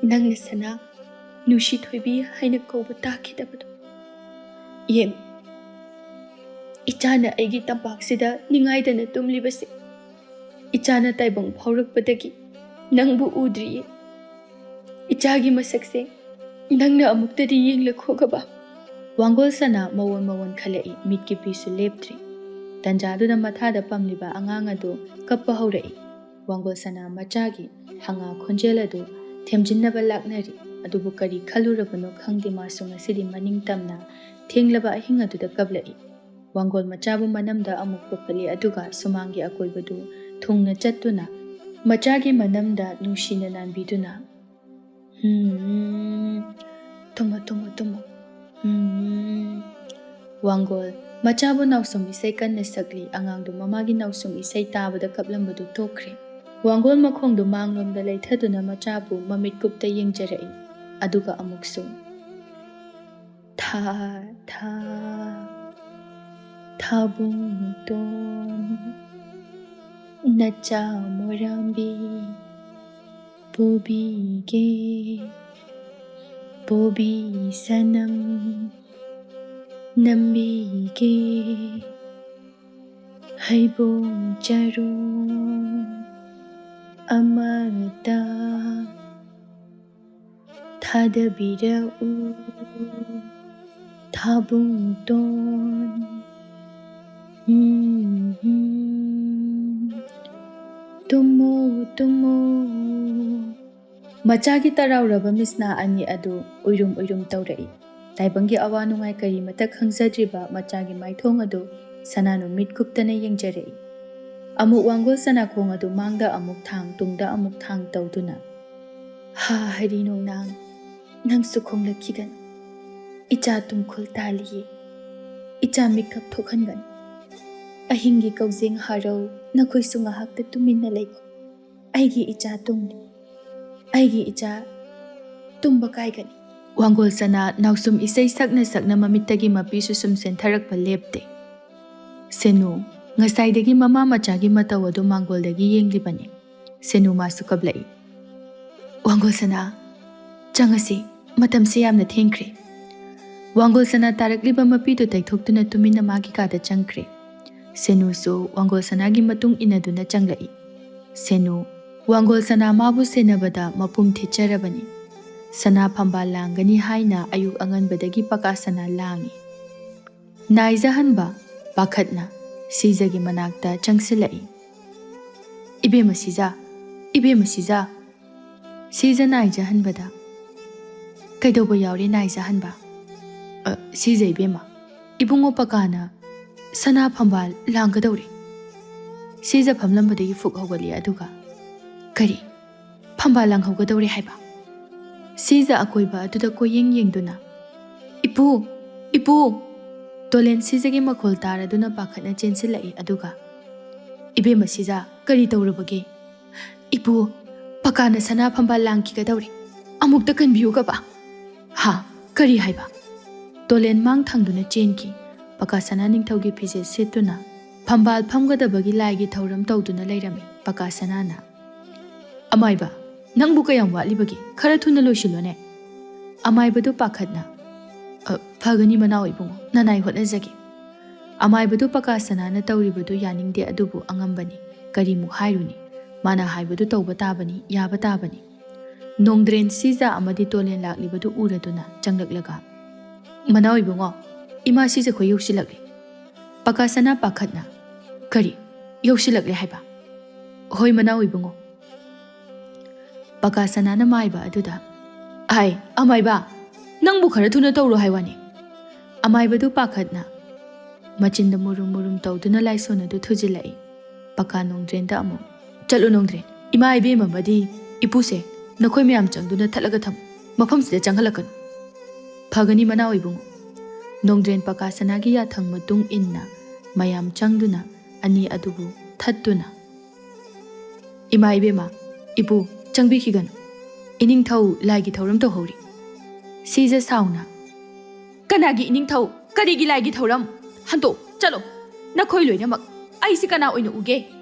ꯅꯪꯅ ꯁꯅꯥ, ꯅꯨꯡꯁꯤ ꯊꯣꯏꯕꯤ ꯍꯥꯏꯅ ꯀꯧꯕ ꯇꯥꯈꯤꯗꯕꯗꯣ꯫ ꯌꯦꯡ, ꯏꯆꯥꯅ ꯑꯩꯒꯤ ꯇꯝꯄꯥꯛꯁꯤꯗ ꯅꯤꯡꯉꯥꯏꯗꯅ ꯇꯨꯝꯂꯤꯕꯁꯦ, ꯏꯆꯥꯅ ꯇꯥꯏꯕꯪ ꯐꯥꯎꯔꯛꯄꯗꯒꯤ ꯅꯪꯕꯨ ꯎꯗ꯭ꯔꯤꯌꯦ꯫ ꯏꯆꯥꯒꯤ ꯃꯁꯛꯁꯦ ꯅꯪꯅ ꯑꯃꯨꯛꯇꯗꯤ ꯌꯦꯡꯂꯈꯣꯒꯕ?" ꯋꯥꯡꯒꯣꯜ ꯁꯅꯥ ꯃꯋꯣꯟ ꯃꯋꯣꯟ ꯈꯜꯂꯛꯏ, ꯃꯤꯠꯀꯤ ꯄꯤꯁꯨ ꯂꯦꯞꯇ꯭ꯔꯤ꯫ ꯇꯟꯖꯥꯗꯨꯗ ꯃꯊꯥꯗ ꯄꯝꯂꯤꯕ ꯑꯉꯥꯡ ꯑꯗꯨ ꯀꯞꯄ ꯍꯧꯔꯛꯏ꯫ ꯋꯥꯡꯒꯣꯜ ꯁꯅꯥ ꯃꯆꯥꯒꯤ ꯍꯪꯉꯥ ꯈꯣꯟꯖꯦꯜ ꯑꯗꯨ ꯊꯦꯝꯖꯤꯟꯅꯕ ꯂꯥꯛꯅꯔꯤ꯫ ꯑꯗꯨꯕꯨ ꯀꯔꯤ ꯈꯜꯂꯨꯔꯕꯅꯣ ꯈꯪꯗꯦ, ꯃꯥꯁꯨ ꯉꯁꯤꯗꯤ ꯃꯅꯤꯡ ꯇꯝꯅ ꯊꯦꯡꯂꯕ ꯑꯍꯤꯡ ꯑꯗꯨꯗ ꯀꯞꯂꯛꯏ꯫ ꯋꯥꯡꯒꯣꯜ ꯃꯆꯥꯕꯨ ꯃꯅꯝꯗ ꯑꯃꯨꯛ ꯄꯨꯈꯠꯂꯤ, ꯑꯗꯨꯒ ꯁꯨꯃꯥꯡꯒꯤ ꯑꯀꯣꯏꯕꯗꯨ ꯊꯨꯡꯅ ꯆꯠꯇꯨꯅ ꯃꯆꯥꯒꯤ ꯃꯅꯝꯗ ꯅꯨꯡꯁꯤꯅ ꯅꯥꯟꯕꯤꯗꯨꯅ, "ꯍꯨꯝ, ꯇꯨꯝꯃꯣ, ꯇꯨꯝꯃꯣ, ꯇꯨꯝꯃꯣ꯫ ꯍꯨꯝ꯫" ꯋꯥꯡꯒꯣꯜ ꯃꯆꯥꯕꯨ ꯅꯥꯎꯁꯨꯝ ꯏꯁꯩ ꯀꯟꯅ ꯁꯛꯂꯤ꯫ ꯑꯉꯥꯡꯗꯨ ꯃꯃꯥꯒꯤ ꯅꯥꯎꯁꯨꯝ ꯏꯁꯩ ꯇꯥꯕꯗ ꯀꯞꯂꯝꯕꯗꯨ ꯇꯣꯛꯈ꯭ꯔꯦ꯫ ꯋꯥꯡꯒꯣꯜ ꯃꯈꯣꯡꯗꯨ ꯃꯥꯡꯂꯣꯝꯗ ꯂꯩꯊꯗꯨꯅ ꯃꯆꯥꯕꯨ ꯃꯃꯤꯠ ꯀꯨꯞꯇ ꯌꯦꯡꯖꯔꯛꯏ꯫ ꯑꯗꯨꯒ ꯑꯃꯨꯛꯁꯨ, "ꯊꯥ, ꯊꯥ, ꯊꯥꯕꯨꯡꯇꯣꯟ, ꯅꯆꯥ ꯃꯣꯔꯥꯝꯕꯤ ꯄꯨꯕꯤꯒꯦ, ꯄꯨꯕꯤ ꯁꯅꯝ ꯅꯝꯕꯤꯒꯦ, ꯍꯩꯕꯣꯡ ꯆꯔꯣꯡ ꯑꯃꯇ ꯊꯥꯗꯕꯤꯔꯛꯎ, ꯊꯥꯕꯨꯡꯇꯣꯟ꯫ ꯎꯝ, ꯎꯝ꯫ ꯇꯨꯝꯃꯣ, ꯇꯨꯝꯃꯣ꯫" ꯃꯆꯥꯒꯤ ꯇꯔꯥꯎꯔꯕ ꯃꯤꯠꯁꯅꯥ ꯑꯅꯤ ꯑꯗꯨ ꯎꯏꯔꯨꯝ ꯎꯏꯔꯨꯝ ꯇꯧꯔꯛꯏ꯫ ꯇꯥꯏꯕꯪꯒꯤ ꯑꯋꯥ ꯅꯨꯡꯉꯥꯏ ꯀꯔꯤꯃꯇ ꯈꯪꯖꯗ꯭ꯔꯤꯕ ꯃꯆꯥꯒꯤ ꯃꯥꯏꯊꯣꯡ ꯑꯗꯨ ꯁꯅꯥꯅꯨ ꯃꯤꯠ ꯀꯨꯞꯇꯅ ꯌꯦꯡꯖꯔꯛꯏ꯫ ꯑꯃꯨꯛ ꯋꯥꯡꯒꯣꯜ ꯁꯅꯥꯈꯣꯡ ꯑꯗꯨ ꯃꯥꯡꯗ ꯑꯃꯨꯛ ꯊꯥꯡ, ꯇꯨꯡꯗ ꯑꯃꯨꯛ ꯊꯥꯡ ꯇꯧꯗꯨꯅ, "ꯍꯥ, ꯍꯔꯤ ꯅꯣꯡꯅꯥꯡ, ꯅꯪꯁꯨ ꯈꯣꯡꯂꯛꯈꯤꯒꯅꯨ꯫ ꯏꯆꯥ ꯇꯨꯝꯈꯨꯜ ꯇꯥꯜꯂꯤꯌꯦ꯫ ꯏꯆꯥ ꯃꯤꯀꯞ ꯊꯣꯛꯍꯟꯒꯅꯨ꯫ ꯑꯍꯤꯡꯒꯤ ꯀꯧꯖꯦꯡ ꯍꯥꯔꯧ ꯅꯈꯣꯏꯁꯨ ꯉꯥꯏꯍꯥꯛꯇ ꯇꯨꯃꯤꯟꯅ ꯂꯩꯈꯣ꯫ ꯑꯩꯒꯤ ꯏꯆꯥ ꯇꯨꯝꯂꯤ꯫ ꯑꯩꯒꯤ ꯏꯆꯥ ꯇꯨꯝꯕ ꯀꯥꯏꯒꯅꯤ꯫ ꯋꯥꯡꯒꯣꯜ ꯁꯅꯥ ꯅꯥꯎꯁꯨꯝ ꯏꯁꯩ ꯁꯛꯅ ꯁꯛꯅ ꯃꯃꯤꯠꯇꯒꯤ ꯃꯄꯤꯁꯨ ꯁꯨꯝ ꯆꯦꯟꯊꯔꯛꯄ ꯂꯦꯞꯇꯦ꯫ ꯁꯦꯅꯨ ꯉꯁꯥꯏꯗꯒꯤ ꯃꯃꯥ ꯃꯆꯥꯒꯤ ꯃꯇꯧ ꯑꯗꯨ ꯃꯥꯡꯒꯣꯜꯗꯒꯤ ꯌꯦꯡꯂꯤꯕꯅꯤ꯫ ꯁꯦꯅꯨ ꯃꯥꯁꯨ ꯀꯞꯂꯛꯏ꯫ "ꯋꯥꯡꯒꯣꯜ ꯁꯅꯥ, ꯆꯪꯉꯁꯤ, ꯃꯇꯝꯁꯦ ꯌꯥꯝꯅ ꯊꯦꯡꯈ꯭ꯔꯦ꯫" ꯋꯥꯡꯒꯣꯜ ꯁꯅꯥ ꯇꯥꯔꯛꯂꯤꯕ ꯃꯄꯤꯗꯨ ꯇꯩꯊꯣꯛꯇꯨꯅ ꯇꯨꯃꯤꯟꯅ ꯃꯥꯒꯤ ꯀꯥꯗ ꯆꯪꯈ꯭ꯔꯦ꯫ ꯁꯦꯅꯨꯁꯨ ꯋꯥꯡꯒꯣꯜ ꯁꯅꯥꯒꯤ ꯃꯇꯨꯡ ꯏꯟꯅꯗꯨꯅ ꯆꯪꯂꯛꯏ꯫ ꯁꯦꯅꯨ ꯋꯥꯡꯒꯣꯜ ꯁꯅꯥ ꯃꯥꯕꯨ ꯁꯦꯟꯅꯕꯗ ꯃꯄꯨꯝ ꯊꯤꯠꯆꯔꯕꯅꯤ꯫ ꯁꯅꯥ ꯐꯝꯕꯥꯜ ꯂꯥꯡꯒꯅꯤ ꯍꯥꯏꯅ ꯑꯌꯨꯛ ꯑꯉꯟꯕꯗꯒꯤ ꯄꯀꯥ ꯁꯅꯥ ꯂꯥꯡꯏ꯫ ꯅꯥꯏꯖꯍꯟꯕ ꯄꯥꯈꯠꯅ ꯁꯤꯖꯒꯤ ꯃꯅꯥꯛꯇ ꯆꯪꯁꯤꯜꯂꯛꯏ꯫ "ꯏꯕꯦꯝꯃ ꯁꯤꯖ, ꯏꯕꯦꯝꯃ ꯁꯤꯖ!" ꯁꯤꯖ ꯅꯥꯏꯖꯍꯟꯕꯗ, "ꯀꯩꯗꯧꯕ ꯌꯥꯎꯔꯦ ꯅꯥꯏꯖꯍꯟꯕ?" "ꯑ, ꯁꯤꯖ ꯏꯕꯦꯝꯃ, ꯏꯕꯨꯡꯉꯣ ꯄꯀꯥꯅ ꯁꯅꯥ ꯐꯝꯕꯥꯜ ꯂꯥꯡꯒꯗꯧꯔꯦ꯫" ꯁꯤꯖ ꯐꯝꯂꯝꯕꯗꯒꯤ ꯐꯨꯛ ꯍꯧꯒꯠꯂꯤ, ꯑꯗꯨꯒ, "ꯀꯔꯤ? ꯐꯝꯕꯥꯜ ꯂꯥꯡꯍꯧꯒꯗꯧꯔꯦ ꯍꯥꯏꯕ?" ꯁꯤꯖ ꯑꯀꯣꯏꯕ ꯑꯗꯨꯗ ꯀꯣꯏꯌꯦꯡ ꯌꯦꯡꯗꯨꯅ, "ꯏꯄꯨ! ꯏꯄꯨ!" ꯇꯣꯂꯦꯟ ꯁꯤꯖꯒꯤ ꯃꯈꯣꯜ ꯇꯥꯔꯗꯨꯅ ꯄꯥꯈꯠꯅ ꯆꯦꯟꯁꯤꯜꯂꯛꯏ, ꯑꯗꯨꯒ, "ꯏꯕꯦꯝꯃ ꯁꯤꯖ, ꯀꯔꯤ ꯇꯧꯔꯕꯒꯦ?" "ꯏꯄꯨ, ꯄꯀꯥꯅ ꯁꯅꯥ ꯐꯝꯕꯥꯜ ꯂꯥꯡꯈꯤꯒꯗꯧꯔꯦ꯫ ꯑꯃꯨꯛꯇ ꯀꯟꯕꯤꯌꯨ ꯀꯕꯥ꯫" "ꯍꯥ? ꯀꯔꯤ ꯍꯥꯏꯕ?" ꯇꯣꯂꯦꯟ ꯃꯥꯡ ꯊꯪꯗꯨꯅ ꯆꯦꯟꯈꯤ꯫ ꯄꯀꯥ ꯁꯅꯥ ꯅꯤꯡꯊꯧꯒꯤ ꯐꯤꯖꯦꯠ ꯁꯦꯠꯇꯨꯅ ꯐꯝꯕꯥꯜ ꯐꯝꯒꯗꯕꯒꯤ ꯂꯥꯏꯒꯤ ꯊꯧꯔꯝ ꯇꯧꯗꯨꯅ ꯂꯩꯔꯝꯃꯤ꯫ ꯄꯀꯥ ꯁꯅꯥꯅ, "ꯑꯃꯥꯏꯕ, ꯅꯪꯕꯨ ꯀꯌꯥꯝ ꯋꯥꯠꯂꯤꯕꯒꯦ? ꯈꯔ ꯊꯨꯅ ꯂꯣꯏꯁꯤꯜꯂꯣꯅꯦ꯫" ꯑꯃꯥꯏꯕꯗꯨ ꯄꯥꯈꯠꯅ, "ꯑ, ꯐꯒꯅꯤ ꯃꯅꯥꯎ ꯏꯕꯨꯡꯉꯣ, ꯅꯅꯥꯏ ꯍꯣꯠꯅꯖꯒꯦ꯫" ꯑꯃꯥꯏꯕꯗꯨ ꯄꯀꯥ ꯁꯅꯥꯅ ꯇꯧꯔꯤꯕꯗꯨ ꯌꯥꯅꯤꯡꯗꯦ, ꯑꯗꯨꯕꯨ ꯑꯉꯝꯕꯅꯤ꯫ ꯀꯔꯤꯃꯨꯛ ꯍꯥꯏꯔꯨꯅꯤ? ꯃꯥꯅ ꯍꯥꯏꯕꯗꯨ ꯇꯧꯕ ꯇꯥꯕꯅꯤ, ꯌꯥꯕ ꯇꯥꯕꯅꯤ꯫ ꯅꯣꯡꯗ꯭ꯔꯦꯟ ꯁꯤꯖ ꯑꯃꯗꯤ ꯇꯣꯂꯦꯟ ꯂꯥꯛꯂꯤꯕꯗꯨ ꯎꯔꯗꯨꯅ ꯆꯪꯂꯛꯂꯒ, "ꯃꯅꯥꯎ ꯏꯕꯨꯡꯉꯣ, ꯏꯃꯥ ꯁꯤꯖꯈꯣꯏ ꯌꯧꯁꯤꯜꯂꯛꯂꯦ꯫" ꯄꯀꯥ ꯁꯅꯥ ꯄꯥꯈꯠꯅ, "ꯀꯔꯤ? ꯌꯧꯁꯤꯜꯂꯛꯂꯦ ꯍꯥꯏꯕ?" "ꯍꯣꯏ ꯃꯅꯥꯎ ꯏꯕꯨꯡꯉꯣ꯫" ꯄꯀꯥ ꯁꯅꯥꯅ ꯃꯥꯏꯕ ꯑꯗꯨꯗ, "ꯑꯥꯏ, ꯑꯃꯥꯏꯕ, ꯅꯪꯕꯨ ꯈꯔ ꯊꯨꯅ ꯇꯧꯔꯣ ꯍꯥꯏ ꯋꯥꯅꯤ꯫" ꯑꯃꯥꯏꯕꯗꯨ ꯄꯥꯈꯠꯅ ꯃꯆꯤꯟꯗ ꯃꯨꯔꯨꯝ ꯃꯨꯔꯨꯝ ꯇꯧꯗꯨꯅ ꯂꯥꯏꯁꯣꯟ ꯑꯗꯨ ꯊꯨꯖꯤꯜꯂꯛꯏ꯫ ꯄꯀꯥ ꯅꯣꯡꯗ꯭ꯔꯦꯟꯗ ꯑꯃꯨꯛ, "ꯆꯠꯂꯨ ꯅꯣꯡꯗ꯭ꯔꯦꯟ, ꯏꯃꯥ ꯏꯕꯦꯝ ꯑꯃꯗꯤ ꯏꯄꯨꯁꯦ ꯅꯈꯣꯏ ꯃꯌꯥꯝ ꯆꯪꯗꯨꯅ ꯊꯠꯂꯒ ꯊꯝꯃꯨ, ꯃꯐꯝꯁꯤꯗ ꯆꯪꯍꯜꯂꯛꯀꯅꯨ꯫" "ꯐꯒꯅꯤ ꯃꯅꯥꯎ ꯏꯕꯨꯡꯉꯣ꯫" ꯅꯣꯡꯗ꯭ꯔꯦꯟ ꯄꯀꯥ ꯁꯅꯥꯒꯤ ꯌꯥꯊꯪ ꯃꯇꯨꯡ ꯏꯟꯅ ꯃꯌꯥꯝ ꯆꯪꯗꯨꯅ ꯑꯅꯤ ꯑꯗꯨꯕꯨ ꯊꯠꯇꯨꯅ, "ꯏꯃꯥ ꯏꯕꯦꯝꯃ, ꯏꯄꯨ, ꯆꯪꯕꯤꯈꯤꯒꯅꯨ꯫ ꯏꯅꯤꯡꯊꯧ ꯂꯥꯏꯒꯤ ꯊꯧꯔꯝ ꯇꯧꯍꯧꯔꯤ꯫" ꯁꯤꯖ ꯁꯥꯎꯅ, "ꯀꯅꯥꯒꯤ ꯏꯅꯤꯡꯊꯧ? ꯀꯔꯤꯒꯤ ꯂꯥꯏꯒꯤ ꯊꯧꯔꯝ? ꯍꯟꯇꯣꯛ, ꯆꯠꯂꯣ, ꯅꯈꯣꯏ ꯂꯣꯏꯅꯃꯛ꯫ ꯑꯩꯁꯦ ꯀꯅꯥ ꯑꯣꯏꯅ ꯎꯒꯦ?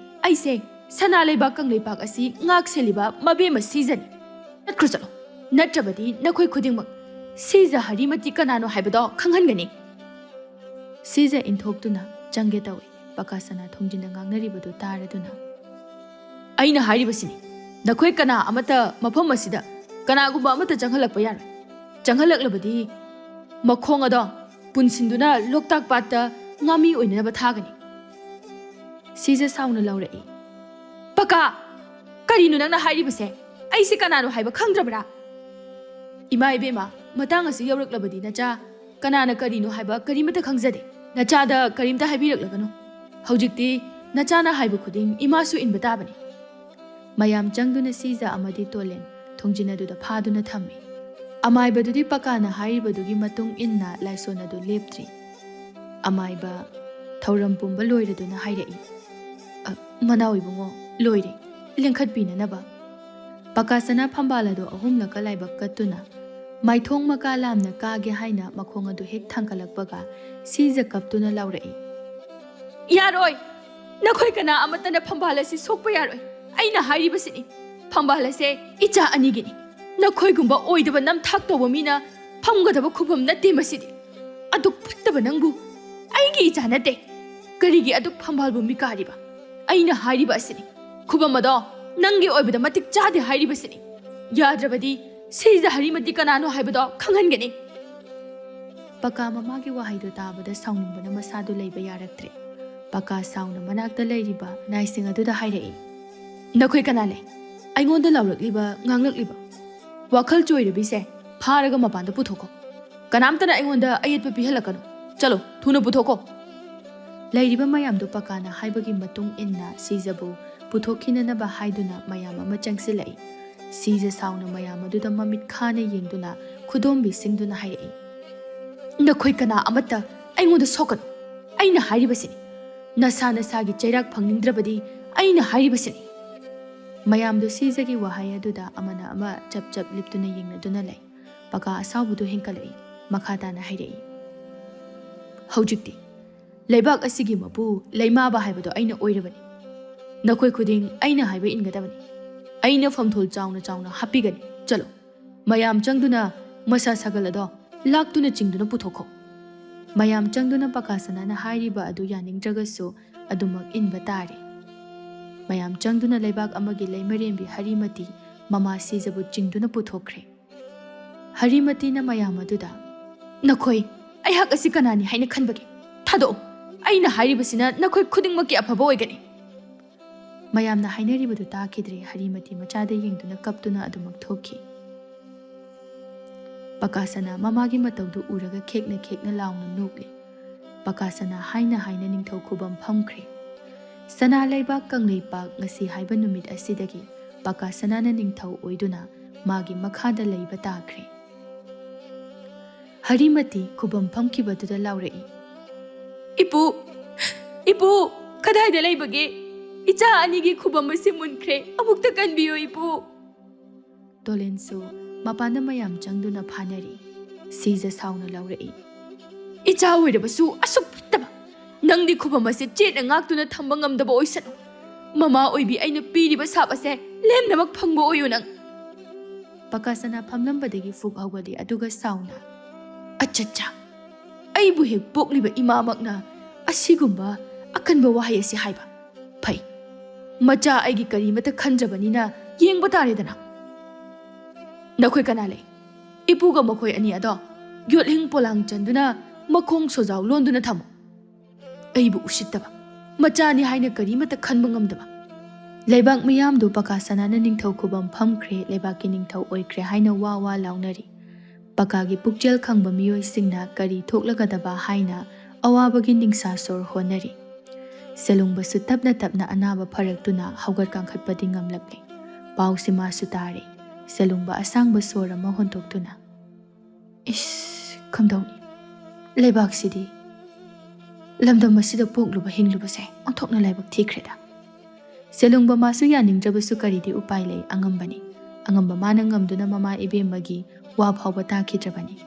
ꯑꯩꯁꯦ ꯁꯅꯥ ꯂꯩꯕꯥꯛ ꯀꯪꯂꯩꯄꯥꯛ ꯑꯁꯤ ꯉꯥꯛ ꯁꯦꯜꯂꯤꯕ ꯃꯕꯦꯝꯃ ꯁꯤꯖꯅꯤ꯫ ꯆꯠꯈ꯭ꯔꯣ, ꯆꯠꯂꯣ, ꯅꯠꯇ꯭ꯔꯕꯗꯤ ꯅꯈꯣꯏ ꯈꯨꯗꯤꯡꯃꯛ ꯁꯤꯖ ꯍꯔꯤꯃꯇꯤ ꯀꯅꯥꯅꯣ ꯍꯥꯏꯕꯗꯣ ꯈꯪꯍꯟꯒꯅꯤ꯫" ꯁꯤꯖ ꯏꯟꯊꯣꯛꯇꯨꯅ ꯆꯪꯒꯦ ꯇꯧꯏ꯫ ꯄꯀꯥꯁꯅꯥ ꯊꯣꯡꯖꯤꯟꯅ ꯉꯥꯡꯅꯔꯤꯕꯗꯨ ꯇꯥꯔꯗꯨꯅ, "ꯑꯩꯅ ꯍꯥꯏꯔꯤꯕꯁꯤꯅꯤ, ꯅꯈꯣꯏ ꯀꯅꯥ ꯑꯃꯠꯇ ꯃꯐꯝ ꯑꯁꯤꯗ ꯀꯅꯥꯒꯨꯝꯕ ꯑꯃꯠꯇ ꯆꯪꯍꯜꯂꯛꯄ ꯌꯥꯔꯣꯏ꯫ ꯆꯪꯍꯜꯂꯛꯂꯕꯗꯤ ꯃꯈꯣꯡ ꯑꯗꯣ ꯄꯨꯟꯁꯤꯟꯗꯨꯅ ꯂꯣꯛꯇꯥꯛ ꯄꯥꯠꯇ ꯉꯥꯃꯤ ꯑꯣꯏꯅꯅꯕ ꯊꯥꯒꯅꯤ꯫" ꯁꯤꯖ ꯁꯥꯎꯅ ꯂꯥꯎꯔꯛꯏ, "ꯄꯀꯥ! ꯀꯔꯤꯅꯣ ꯅꯪꯅ ꯍꯥꯏꯔꯤꯕꯁꯦ? ꯑꯩꯁꯦ ꯀꯅꯥꯅꯣ ꯍꯥꯏꯕ ꯈꯪꯗ꯭ꯔꯕ꯭ꯔꯥ?" "ꯏꯃꯥ ꯏꯕꯦꯝꯃ, ꯃꯇꯥꯡ ꯑꯁꯤ ꯌꯧꯔꯛꯂꯕꯗꯤ ꯅꯆꯥ ꯀꯅꯥꯅ ꯀꯔꯤꯅꯣ ꯍꯥꯏꯕ ꯀꯔꯤꯃꯠꯇ ꯈꯪꯖꯗꯦ꯫ ꯅꯆꯥꯗ ꯀꯔꯤꯝꯇ ꯍꯥꯏꯕꯤꯔꯛꯂꯒꯅꯨ꯫ ꯍꯧꯖꯤꯛꯇꯤ ꯅꯆꯥꯅ ꯍꯥꯏꯕ ꯈꯨꯗꯤꯡ ꯏꯃꯥꯁꯨ ꯏꯟꯕ ꯇꯥꯕꯅꯤ꯫" ꯃꯌꯥꯝ ꯆꯪꯗꯨꯅ ꯁꯤꯖ ꯑꯃꯗꯤ ꯇꯣꯂꯦꯟ ꯊꯣꯡꯖꯤꯟ ꯑꯗꯨꯗ ꯐꯥꯗꯨꯅ ꯊꯝꯃꯤ꯫ ꯑꯃꯥꯏꯕꯗꯨꯗꯤ ꯄꯀꯥꯅ ꯍꯥꯏꯔꯤꯕꯗꯨꯒꯤ ꯃꯇꯨꯡ ꯏꯟꯅ ꯂꯥꯏꯁꯣꯟ ꯑꯗꯨ ꯂꯦꯞꯇ꯭ꯔꯤ꯫ ꯑꯃꯥꯏꯕ ꯊꯧꯔꯝ ꯄꯨꯝꯕ ꯂꯣꯏꯔꯗꯨꯅ ꯍꯥꯏꯔꯛꯏ, "ꯑ, ꯃꯅꯥꯎ ꯏꯕꯨꯡꯉꯣ, ꯂꯣꯏꯔꯦ, ꯂꯦꯡꯈꯠꯄꯤꯅꯅꯕ꯫" ꯄꯀꯥꯁꯅꯥ ꯐꯝꯕꯥꯜ ꯑꯗꯨ ꯑꯍꯨꯝꯂꯛꯀ ꯂꯥꯏꯕꯛ ꯀꯠꯇꯨꯅ ꯃꯥꯏꯊꯣꯡ ꯃꯀꯥ ꯂꯥꯝꯅ ꯀꯥꯒꯦ ꯍꯥꯏꯅ ꯃꯈꯣꯡ ꯑꯗꯨ ꯍꯦꯛ ꯊꯥꯡꯒꯠꯂꯛꯄꯒ ꯁꯤꯖ ꯀꯞꯇꯨꯅ ꯂꯥꯎꯔꯛꯏ, "ꯌꯥꯔꯣꯏ! ꯅꯈꯣꯏ ꯀꯅꯥ ꯑꯃꯠꯇꯅ ꯐꯝꯕꯥꯜ ꯑꯁꯤ ꯁꯣꯛꯄ ꯌꯥꯔꯣꯏ꯫ ꯑꯩꯅ ꯍꯥꯏꯔꯤꯕꯁꯤꯅꯤ, ꯐꯝꯕꯥꯜ ꯑꯁꯦ ꯏꯆꯥ ꯑꯅꯤꯒꯤꯅꯤ꯫ ꯅꯈꯣꯏꯒꯨꯝꯕ ꯑꯣꯏꯗꯕ ꯅꯝꯊꯥꯛ ꯇꯧꯕ ꯃꯤꯅ ꯐꯝꯒꯗꯕ ꯈꯨꯐꯝ ꯅꯠꯇꯦ ꯃꯁꯤꯗꯤ꯫ ꯑꯗꯨꯛ ꯐꯠꯇꯕ ꯅꯪꯕꯨ ꯑꯩꯒꯤ ꯏꯆꯥ ꯅꯠꯇꯦ꯫ ꯀꯔꯤꯒꯤ ꯑꯗꯨꯛ ꯐꯝꯕꯥꯜꯕꯨ ꯃꯤꯀꯥꯔꯤꯕ? ꯑꯩꯅ ꯍꯥꯏꯔꯤꯕ ꯑꯁꯤꯅꯤ, ꯈꯨꯕꯝ ꯑꯗꯣ ꯅꯪꯒꯤ ꯑꯣꯏꯕꯗ ꯃꯇꯤꯛ ꯆꯥꯗꯦ ꯍꯥꯏꯔꯤꯕꯁꯤꯅꯤ꯫ ꯌꯥꯗ꯭ꯔꯕꯗꯤ ꯁꯤꯖ ꯍꯔꯤꯃꯇꯤ ꯀꯅꯥꯅꯣ ꯍꯥꯏꯕꯗꯣ ꯈꯪꯍꯟꯒꯅꯤ꯫" ꯄꯀꯥ ꯃꯃꯥꯒꯤ ꯋꯥꯍꯩꯗꯨ ꯇꯥꯕꯗ ꯁꯥꯎꯅꯤꯡꯕꯅ ꯃꯁꯥꯗꯨ ꯂꯩꯕ ꯌꯥꯔꯛꯇ꯭ꯔꯦ꯫ ꯄꯀꯥ ꯁꯥꯎꯅ ꯃꯅꯥꯛꯇ ꯂꯩꯔꯤꯕ ꯅꯥꯏꯁꯤꯡ ꯑꯗꯨꯗ ꯍꯥꯏꯔꯛꯏ, "ꯅꯈꯣꯏ ꯀꯅꯥ ꯂꯩ? ꯑꯩꯉꯣꯟꯗ ꯂꯥꯎꯔꯛꯂꯤꯕ, ꯉꯥꯡꯂꯛꯂꯤꯕ? ꯋꯥꯈꯜ ꯆꯣꯏꯔꯕꯤꯁꯦ ꯐꯥꯔꯒ ꯃꯄꯥꯟꯗ ꯄꯨꯊꯣꯛꯈꯣ꯫ ꯀꯅꯥꯝꯇꯅ ꯑꯩꯉꯣꯟꯗ ꯑꯌꯦꯠꯄ ꯄꯤꯍꯜꯂꯛꯀꯅꯨ꯫ ꯆꯠꯂꯣ, ꯊꯨꯅ ꯄꯨꯊꯣꯛꯈꯣ꯫" ꯂꯩꯔꯤꯕ ꯃꯌꯥꯝꯗꯨ ꯄꯀꯥꯅ ꯍꯥꯏꯕꯒꯤ ꯃꯇꯨꯡ ꯏꯟꯅ ꯁꯤꯖꯕꯨ ꯄꯨꯊꯣꯛꯈꯤꯅꯅꯕ ꯍꯥꯏꯗꯨꯅ ꯃꯌꯥꯝ ꯑꯃ ꯆꯪꯁꯤꯜꯂꯛꯏ꯫ ꯁꯤꯖ ꯁꯥꯎꯅ ꯃꯌꯥꯝ ꯑꯗꯨꯗ ꯃꯃꯤꯠ ꯈꯥꯅ ꯌꯦꯡꯗꯨꯅ ꯈꯨꯗꯣꯝꯕꯤ ꯁꯤꯡꯗꯨꯅ ꯍꯥꯏꯔꯛꯏ, "ꯅꯈꯣꯏ ꯀꯅꯥ ꯑꯃꯠꯇ ꯑꯩꯉꯣꯟꯗ ꯁꯣꯛꯀꯅꯨ꯫ ꯑꯩꯅ ꯍꯥꯏꯔꯤꯕꯁꯤꯅꯤ, ꯅꯁꯥ ꯅꯁꯥꯒꯤ ꯆꯩꯔꯥꯛ ꯐꯪꯅꯤꯡꯗ꯭ꯔꯕꯗꯤ ꯑꯩꯅ ꯍꯥꯏꯔꯤꯕꯁꯤꯅꯤ꯫ ꯃꯌꯥꯝꯗꯨ ꯁꯤꯖꯒꯤ ꯋꯥꯍꯩ ꯑꯗꯨꯗ ꯑꯃꯅ ꯑꯃ ꯆꯞ ꯆꯞ ꯂꯤꯞꯇꯨꯅ ꯌꯦꯡꯅꯗꯨꯅ ꯂꯩ꯫ ꯄꯀꯥ ꯑꯁꯥꯎꯕꯗꯨ ꯍꯦꯟꯀꯠꯂꯛꯏ꯫ ꯃꯈꯥ ꯇꯥꯅ ꯍꯥꯏꯔꯛꯏ, "ꯍꯧꯖꯤꯛꯇꯤ ꯂꯩꯕꯥꯛ ꯑꯁꯤꯒꯤ ꯃꯄꯨ ꯂꯩꯃꯥꯕ ꯍꯥꯏꯕꯗꯣ ꯑꯩꯅ ꯑꯣꯏꯔꯕꯅꯤ꯫ ꯅꯈꯣꯏ ꯈꯨꯗꯤꯡ ꯑꯩꯅ ꯍꯥꯏꯕ ꯏꯟꯒꯗꯕꯅꯤ꯫ ꯑꯩꯅ ꯐꯝꯊꯣꯜ ꯆꯥꯎꯅ ꯆꯥꯎꯅ ꯍꯥꯞꯄꯤꯒꯅꯤ꯫ ꯆꯠꯂꯣ, ꯃꯌꯥꯝ ꯆꯪꯗꯨꯅ ꯃꯁꯥ ꯁꯥꯒꯜ ꯑꯗꯣ ꯂꯥꯛꯇꯨꯅ ꯆꯤꯡꯗꯨꯅ ꯄꯨꯊꯣꯛꯈꯣ꯫" ꯃꯌꯥꯝ ꯆꯪꯗꯨꯅ ꯄꯀꯥ ꯁꯅꯥꯅ ꯍꯥꯏꯔꯤꯕ ꯑꯗꯨ ꯌꯥꯅꯤꯡꯗ꯭ꯔꯒꯁꯨ ꯑꯗꯨꯃꯛ ꯏꯟꯕ ꯇꯥꯔꯦ꯫ ꯃꯌꯥꯝ ꯆꯪꯗꯨꯅ ꯂꯩꯕꯥꯛ ꯑꯃꯒꯤ ꯂꯩꯃꯔꯦꯟꯕꯤ ꯍꯔꯤꯃꯇꯤ ꯃꯃꯥ ꯁꯤꯖꯕꯨ ꯆꯤꯡꯗꯨꯅ ꯄꯨꯊꯣꯛꯈ꯭ꯔꯦ꯫ ꯍꯔꯤꯃꯇꯤꯅ ꯃꯌꯥꯝ ꯑꯗꯨꯗ, "ꯅꯈꯣꯏ ꯑꯩꯍꯥꯛ ꯑꯁꯤ ꯀꯅꯥꯅꯤ ꯍꯥꯏꯅ ꯈꯟꯕꯒꯦ? ꯊꯥꯗꯣꯛꯑꯣ꯫ ꯑꯩꯅ ꯍꯥꯏꯔꯤꯕꯁꯤꯅ ꯅꯈꯣꯏ ꯈꯨꯗꯤꯡꯃꯛꯀꯤ ꯑꯐꯕ ꯑꯣꯏꯒꯅꯤ꯫" ꯃꯌꯥꯝꯅ ꯍꯥꯏꯅꯔꯤꯕꯗꯨ ꯇꯥꯈꯤꯗ꯭ꯔꯦ꯫ ꯍꯔꯤꯃꯇꯤ ꯃꯆꯥꯗ ꯌꯦꯡꯗꯨꯅ ꯀꯞꯇꯨꯅ ꯑꯗꯨꯃꯛ ꯊꯣꯛꯈꯤ꯫ ꯄꯀꯥꯁꯅꯥ ꯃꯃꯥꯒꯤ ꯃꯇꯧꯗꯨ ꯎꯔꯒ ꯈꯦꯛꯅ ꯈꯦꯛꯅ ꯂꯥꯎꯅ ꯅꯣꯛꯂꯤ꯫ ꯄꯀꯥꯁꯅꯥ ꯍꯥꯏꯅ ꯍꯥꯏꯅ ꯅꯤꯡꯊꯧ ꯈꯨꯕꯝ ꯐꯝꯈ꯭ꯔꯦ꯫ ꯁꯅꯥ ꯂꯩꯕꯥꯛ ꯀꯪꯂꯩꯄꯥꯛ ꯉꯁꯤ ꯍꯥꯏꯕ ꯅꯨꯃꯤꯠ ꯑꯁꯤꯗꯒꯤ ꯄꯀꯥꯁꯅꯥꯅ ꯅꯤꯡꯊꯧ ꯑꯣꯏꯗꯨꯅ ꯃꯥꯒꯤ ꯃꯈꯥꯗ ꯂꯩꯕ ꯇꯥꯈ꯭ꯔꯦ꯫ ꯍꯔꯤꯃꯇꯤ ꯈꯨꯕꯝ ꯐꯝꯈꯤꯕꯗꯨꯗ ꯂꯥꯎꯔꯛꯏ, "ꯏꯄꯨ! ꯏꯄꯨ! ꯀꯗꯥꯏꯗ ꯂꯩꯕꯒꯦ? ꯏꯆꯥ ꯑꯅꯤꯒꯤ ꯈꯨꯕꯝ ꯑꯁꯤ ꯃꯨꯟꯈ꯭ꯔꯦ꯫ ꯑꯃꯨꯛꯇ ꯀꯟꯕꯤꯌꯨ, ꯏꯄꯨ!" ꯇꯣꯂꯦꯟꯁꯨ ꯃꯄꯥꯟꯗ ꯃꯌꯥꯝ ꯆꯪꯗꯨꯅ ꯐꯥꯅꯔꯤ꯫ ꯁꯤꯖ ꯁꯥꯎꯅ ꯂꯥꯎꯔꯛꯏ, "ꯏꯆꯥ ꯑꯣꯏꯔꯕꯁꯨ ꯑꯁꯨꯛ ꯐꯠꯇꯕ! ꯅꯪꯗꯤ ꯈꯨꯕꯝ ꯑꯁꯤ ꯆꯦꯠꯅ ꯉꯥꯛꯇꯨꯅ ꯊꯝꯕ ꯉꯝꯗꯕ ꯑꯣꯏꯁꯅꯨ꯫ ꯃꯃꯥ ꯑꯣꯏꯕꯤ ꯑꯩꯅ ꯄꯤꯔꯤꯕ ꯁꯥꯞ ꯑꯁꯦ ꯂꯦꯝꯅꯃꯛ ꯐꯪꯕ ꯑꯣꯏꯌꯨ ꯅꯪ!" ꯄꯀꯥꯁꯅꯥ ꯐꯝꯂꯝꯕꯗꯒꯤ ꯐꯨꯛ ꯍꯧꯒꯠꯂꯤ, ꯑꯗꯨꯒ ꯁꯥꯎꯅ, "ꯑꯆꯠꯆꯥ! ꯑꯩꯕꯨ ꯍꯦꯛ ꯄꯣꯛꯂꯤꯕ ꯏꯃꯥꯃꯛꯅ ꯑꯁꯤꯒꯨꯝꯕ ꯑꯀꯟꯕ ꯋꯥꯍꯩ ꯑꯁꯤ ꯍꯥꯏꯕ꯫ ꯐꯩ, ꯃꯆꯥ ꯑꯩꯒꯤ ꯀꯔꯤꯃꯇ ꯈꯟꯗ꯭ꯔꯕꯅꯤꯅ ꯌꯦꯡꯕ ꯇꯥꯔꯦꯗꯅ꯫ ꯅꯈꯣꯏ ꯀꯅꯥ ꯂꯩ? ꯏꯄꯨꯒ ꯃꯈꯣꯏ ꯑꯅꯤ ꯑꯗꯣ ꯌꯣꯠꯂꯤꯡ ꯄꯣꯂꯥꯡ ꯆꯟꯗꯨꯅ ꯃꯈꯣꯡ ꯁꯣꯖꯥꯎ ꯂꯣꯟꯗꯨꯅ ꯊꯝꯃꯨ꯫ ꯑꯩꯕꯨ ꯎꯁꯤꯠꯇꯕ, ꯃꯆꯥꯅꯤ ꯍꯥꯏꯅ ꯀꯔꯤꯃꯠꯇ ꯈꯟꯕ ꯉꯝꯗꯕ!" ꯂꯩꯕꯥꯛ ꯃꯤꯌꯥꯝꯗꯨ ꯄꯀꯥ ꯁꯅꯥꯅ ꯅꯤꯡꯊꯧ ꯈꯨꯕꯝ ꯐꯝꯈ꯭ꯔꯦ, ꯂꯩꯕꯥꯛꯀꯤ ꯅꯤꯡꯊꯧ ꯑꯣꯏꯈ꯭ꯔꯦ ꯍꯥꯏꯅ ꯋꯥ ꯋꯥ ꯂꯥꯎꯅꯔꯤ꯫ ꯄꯀꯥꯒꯤ ꯄꯨꯛꯆꯦꯜ ꯈꯪꯕ ꯃꯤꯑꯣꯏꯁꯤꯡꯅ ꯀꯔꯤ ꯊꯣꯛꯂꯒꯗꯕ ꯍꯥꯏꯅ ꯑꯋꯥꯕꯒꯤ ꯅꯤꯡꯁꯥ ꯁꯣꯔ ꯍꯣꯟꯅꯔꯤ꯫ ꯁꯦꯂꯨꯡꯕꯁꯨ ꯇꯞꯅ ꯇꯞꯅ ꯑꯅꯥꯕ ꯐꯔꯛꯇꯨꯅ ꯍꯧꯒꯠ ꯀꯥꯡꯈꯠꯄꯗꯤ ꯉꯝꯂꯛꯂꯦ꯫ ꯄꯥꯎꯁꯤ ꯃꯥꯁꯨ ꯇꯥꯔꯦ꯫ ꯁꯦꯂꯨꯡꯕ ꯑꯁꯥꯡꯕ ꯁꯣꯔ ꯑꯃ ꯍꯣꯟꯗꯣꯛꯇꯨꯅ, "ꯏꯁ, ꯀꯝꯗꯧꯅꯤ? ꯂꯩꯕꯥꯛꯁꯤꯗꯤ!" ꯂꯝꯗꯝ ꯑꯁꯤꯗ ꯄꯣꯛꯂꯨꯕ ꯍꯤꯡꯂꯨꯕꯁꯦ ꯑꯣꯟꯊꯣꯛꯅ ꯂꯥꯏꯕꯛ ꯊꯤꯈ꯭ꯔꯦꯗ꯫ ꯁꯦꯂꯨꯡꯕ ꯃꯥꯁꯨ ꯌꯥꯅꯤꯡꯗ꯭ꯔꯕꯁꯨ ꯀꯔꯤꯗꯤ ꯎꯄꯥꯏ ꯂꯩ, ꯑꯉꯝꯕꯅꯤ꯫ ꯑꯉꯝꯕ ꯃꯥꯅ ꯉꯝꯗꯨꯅ ꯃꯃꯥ ꯏꯕꯦꯝꯃꯒꯤ ꯋꯥ ꯐꯥꯎꯕ ꯇꯥꯈꯤꯗ꯭ꯔꯕꯅꯤ꯫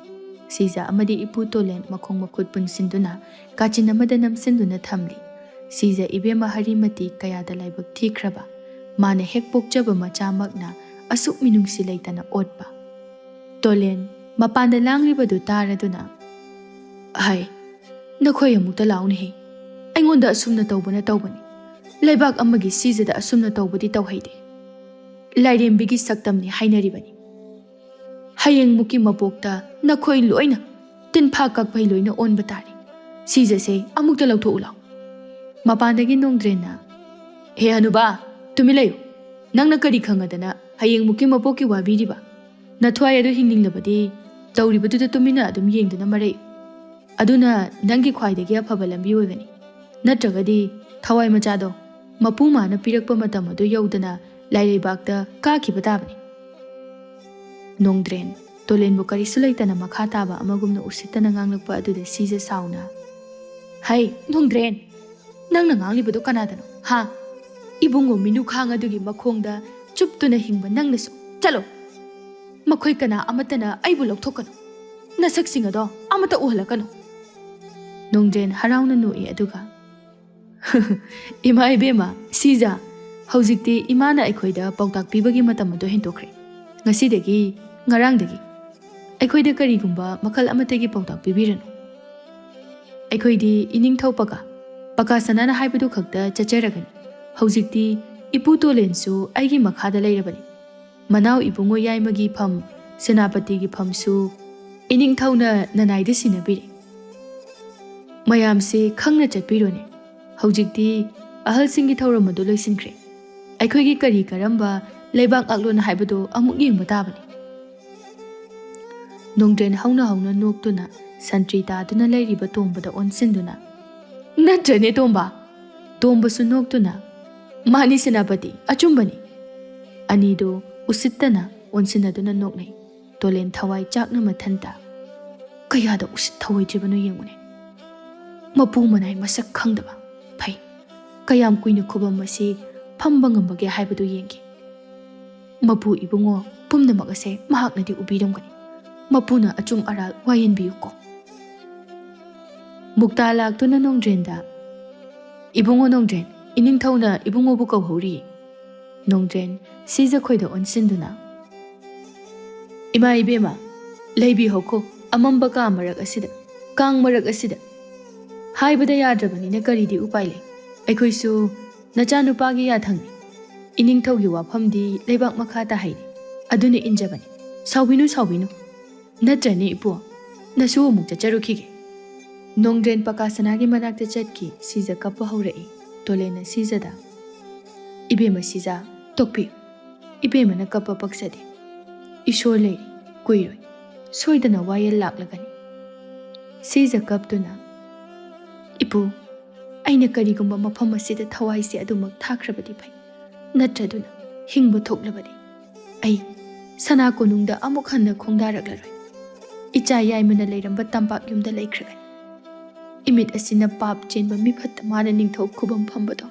ꯁꯤꯖ ꯑꯃꯗꯤ ꯏꯄꯨ ꯇꯣꯂꯦꯟ ꯃꯈꯣꯡ ꯃꯈꯨꯠ ꯄꯨꯟꯁꯤꯟꯗꯨꯅ ꯀꯥꯆꯤꯟ ꯑꯃꯗ ꯅꯝꯁꯤꯟꯗꯨꯅ ꯊꯝꯂꯤ꯫ ꯁꯤꯖ ꯏꯕꯦꯝꯃ ꯍꯔꯤꯃꯇꯤ ꯀꯌꯥꯗ ꯂꯥꯏꯕꯛ ꯊꯤꯈ꯭ꯔꯕ꯫ ꯃꯥꯅ ꯍꯦꯛ ꯄꯣꯛꯆꯕ ꯃꯆꯥꯃꯛꯅ ꯑꯁꯨꯛ ꯃꯤꯅꯨꯡꯁꯤ ꯂꯩꯇꯅ ꯑꯣꯠꯄ꯫ ꯇꯣꯂꯦꯟ ꯃꯄꯥꯟꯗ ꯂꯥꯡꯂꯤꯕꯗꯨ ꯇꯥꯔꯗꯨꯅ, "ꯍꯥꯏ, ꯅꯈꯣꯏ ꯑꯃꯨꯛꯇ ꯂꯥꯛꯎꯅꯦꯍꯦ꯫ ꯑꯩꯉꯣꯟꯗ ꯑꯁꯨꯝꯅ ꯇꯧꯕꯅ ꯇꯧꯕꯅꯤ꯫ ꯂꯩꯕꯥꯛ ꯑꯃꯒꯤ ꯁꯤꯖꯗ ꯑꯁꯨꯝꯅ ꯇꯧꯕꯗꯤ ꯇꯧꯍꯩꯗꯦ꯫ ꯂꯥꯏꯔꯦꯝꯕꯤꯒꯤ ꯁꯛꯇꯝꯅꯤ ꯍꯥꯏꯅꯔꯤꯕꯅꯤ꯫ ꯍꯌꯦꯡꯃꯨꯛꯀꯤ ꯃꯄꯣꯛꯇ ꯅꯈꯣꯏ ꯂꯣꯏꯅ ꯇꯤꯟꯐꯥ ꯀꯛꯐꯩ ꯂꯣꯏꯅ ꯑꯣꯟꯕ ꯇꯥꯔꯦ꯫ ꯁꯤꯖꯁꯦ ꯑꯃꯨꯛꯇ ꯂꯧꯊꯣꯛꯎ ꯂꯥꯎ꯫" ꯃꯄꯥꯟꯗꯒꯤ ꯅꯣꯡꯗ꯭ꯔꯦꯟꯅ, "ꯍꯦ ꯍꯅꯨꯕꯥ, ꯇꯨꯃꯤꯟ ꯂꯩꯌꯨ꯫ ꯅꯪꯅ ꯀꯔꯤ ꯈꯪꯉꯗꯅ ꯍꯌꯦꯡꯃꯨꯛꯀꯤ ꯃꯄꯣꯛꯀꯤ ꯋꯥꯕꯤꯔꯤꯕ? ꯅꯊ꯭ꯋꯥꯏ ꯑꯗꯨ ꯍꯤꯡꯅꯤꯡꯂꯕꯗꯤ ꯇꯧꯔꯤꯕꯗꯨꯗ ꯇꯨꯃꯤꯟꯅ ꯑꯗꯨꯝ ꯌꯦꯡꯗꯨꯅ ꯃꯔꯩ꯫ ꯑꯗꯨꯅ ꯅꯪꯒꯤ ꯈ꯭ꯋꯥꯏꯗꯒꯤ ꯑꯐꯕ ꯂꯝꯕꯤ ꯑꯣꯏꯒꯅꯤ꯫ ꯅꯠꯇ꯭ꯔꯒꯗꯤ ꯊꯋꯥꯏ ꯃꯆꯥꯗꯣ ꯃꯄꯨ ꯃꯥꯅ ꯄꯤꯔꯛꯄ ꯃꯇꯝ ꯑꯗꯨ ꯌꯧꯗꯅ ꯂꯥꯏꯔꯩꯕꯥꯛꯇ ꯀꯥꯈꯤꯕ ꯇꯥꯕꯅꯤ꯫" ꯅꯣꯡꯗ꯭ꯔꯦꯟ ꯇꯣꯂꯦꯟꯕꯨ ꯀꯔꯤꯁꯨ ꯂꯩꯇꯅ ꯃꯈꯥ ꯇꯥꯕ ꯑꯃꯒꯨꯝꯅ ꯎꯁꯤꯠꯇꯅ ꯉꯥꯡꯂꯛꯄ ꯑꯗꯨꯗ ꯁꯤꯖ ꯁꯥꯎꯅ, "ꯍꯩ, ꯅꯣꯡꯗ꯭ꯔꯦꯟ! ꯅꯪꯅ ꯉꯥꯡꯂꯤꯕꯗꯣ ꯀꯅꯥꯗꯅꯣ, ꯍꯥ? ꯏꯕꯨꯡꯉꯣ ꯃꯤꯅꯨ ꯈꯥꯡ ꯑꯗꯨꯒꯤ ꯃꯈꯣꯡꯗ ꯆꯨꯞꯇꯨꯅ ꯍꯤꯡꯕ ꯅꯪꯅꯁꯨ꯫ ꯆꯠꯂꯣ! ꯃꯈꯣꯏ ꯀꯅꯥ ꯑꯃꯠꯇꯅ ꯑꯩꯕꯨ ꯂꯧꯊꯣꯛꯀꯅꯨ꯫ ꯅꯁꯛꯁꯤꯡ ꯑꯗꯣ ꯑꯃꯠꯇ ꯎꯍꯜꯂꯛꯀꯅꯨ꯫" ꯅꯣꯡꯗ꯭ꯔꯦꯟ ꯍꯔꯥꯎꯅ ꯅꯣꯛꯏ ꯑꯗꯨꯒ, "ꯏꯃꯥ ꯏꯕꯦꯝꯃ, ꯁꯤꯖ, ꯍꯧꯖꯤꯛꯇꯤ ꯏꯃꯥꯅ ꯑꯩꯈꯣꯏꯗ ꯄꯥꯎꯇꯥꯛ ꯄꯤꯕꯒꯤ ꯃꯇꯝ ꯑꯗꯨ ꯍꯦꯟꯗꯣꯛꯈ꯭ꯔꯦ꯫ ꯉꯁꯤꯗꯒꯤ, ꯉꯔꯥꯡꯗꯒꯤ ꯑꯩꯈꯣꯏꯗ ꯀꯔꯤꯒꯨꯝꯕ ꯃꯈꯜ ꯑꯃꯠꯇꯒꯤ ꯄꯥꯎꯇꯥꯛ ꯄꯤꯕꯤꯔꯅꯨ꯫ ꯑꯩꯈꯣꯏꯗꯤ ꯏꯅꯤꯡꯊꯧ ꯄꯀꯥ, ꯄꯀꯥ ꯁꯅꯥꯅ ꯍꯥꯏꯕꯗꯨ ꯈꯛꯇ ꯆꯠꯆꯔꯒꯅꯤ꯫ ꯍꯧꯖꯤꯛꯇꯤ ꯏꯄꯨ ꯇꯣꯂꯦꯟꯁꯨ ꯑꯩꯒꯤ ꯃꯈꯥꯗ ꯂꯩꯔꯕꯅꯤ꯫ ꯃꯅꯥꯎ ꯏꯕꯨꯡꯉꯣ ꯌꯥꯏꯃꯒꯤ ꯐꯝ, ꯁꯦꯅꯥꯄꯇꯤꯒꯤ ꯐꯝꯁꯨ ꯏꯅꯤꯡꯊꯧꯅ ꯅꯅꯥꯏꯗ ꯁꯤꯟꯅꯕꯤꯔꯦ꯫ ꯃꯌꯥꯝꯁꯦ ꯈꯪꯅ ꯆꯠꯄꯤꯔꯣꯅꯦ꯫ ꯍꯧꯖꯤꯛꯇꯤ ꯑꯍꯜꯁꯤꯡꯒꯤ ꯊꯧꯔꯝ ꯑꯗꯨ ꯂꯣꯏꯁꯤꯟꯈ꯭ꯔꯦ꯫ ꯑꯩꯈꯣꯏꯒꯤ ꯀꯔꯤ ꯀꯔꯝꯕ ꯂꯩꯕꯥꯛ ꯉꯥꯛꯂꯣꯟ ꯍꯥꯏꯕꯗꯨ ꯑꯃꯨꯛ ꯌꯦꯡꯕ ꯇꯥꯕꯅꯤ꯫" ꯅꯣꯡꯗ꯭ꯔꯦꯟ ꯍꯧꯅ ꯍꯧꯅ ꯅꯣꯛꯇꯨꯅ ꯁꯟꯇ꯭ꯔꯤ ꯇꯥꯗꯨꯅ ꯂꯩꯔꯤꯕ ꯇꯣꯝꯕꯗ ꯑꯣꯟꯁꯤꯟꯗꯨꯅ, "ꯅꯠꯇ꯭ꯔꯅꯦ, ꯇꯣꯝꯕ?" ꯇꯣꯝꯕꯁꯨ ꯅꯣꯛꯇꯨꯅ, "ꯃꯥꯅꯤ ꯁꯦꯅꯥꯄꯇꯤ, ꯑꯆꯨꯝꯕꯅꯤ꯫" ꯑꯅꯤꯗꯨ ꯎꯁꯤꯠꯇꯅ ꯑꯣꯟꯁꯤꯟꯅꯗꯨꯅ ꯅꯣꯛꯅꯩ꯫ ꯇꯣꯂꯦꯟ ꯊꯋꯥꯏ ꯆꯥꯛꯅ ꯃꯊꯟꯇ, "ꯀꯌꯥꯗ ꯎꯁꯤꯠ ꯊꯑꯣꯏꯗ꯭ꯔꯤꯕꯅꯣ ꯌꯦꯡꯉꯨꯅꯦ꯫ ꯃꯄꯨ ꯃꯅꯥꯏ ꯃꯁꯛ ꯈꯪꯗꯕ꯫ ꯐꯩ, ꯀꯌꯥꯝ ꯀꯨꯏꯅ ꯈꯨꯕꯝ ꯑꯁꯤ ꯐꯝꯕ ꯉꯝꯕꯒꯦ ꯍꯥꯏꯕꯗꯨ ꯌꯦꯡꯒꯦ꯫ ꯃꯄꯨ ꯏꯕꯨꯡꯉꯣ ꯄꯨꯝꯅꯃꯛ ꯑꯁꯦ ꯃꯍꯥꯛꯅꯗꯤ ꯎꯕꯤꯔꯝꯒꯅꯤ꯫ ꯃꯄꯨꯅ ꯑꯆꯨꯝ ꯑꯔꯥꯜ ꯋꯥꯌꯦꯟꯕꯤꯌꯨꯀꯣ꯫ ꯃꯨꯛꯇꯥ ꯂꯥꯛꯇꯨꯅ ꯅꯣꯡꯗ꯭ꯔꯦꯟꯗ, "ꯏꯕꯨꯡꯉꯣ ꯅꯣꯡꯗ꯭ꯔꯦꯟ, ꯏꯅꯤꯡꯊꯧꯅ ꯏꯕꯨꯡꯉꯣꯕꯨ ꯀꯧꯍꯧꯔꯤ꯫" ꯅꯣꯡꯗ꯭ꯔꯦꯟ ꯁꯤꯖꯈꯣꯏꯗ ꯑꯣꯟꯁꯤꯟꯗꯨꯅ, "ꯏꯃꯥ ꯏꯕꯦꯝꯃ, ꯂꯩꯕꯤꯍꯧꯈꯣ, ꯑꯃꯝꯕ ꯀꯥ ꯃꯔꯛ ꯑꯁꯤꯗ, ꯀꯥꯡ ꯃꯔꯛ ꯑꯁꯤꯗ꯫ ꯍꯥꯏꯕꯗ ꯌꯥꯗ꯭ꯔꯕꯅꯤꯅ ꯀꯔꯤꯗꯤ ꯎꯄꯥꯏ ꯂꯩ? ꯑꯩꯈꯣꯏꯁꯨ ꯅꯆꯥꯅꯨꯄꯥꯒꯤ ꯌꯥꯊꯪꯅꯤ꯫ ꯏꯅꯤꯡꯊꯧꯒꯤ ꯋꯥꯐꯝꯗꯤ ꯂꯩꯕꯥꯛ ꯃꯈꯥ ꯇꯥꯍꯩꯔꯦ꯫ ꯑꯗꯨꯅ ꯏꯟꯖꯕꯅꯤ꯫ ꯁꯥꯎꯕꯤꯅꯨ, ꯁꯥꯎꯕꯤꯅꯨ꯫ ꯅꯠꯇ꯭ꯔꯅꯤ ꯏꯄꯨ, ꯅꯁꯨ ꯑꯃꯨꯛ ꯆꯠꯆꯔꯨꯈꯤꯒꯦ꯫" ꯅꯣꯡꯗ꯭ꯔꯦꯟ ꯄꯀꯥꯁꯅꯥꯒꯤ ꯃꯅꯥꯛꯇ ꯆꯠꯈꯤ꯫ ꯁꯤꯖ ꯀꯞꯄ ꯍꯧꯔꯛꯏ꯫ ꯇꯣꯂꯦꯟꯅ ꯁꯤꯖꯗ, "ꯏꯕꯦꯝꯃ ꯁꯤꯖ, ꯇꯣꯛꯄꯤꯌꯨ꯫ ꯏꯕꯦꯝꯃꯅ ꯀꯞꯄ ꯄꯛꯆꯗꯦ꯫ ꯏꯁꯣꯔ ꯂꯩꯔꯤ, ꯀꯨꯏꯔꯣꯏ꯫ ꯁꯣꯏꯗꯅ ꯋꯥꯌꯦꯜ ꯂꯥꯛꯂꯒꯅꯤ꯫" ꯁꯤꯖ ꯀꯞꯇꯨꯅ, "ꯏꯄꯨ, ꯑꯩꯅ ꯀꯔꯤꯒꯨꯝꯕ ꯃꯐꯝ ꯑꯁꯤꯗ ꯊꯋꯥꯏꯁꯦ ꯑꯗꯨꯃꯛ ꯊꯥꯈ꯭ꯔꯕꯗꯤ ꯐꯩ, ꯅꯠꯇ꯭ꯔꯗꯨꯅ ꯍꯤꯡꯕ ꯊꯣꯛꯂꯕꯗꯤ ꯑꯩ ꯁꯅꯥ ꯀꯣꯅꯨꯡꯗ ꯑꯃꯨꯛ ꯍꯟꯅ ꯈꯣꯡꯗꯥꯔꯛꯂꯔꯣꯏ꯫ ꯏꯆꯥ ꯌꯥꯏꯃꯅ ꯂꯩꯔꯝꯕ ꯇꯝꯄꯥꯛ ꯌꯨꯝꯗ ꯂꯩꯈ꯭ꯔꯒꯅꯤ꯫ ꯏꯃꯤꯠ ꯑꯁꯤꯅ ꯄꯥꯞ ꯆꯦꯟꯕ ꯃꯤꯐꯠꯇ ꯃꯥꯅ ꯅꯤꯡꯊꯧ ꯈꯨꯕꯝ ꯐꯝꯕꯗꯣ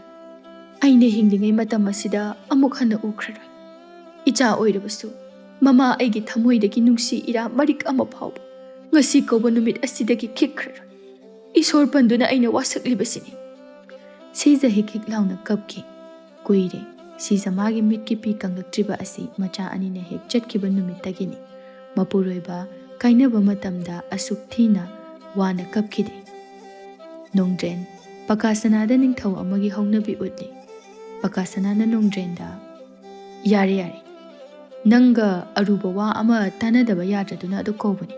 ꯑꯩꯅ ꯍꯤꯡꯂꯤꯉꯩ ꯃꯇꯝ ꯑꯁꯤꯗ ꯑꯃꯨꯛ ꯍꯟꯅ ꯎꯈ꯭ꯔꯔꯣꯏ꯫ ꯏꯆꯥ ꯑꯣꯏꯔꯕꯁꯨ ꯃꯃꯥ ꯑꯩꯒꯤ ꯊꯃꯣꯏꯗꯒꯤ ꯅꯨꯡꯁꯤ ꯏꯔꯥ ꯃꯔꯤꯛ ꯑꯃ ꯐꯥꯎꯕ ꯉꯁꯤ ꯀꯧꯕ ꯅꯨꯃꯤꯠ ꯑꯁꯤꯗꯒꯤ ꯈꯤꯛꯈ꯭ꯔꯔꯣꯏ꯫ ꯏꯁꯣꯔ ꯄꯟꯗꯨꯅ ꯑꯩꯅ ꯋꯥꯁꯛꯂꯤꯕꯁꯤꯅꯤ꯫" ꯁꯤꯖ ꯍꯤꯛ ꯍꯤꯛ ꯂꯥꯎꯅ ꯀꯞꯈꯤ꯫ ꯀꯨꯏꯔꯦ꯫ ꯁꯤꯖ ꯃꯥꯒꯤ ꯃꯤꯠꯀꯤ ꯄꯤ ꯀꯪꯂꯛꯇ꯭ꯔꯤꯕ ꯑꯁꯤ ꯃꯆꯥ ꯑꯅꯤꯅ ꯍꯦꯛ ꯆꯠꯈꯤꯕ ꯅꯨꯃꯤꯠꯇꯒꯤꯅꯤ꯫ ꯃꯄꯨꯔꯣꯏꯕ ꯀꯥꯏꯅꯕ ꯃꯇꯝꯗ ꯑꯁꯨꯛ ꯊꯤꯅ ꯋꯥꯅ ꯀꯞꯈꯤꯗꯦ꯫ ꯅꯣꯡꯗ꯭ꯔꯦꯟ ꯄꯀꯥꯁꯅꯥꯗ ꯅꯤꯡꯊꯧ ꯑꯃꯒꯤ ꯍꯧꯅꯕꯤ ꯎꯠꯂꯤ꯫ ꯄꯀꯥꯁꯅꯥꯅ ꯅꯣꯡꯗ꯭ꯔꯦꯟꯗ, "ꯌꯥꯔꯦ, ꯌꯥꯔꯦ꯫ ꯅꯪꯒ ꯑꯔꯨꯕ ꯋꯥ ꯑꯃ ꯇꯥꯟꯅꯗꯕ ꯌꯥꯗ꯭ꯔꯗꯨꯅ ꯑꯗꯨ ꯀꯧꯕꯅꯤ꯫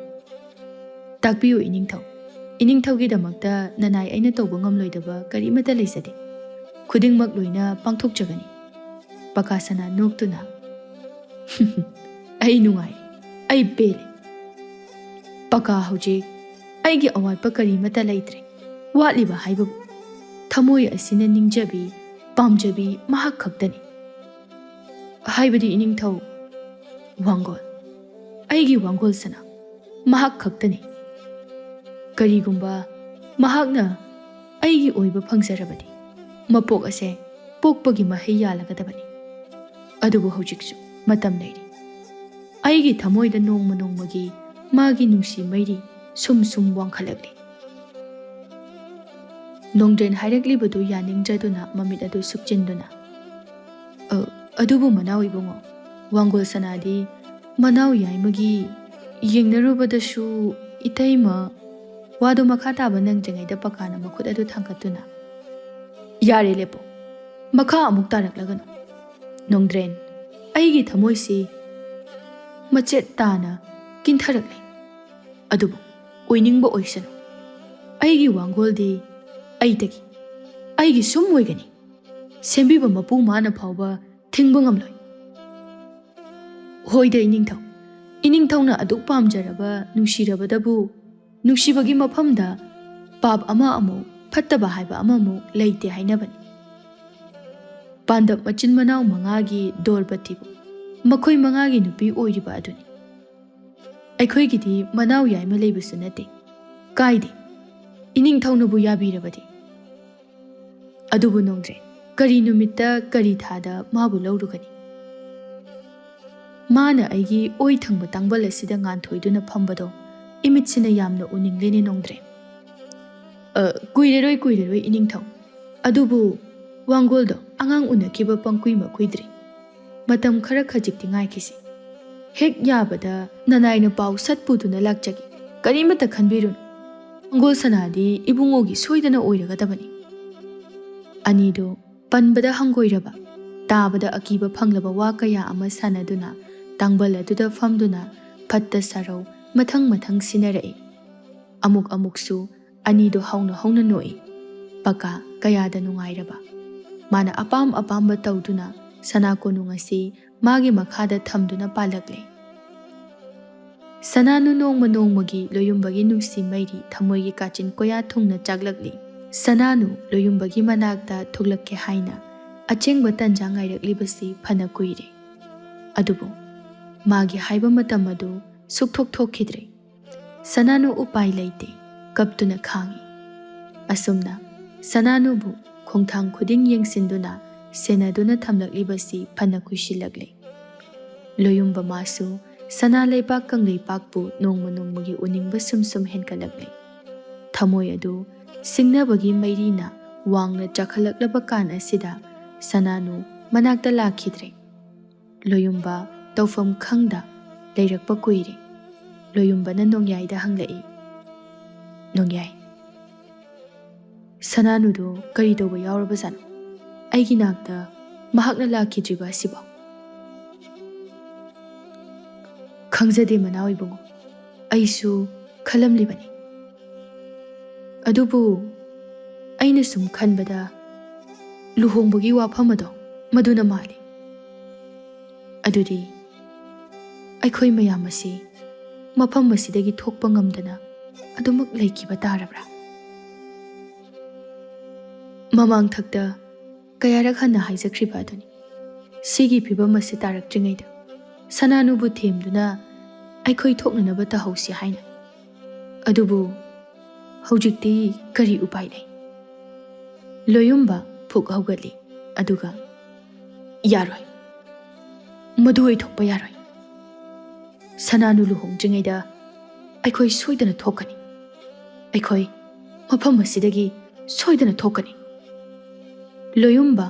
ꯇꯥꯛꯄꯤꯌꯨ ꯏꯅꯤꯡꯊꯧ꯫ ꯏꯅꯤꯡꯊꯧꯒꯤꯗꯃꯛꯇ ꯅꯅꯥꯏ ꯑꯩꯅ ꯇꯧꯕ ꯉꯝꯂꯣꯏꯗꯕ ꯀꯔꯤꯃꯠꯇ ꯂꯩꯖꯗꯦ꯫ ꯈꯨꯗꯤꯡꯃꯛ ꯂꯣꯏꯅ ꯄꯥꯡꯊꯣꯛꯆꯒꯅꯤ꯫" ꯄꯀꯥꯁꯅꯥ ꯅꯣꯛꯇꯨꯅ, "ꯑꯩ ꯅꯨꯡꯉꯥꯏꯔꯦ, ꯑꯩ ꯄꯦꯜꯂꯦ꯫ ꯄꯀꯥ ꯍꯧꯖꯤꯛ ꯑꯩꯒꯤ ꯑꯋꯥꯠꯄ ꯀꯔꯤꯃꯠꯇ ꯂꯩꯇ꯭ꯔꯦ꯫ ꯋꯥꯠꯂꯤꯕ ꯍꯥꯏꯕꯕꯨ ꯊꯃꯣꯏ ꯑꯁꯤꯅ ꯅꯤꯡꯖꯕꯤ, ꯄꯥꯝꯖꯕꯤ ꯃꯍꯥꯛ ꯈꯛꯇꯅꯤ꯫ ꯍꯥꯏꯕꯗꯤ ꯏꯅꯤꯡꯊꯧ ꯋꯥꯡꯒꯣꯜ, ꯑꯩꯒꯤ ꯋꯥꯡꯒꯣꯜ ꯁꯅꯥ ꯃꯍꯥꯛ ꯈꯛꯇꯅꯤ꯫ ꯀꯔꯤꯒꯨꯝꯕ ꯃꯍꯥꯛꯅ ꯑꯩꯒꯤ ꯑꯣꯏꯕ ꯐꯪꯖꯔꯕꯗꯤ ꯃꯄꯣꯛ ꯑꯁꯦ ꯄꯣꯛꯄꯒꯤ ꯃꯍꯩ ꯌꯥꯜꯂꯒꯗꯕꯅꯤ꯫ ꯑꯗꯨꯕꯨ ꯍꯧꯖꯤꯛꯁꯨ ꯃꯇꯝ ꯂꯩꯔꯤ꯫ ꯑꯩꯒꯤ ꯊꯃꯣꯏꯗ ꯅꯣꯡꯃ ꯅꯣꯡꯃꯒꯤ ꯃꯥꯒꯤ ꯅꯨꯡꯁꯤ ꯃꯩꯔꯤ ꯁꯨꯝ ꯁꯨꯝ ꯋꯥꯡꯈꯠꯂꯛꯂꯤ꯫ ꯅꯣꯡꯗ꯭ꯔꯦꯟ ꯍꯥꯏꯔꯛꯂꯤꯕꯗꯨ ꯌꯥꯅꯤꯡꯗ꯭ꯔꯗꯨꯅ ꯃꯃꯤꯠ ꯑꯗꯨ ꯁꯨꯞꯆꯤꯟꯗꯨꯅ, "ꯑ, ꯑꯗꯨꯕꯨ ꯃꯅꯥꯎ ꯏꯕꯨꯡꯉꯣ, ꯋꯥꯡꯒꯣꯜ ꯁꯅꯥꯗꯤ ꯃꯅꯥꯎ ꯌꯥꯏꯃꯒꯤ ꯌꯦꯡꯅꯔꯨꯕꯗꯁꯨ ꯏꯇꯩꯃ," ꯋꯥꯗꯨ ꯃꯈꯥ ꯇꯥꯕ ꯅꯪꯗ꯭ꯔꯤꯉꯩꯗ ꯄꯀꯥꯅ ꯃꯈꯨꯠ ꯑꯗꯨ ꯊꯥꯡꯒꯠꯇꯨꯅ, "ꯌꯥꯔꯦ, ꯂꯦꯞꯄꯣ꯫ ꯃꯈꯥ ꯑꯃꯨꯛ ꯇꯥꯔꯛꯂꯒꯅꯨ꯫ ꯅꯣꯡꯗ꯭ꯔꯦꯟ, ꯑꯩꯒꯤ ꯊꯃꯣꯏꯁꯤ ꯃꯆꯦꯠ ꯇꯥꯅ ꯀꯤꯟꯊꯔꯛꯂꯦ꯫ ꯑꯗꯨꯕꯨ ꯑꯣꯏꯅꯤꯡꯕ ꯑꯣꯏꯁꯅꯨ꯫ ꯑꯩꯒꯤ ꯋꯥꯡꯒꯣꯜꯗꯤ ꯑꯩꯗꯒꯤ, ꯑꯩꯒꯤ ꯁꯨꯝ ꯑꯣꯏꯒꯅꯤ꯫ ꯁꯦꯝꯕꯤꯕ ꯃꯄꯨ ꯃꯥꯅ ꯐꯥꯎꯕ ꯊꯤꯡꯕ ꯉꯝꯂꯣꯏ꯫ ꯍꯣꯏꯗ ꯏꯅꯤꯡꯊꯧ, ꯏꯅꯤꯡꯊꯧꯅ ꯑꯗꯨꯛ ꯄꯥꯝꯖꯔꯕ ꯅꯨꯡꯁꯤꯔꯕꯗꯕꯨ ꯅꯨꯡꯁꯤꯕꯒꯤ ꯃꯐꯝꯗ ꯄꯥꯞ ꯑꯃ ꯑꯃꯨꯛ, ꯐꯠꯇꯕ ꯍꯥꯏꯕ ꯑꯃꯃꯨꯛ ꯂꯩꯇꯦ ꯍꯥꯏꯅꯕꯅꯤ꯫ ꯄꯥꯟꯗꯞ ꯃꯆꯤꯟ ꯃꯅꯥꯎ ꯃꯉꯥꯒꯤ ꯗꯣꯔꯕꯇꯤꯕꯨ ꯃꯈꯣꯏ ꯃꯉꯥꯒꯤ ꯅꯨꯄꯤ ꯑꯣꯏꯔꯤꯕ ꯑꯗꯨꯅꯤ꯫ ꯑꯩꯈꯣꯏꯒꯤꯗꯤ ꯃꯅꯥꯎ ꯌꯥꯏꯃ ꯂꯩꯕꯁꯨ ꯅꯠꯇꯦ꯫ ꯀꯥꯏꯗꯦ, ꯏꯅꯤꯡꯊꯧꯅꯕꯨ ꯌꯥꯕꯤꯔꯕꯗꯤ꯫ ꯑꯗꯨꯕꯨ ꯅꯣꯡꯗ꯭ꯔꯦ, ꯀꯔꯤ ꯅꯨꯃꯤꯠꯇ ꯀꯔꯤ ꯊꯥꯗ ꯃꯥꯕꯨ ꯂꯧꯔꯨꯒꯅꯤ? ꯃꯥꯅ ꯑꯩꯒꯤ ꯑꯣꯏ ꯊꯪꯕ ꯇꯥꯡꯕꯜ ꯑꯁꯤꯗ ꯉꯥꯟꯊꯣꯏꯗꯨꯅ ꯐꯝꯕꯗꯣ ꯏꯃꯤꯠꯁꯤꯅ ꯌꯥꯝꯅ ꯎꯅꯤꯡꯂꯦꯅꯦ ꯅꯣꯡꯗ꯭ꯔꯦ꯫ "ꯑ, ꯀꯨꯏꯔꯔꯣꯏ, ꯀꯨꯏꯔꯔꯣꯏ ꯏꯅꯤꯡꯊꯧ꯫ ꯑꯗꯨꯕꯨ ꯋꯥꯡꯒꯣꯜꯗꯣ ꯑꯉꯥꯡ ꯎꯅꯈꯤꯕ ꯄꯪꯀꯨꯏ ꯃꯀꯨꯏꯗ꯭ꯔꯤ꯫ ꯃꯇꯝ ꯈꯔ ꯈꯖꯤꯛꯇꯤ ꯉꯥꯏꯈꯤꯁꯤ꯫ ꯍꯦꯛ ꯌꯥꯕꯗ ꯅꯅꯥꯏꯅ ꯄꯥꯎ ꯁꯠ ꯄꯨꯗꯨꯅ ꯂꯥꯛꯆꯒꯦ꯫ ꯀꯔꯤꯃꯠꯇ ꯈꯟꯕꯤꯔꯨꯅꯨ꯫ ꯋꯥꯡꯒꯣꯜ ꯁꯅꯥꯗꯤ ꯏꯕꯨꯡꯉꯣꯒꯤ ꯁꯣꯏꯗꯅ ꯑꯣꯏꯔꯒꯗꯕꯅꯤ꯫" ꯑꯅꯤꯗꯨ ꯄꯟꯕꯗ ꯍꯪꯒꯣꯏꯔꯕ, ꯇꯥꯕꯗ ꯑꯀꯤꯕ ꯐꯪꯂꯕ ꯋꯥ ꯀꯌꯥ ꯑꯃ ꯁꯥꯟꯅꯗꯨꯅ ꯇꯥꯡꯕꯜ ꯑꯗꯨꯗ ꯐꯝꯗꯨꯅ ꯐꯠꯇ ꯁꯥꯔꯧ ꯃꯊꯪ ꯃꯊꯪ ꯁꯤꯟꯅꯔꯛꯏ꯫ ꯑꯃꯨꯛ ꯑꯃꯨꯛꯁꯨ ꯑꯅꯤꯗꯨ ꯍꯧꯅ ꯍꯧꯅ ꯅꯣꯛꯏ꯫ ꯄꯀꯥ ꯀꯌꯥꯗ ꯅꯨꯡꯉꯥꯏꯔꯕ꯫ ꯃꯥꯅ ꯑꯄꯥꯝ ꯑꯄꯥꯝꯕ ꯇꯧꯗꯨꯅ ꯁꯅꯥ ꯀꯣꯅꯨꯡ ꯑꯁꯤ ꯃꯥꯒꯤ ꯃꯈꯥꯗ ꯊꯝꯗꯨꯅ ꯄꯥꯜꯂꯛꯂꯦ꯫ ꯁꯅꯥꯅꯨ ꯅꯣꯡꯃ ꯅꯣꯡꯃꯒꯤ ꯂꯣꯌꯨꯝꯕꯒꯤ ꯅꯨꯡꯁꯤ ꯃꯩꯔꯤ ꯊꯃꯣꯏꯒꯤ ꯀꯥꯆꯤꯟ ꯀꯣꯌꯥ ꯊꯨꯡꯅ ꯆꯥꯛꯂꯛꯂꯤ꯫ ꯁꯅꯥꯅꯨ ꯂꯣꯌꯨꯝꯕꯒꯤ ꯃꯅꯥꯛꯇ ꯊꯣꯛꯂꯛꯀꯦ ꯍꯥꯏꯅ ꯑꯆꯦꯡꯕ ꯇꯟꯖꯥ ꯉꯥꯏꯔꯛꯂꯤꯕꯁꯤ ꯐꯅ ꯀꯨꯏꯔꯦ꯫ ꯑꯗꯨꯕꯨ ꯃꯥꯒꯤ ꯍꯥꯏꯕ ꯃꯇꯝ ꯑꯗꯨ ꯁꯨꯛꯊꯣꯛ ꯊꯣꯛꯈꯤꯗ꯭ꯔꯦ꯫ ꯁꯅꯥꯅꯨ ꯎꯄꯥꯏ ꯂꯩꯇꯦ, ꯀꯞꯇꯨꯅ ꯈꯥꯡꯉꯤ꯫ ꯑꯁꯨꯝꯅ ꯁꯅꯥꯅꯨꯕꯨ ꯈꯣꯡꯊꯥꯡ ꯈꯨꯗꯤꯡ ꯌꯦꯡꯁꯤꯟꯗꯨꯅ ꯁꯦꯟꯅꯗꯨꯅ ꯊꯝꯂꯛꯂꯤꯕꯁꯤ ꯐꯅ ꯀꯨꯏꯁꯤꯜꯂꯛꯂꯦ꯫ ꯂꯣꯌꯨꯝꯕ ꯃꯥꯁꯨ ꯁꯅꯥ ꯂꯩꯕꯥꯛ ꯀꯪꯂꯩꯄꯥꯛꯄꯨ ꯅꯣꯡꯃ ꯅꯣꯡꯃꯒꯤ ꯎꯅꯤꯡꯕ ꯁꯨꯝ ꯁꯨꯝ ꯍꯦꯟꯒꯠꯂꯛꯂꯦ꯫ ꯊꯃꯣꯏ ꯑꯗꯨ ꯁꯤꯡꯅꯕꯒꯤ ꯃꯩꯔꯤꯅ ꯋꯥꯡꯅ ꯆꯥꯈꯠꯂꯛꯂꯕ ꯀꯥꯟ ꯑꯁꯤꯗ ꯁꯅꯥꯅꯨ ꯃꯅꯥꯛꯇ ꯂꯥꯛꯈꯤꯗ꯭ꯔꯦ꯫ ꯂꯣꯌꯨꯝꯕ ꯇꯧꯐꯝ ꯈꯪꯗ ꯂꯩꯔꯛꯄ ꯀꯨꯏꯔꯦ꯫ ꯂꯣꯌꯨꯝꯕꯅ ꯅꯣꯡꯌꯥꯏꯗ ꯍꯪꯂꯛꯏ, "ꯅꯣꯡꯌꯥꯏ, ꯁꯅꯥꯅꯨꯗꯣ ꯀꯔꯤ ꯇꯧꯕ ꯌꯥꯎꯔꯕꯖꯥꯠꯅꯣ? ꯑꯩꯒꯤ ꯅꯥꯛꯇ ꯃꯍꯥꯛꯅ ꯂꯥꯛꯈꯤꯗ꯭ꯔꯤꯕ ꯑꯁꯤꯕꯣ?" "ꯈꯪꯖꯗꯦ ꯃꯅꯥꯎ ꯏꯕꯨꯡꯉꯣ, ꯑꯩꯁꯨ ꯈꯜꯂꯝꯂꯤꯕꯅꯤ꯫ ꯑꯗꯨꯕꯨ ꯑꯩꯅ ꯁꯨꯝ ꯈꯟꯕꯗ ꯂꯨꯍꯣꯡꯕꯒꯤ ꯋꯥꯐꯝ ꯑꯗꯣ ꯃꯗꯨꯅ ꯃꯥꯜꯂꯤ꯫ ꯑꯗꯨꯗꯤ ꯑꯩꯈꯣꯏ ꯃꯌꯥꯝ ꯑꯁꯤ ꯃꯐꯝ ꯑꯁꯤꯗꯒꯤ ꯊꯣꯛꯄ ꯉꯝꯗꯅ ꯑꯗꯨꯃꯛ ꯂꯩꯈꯤꯕ ꯇꯥꯔꯕ꯭ꯔꯥ?" ꯃꯃꯥꯡꯊꯛꯇ ꯀꯌꯥꯔꯛ ꯍꯟꯅ ꯍꯥꯏꯖꯈ꯭ꯔꯤꯕ ꯑꯗꯨꯅꯤ, ꯁꯤꯒꯤ ꯐꯤꯕꯝ ꯑꯁꯤ ꯇꯥꯔꯛꯇ꯭ꯔꯤꯉꯩꯗ ꯁꯅꯥꯅꯨꯕꯨ ꯊꯦꯝꯗꯨꯅ ꯑꯩꯈꯣꯏ ꯊꯣꯛꯅꯅꯕ ꯇꯧꯍꯧꯁꯤ ꯍꯥꯏꯅ꯫ ꯑꯗꯨꯕꯨ ꯍꯧꯖꯤꯛꯇꯤ ꯀꯔꯤ ꯎꯄꯥꯏ ꯂꯩ? ꯂꯣꯌꯨꯝꯕ ꯐꯨꯛ ꯍꯧꯒꯠꯂꯤ, ꯑꯗꯨꯒ, "ꯌꯥꯔꯣꯏ, ꯃꯗꯨ ꯑꯣꯏꯊꯣꯛꯄ ꯌꯥꯔꯣꯏ꯫ ꯁꯅꯥꯅꯨ ꯂꯨꯍꯣꯡꯗ꯭ꯔꯤꯉꯩꯗ ꯑꯩꯈꯣꯏ ꯁꯣꯏꯗꯅ ꯊꯣꯛꯀꯅꯤ꯫ ꯑꯩꯈꯣꯏ ꯃꯐꯝ ꯑꯁꯤꯗꯒꯤ ꯁꯣꯏꯗꯅ ꯊꯣꯛꯀꯅꯤ꯫" ꯂꯣꯌꯨꯝꯕ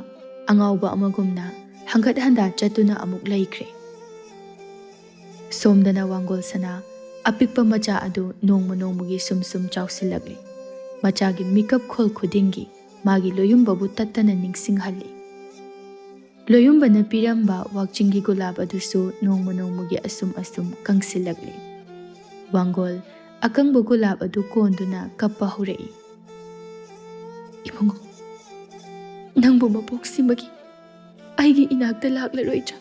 ꯑꯉꯥꯎꯕ ꯑꯃꯒꯨꯝꯅ ꯍꯪꯒꯠ ꯍꯟꯗꯥ ꯆꯠꯇꯨꯅ ꯑꯃꯨꯛ ꯂꯩꯈ꯭ꯔꯦ꯫ ꯁꯣꯝꯗꯅ ꯋꯥꯡꯒꯣꯜ ꯁꯅꯥ ꯑꯄꯤꯛꯄ ꯃꯆꯥ ꯑꯗꯨ ꯅꯣꯡꯃ ꯅꯣꯡꯃꯒꯤ ꯁꯨꯝ ꯁꯨꯝ ꯆꯥꯎꯁꯤꯜꯂꯛꯂꯤ꯫ ꯃꯆꯥꯒꯤ ꯃꯤꯀꯞ ꯈꯣꯜ ꯈꯨꯗꯤꯡꯒꯤ ꯃꯥꯒꯤ ꯂꯣꯌꯨꯝꯕꯕꯨ ꯇꯠꯇꯅ ꯅꯤꯡꯁꯤꯡꯍꯜꯂꯤ꯫ ꯂꯣꯌꯨꯝꯕꯅ ꯄꯤꯔꯝꯕ ꯋꯥꯛꯆꯤꯡꯒꯤ ꯒꯨꯂꯥꯞ ꯑꯗꯨꯁꯨ ꯅꯣꯡꯃ ꯅꯣꯡꯃꯒꯤ ꯑꯁꯨꯝ ꯑꯁꯨꯝ ꯀꯪꯁꯤꯜꯂꯛꯂꯤ꯫ ꯋꯥꯡꯒꯣꯜ ꯑꯀꯪꯕ ꯒꯨꯂꯥꯞ ꯑꯗꯨ ꯀꯣꯟꯗꯨꯅ ꯀꯞꯄ ꯍꯧꯔꯛꯏ꯫ "ꯏꯕꯨꯡꯉꯣ, ꯅꯪꯕꯨ ꯃꯄꯣꯛꯁꯤꯃꯒꯤ ꯑꯩꯒꯤ ꯏꯅꯥꯛꯇ ꯂꯥꯛꯂꯔꯣꯏꯗ꯭ꯔꯥ?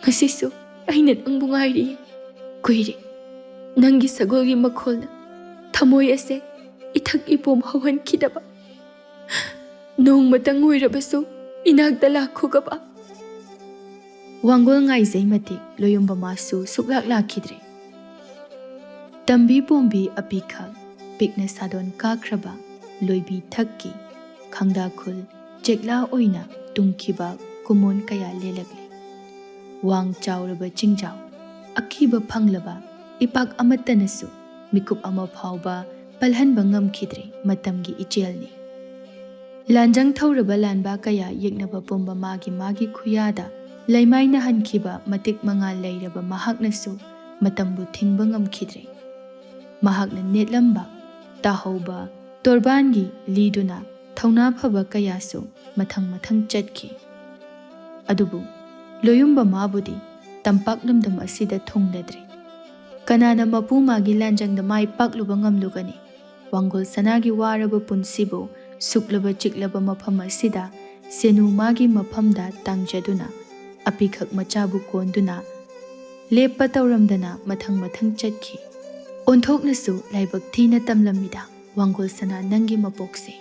ꯉꯁꯤꯁꯨ ꯑꯩꯅ ꯅꯪꯕꯨ ꯉꯥꯏꯔꯤꯌꯦ꯫ ꯀꯨꯏꯔꯦ ꯅꯪꯒꯤ ꯁꯒꯣꯜꯒꯤ ꯃꯈꯣꯜꯅ ꯊꯃꯣꯏ ꯑꯁꯦ ꯏꯊꯛ ꯏꯄꯣꯝ ꯍꯧꯍꯟꯈꯤꯗꯕ꯫ ꯅꯣꯡꯃꯇꯪ ꯑꯣꯏꯔꯕꯁꯨ ꯏꯅꯥꯛꯇ ꯂꯥꯛꯈꯣꯒꯕ꯫" ꯋꯥꯡꯒꯣꯜ ꯉꯥꯏꯖꯩ ꯃꯇꯤꯛ ꯂꯣꯌꯨꯝꯕ ꯃꯥꯁꯨ ꯁꯨꯛꯂꯥꯛ ꯂꯥꯛꯈꯤꯗ꯭ꯔꯦ꯫ ꯇꯝꯕꯤ ꯄꯣꯝꯕꯤ ꯑꯄꯤꯈꯛ ꯄꯤꯛꯅ ꯁꯥꯗꯣꯟ ꯀꯥꯈ꯭ꯔꯕ ꯂꯣꯏꯕꯤ ꯊꯛꯀꯤ ꯈꯥꯡꯗꯥꯈꯨꯜ ꯆꯦꯛꯂꯥ ꯑꯣꯏꯅ ꯇꯨꯝꯈꯤꯕ ꯀꯨꯃꯣꯟ ꯀꯌꯥ ꯂꯦꯜꯂꯛꯂꯤ꯫ ꯋꯥꯡ ꯆꯥꯎꯔꯕ ꯆꯤꯡꯖꯥꯎ, ꯑꯀꯤꯕ ꯐꯪꯂꯕ ꯏꯄꯥꯛ ꯑꯃꯠꯇꯅꯁꯨ ꯃꯤꯀꯨꯞ ꯑꯃ ꯐꯥꯎꯕ ꯄꯜꯍꯟꯕ ꯉꯝꯈꯤꯗ꯭ꯔꯦ ꯃꯇꯝꯒꯤ ꯏꯆꯦꯜꯅꯤ꯫ ꯂꯥꯟꯖꯪ ꯊꯧꯔꯕ ꯂꯥꯟꯕ ꯀꯌꯥ ꯌꯦꯛꯅꯕ ꯄꯨꯝꯕ ꯃꯥꯒꯤ ꯃꯥꯒꯤ ꯈꯨꯌꯥꯗ ꯂꯩꯃꯥꯏꯅ ꯍꯟꯈꯤꯕ ꯃꯇꯤꯛ ꯃꯉꯥꯜ ꯂꯩꯔꯕ ꯃꯍꯥꯛꯅꯁꯨ ꯃꯇꯝꯕꯨ ꯊꯤꯡꯕ ꯉꯝꯈꯤꯗ꯭ꯔꯦ꯫ ꯃꯍꯥꯛꯅ ꯅꯦꯠꯂꯝꯕ, ꯇꯥꯍꯧꯕ ꯇꯣꯔꯕꯥꯟꯒꯤ ꯂꯤꯗꯨꯅ ꯊꯧꯅꯥ ꯐꯕ ꯀꯌꯥꯁꯨ ꯃꯊꯪ ꯃꯊꯪ ꯆꯠꯈꯤ꯫ ꯑꯗꯨꯕꯨ ꯂꯣꯌꯨꯝꯕ ꯃꯥꯕꯨꯗꯤ ꯇꯝꯄꯥꯛ ꯂꯝꯗꯝ ꯑꯁꯤꯗ ꯊꯨꯡꯂꯗ꯭ꯔꯦ꯫ ꯀꯅꯥꯅ ꯃꯄꯨ ꯃꯥꯒꯤ ꯂꯥꯟꯖꯪꯗ ꯃꯥꯏ ꯄꯥꯛꯂꯨꯕ ꯉꯝꯂꯨꯒꯅꯤ? ꯋꯥꯡꯒꯣꯜ ꯁꯅꯥꯒꯤ ꯋꯥꯔꯕ ꯄꯨꯟꯁꯤꯕꯨ ꯁꯨꯛꯂꯕ ꯆꯤꯛꯂꯕ ꯃꯐꯝ ꯑꯁꯤꯗ ꯁꯦꯅꯨ ꯃꯥꯒꯤ ꯃꯐꯝꯗ ꯇꯥꯡꯖꯗꯨꯅ ꯑꯄꯤꯈꯛ ꯃꯆꯥꯕꯨ ꯀꯣꯟꯗꯨꯅ ꯂꯦꯞꯄ ꯇꯧꯔꯝꯗꯅ ꯃꯊꯪ ꯃꯊꯪ ꯆꯠꯈꯤ꯫ ꯑꯣꯟꯊꯣꯛꯅꯁꯨ ꯂꯥꯏꯕꯛ ꯊꯤꯅ ꯇꯝꯂꯝꯃꯤꯗ ꯋꯥꯡꯒꯣꯜ ꯁꯅꯥ ꯅꯪꯒꯤ ꯃꯄꯣꯛꯁꯦ꯫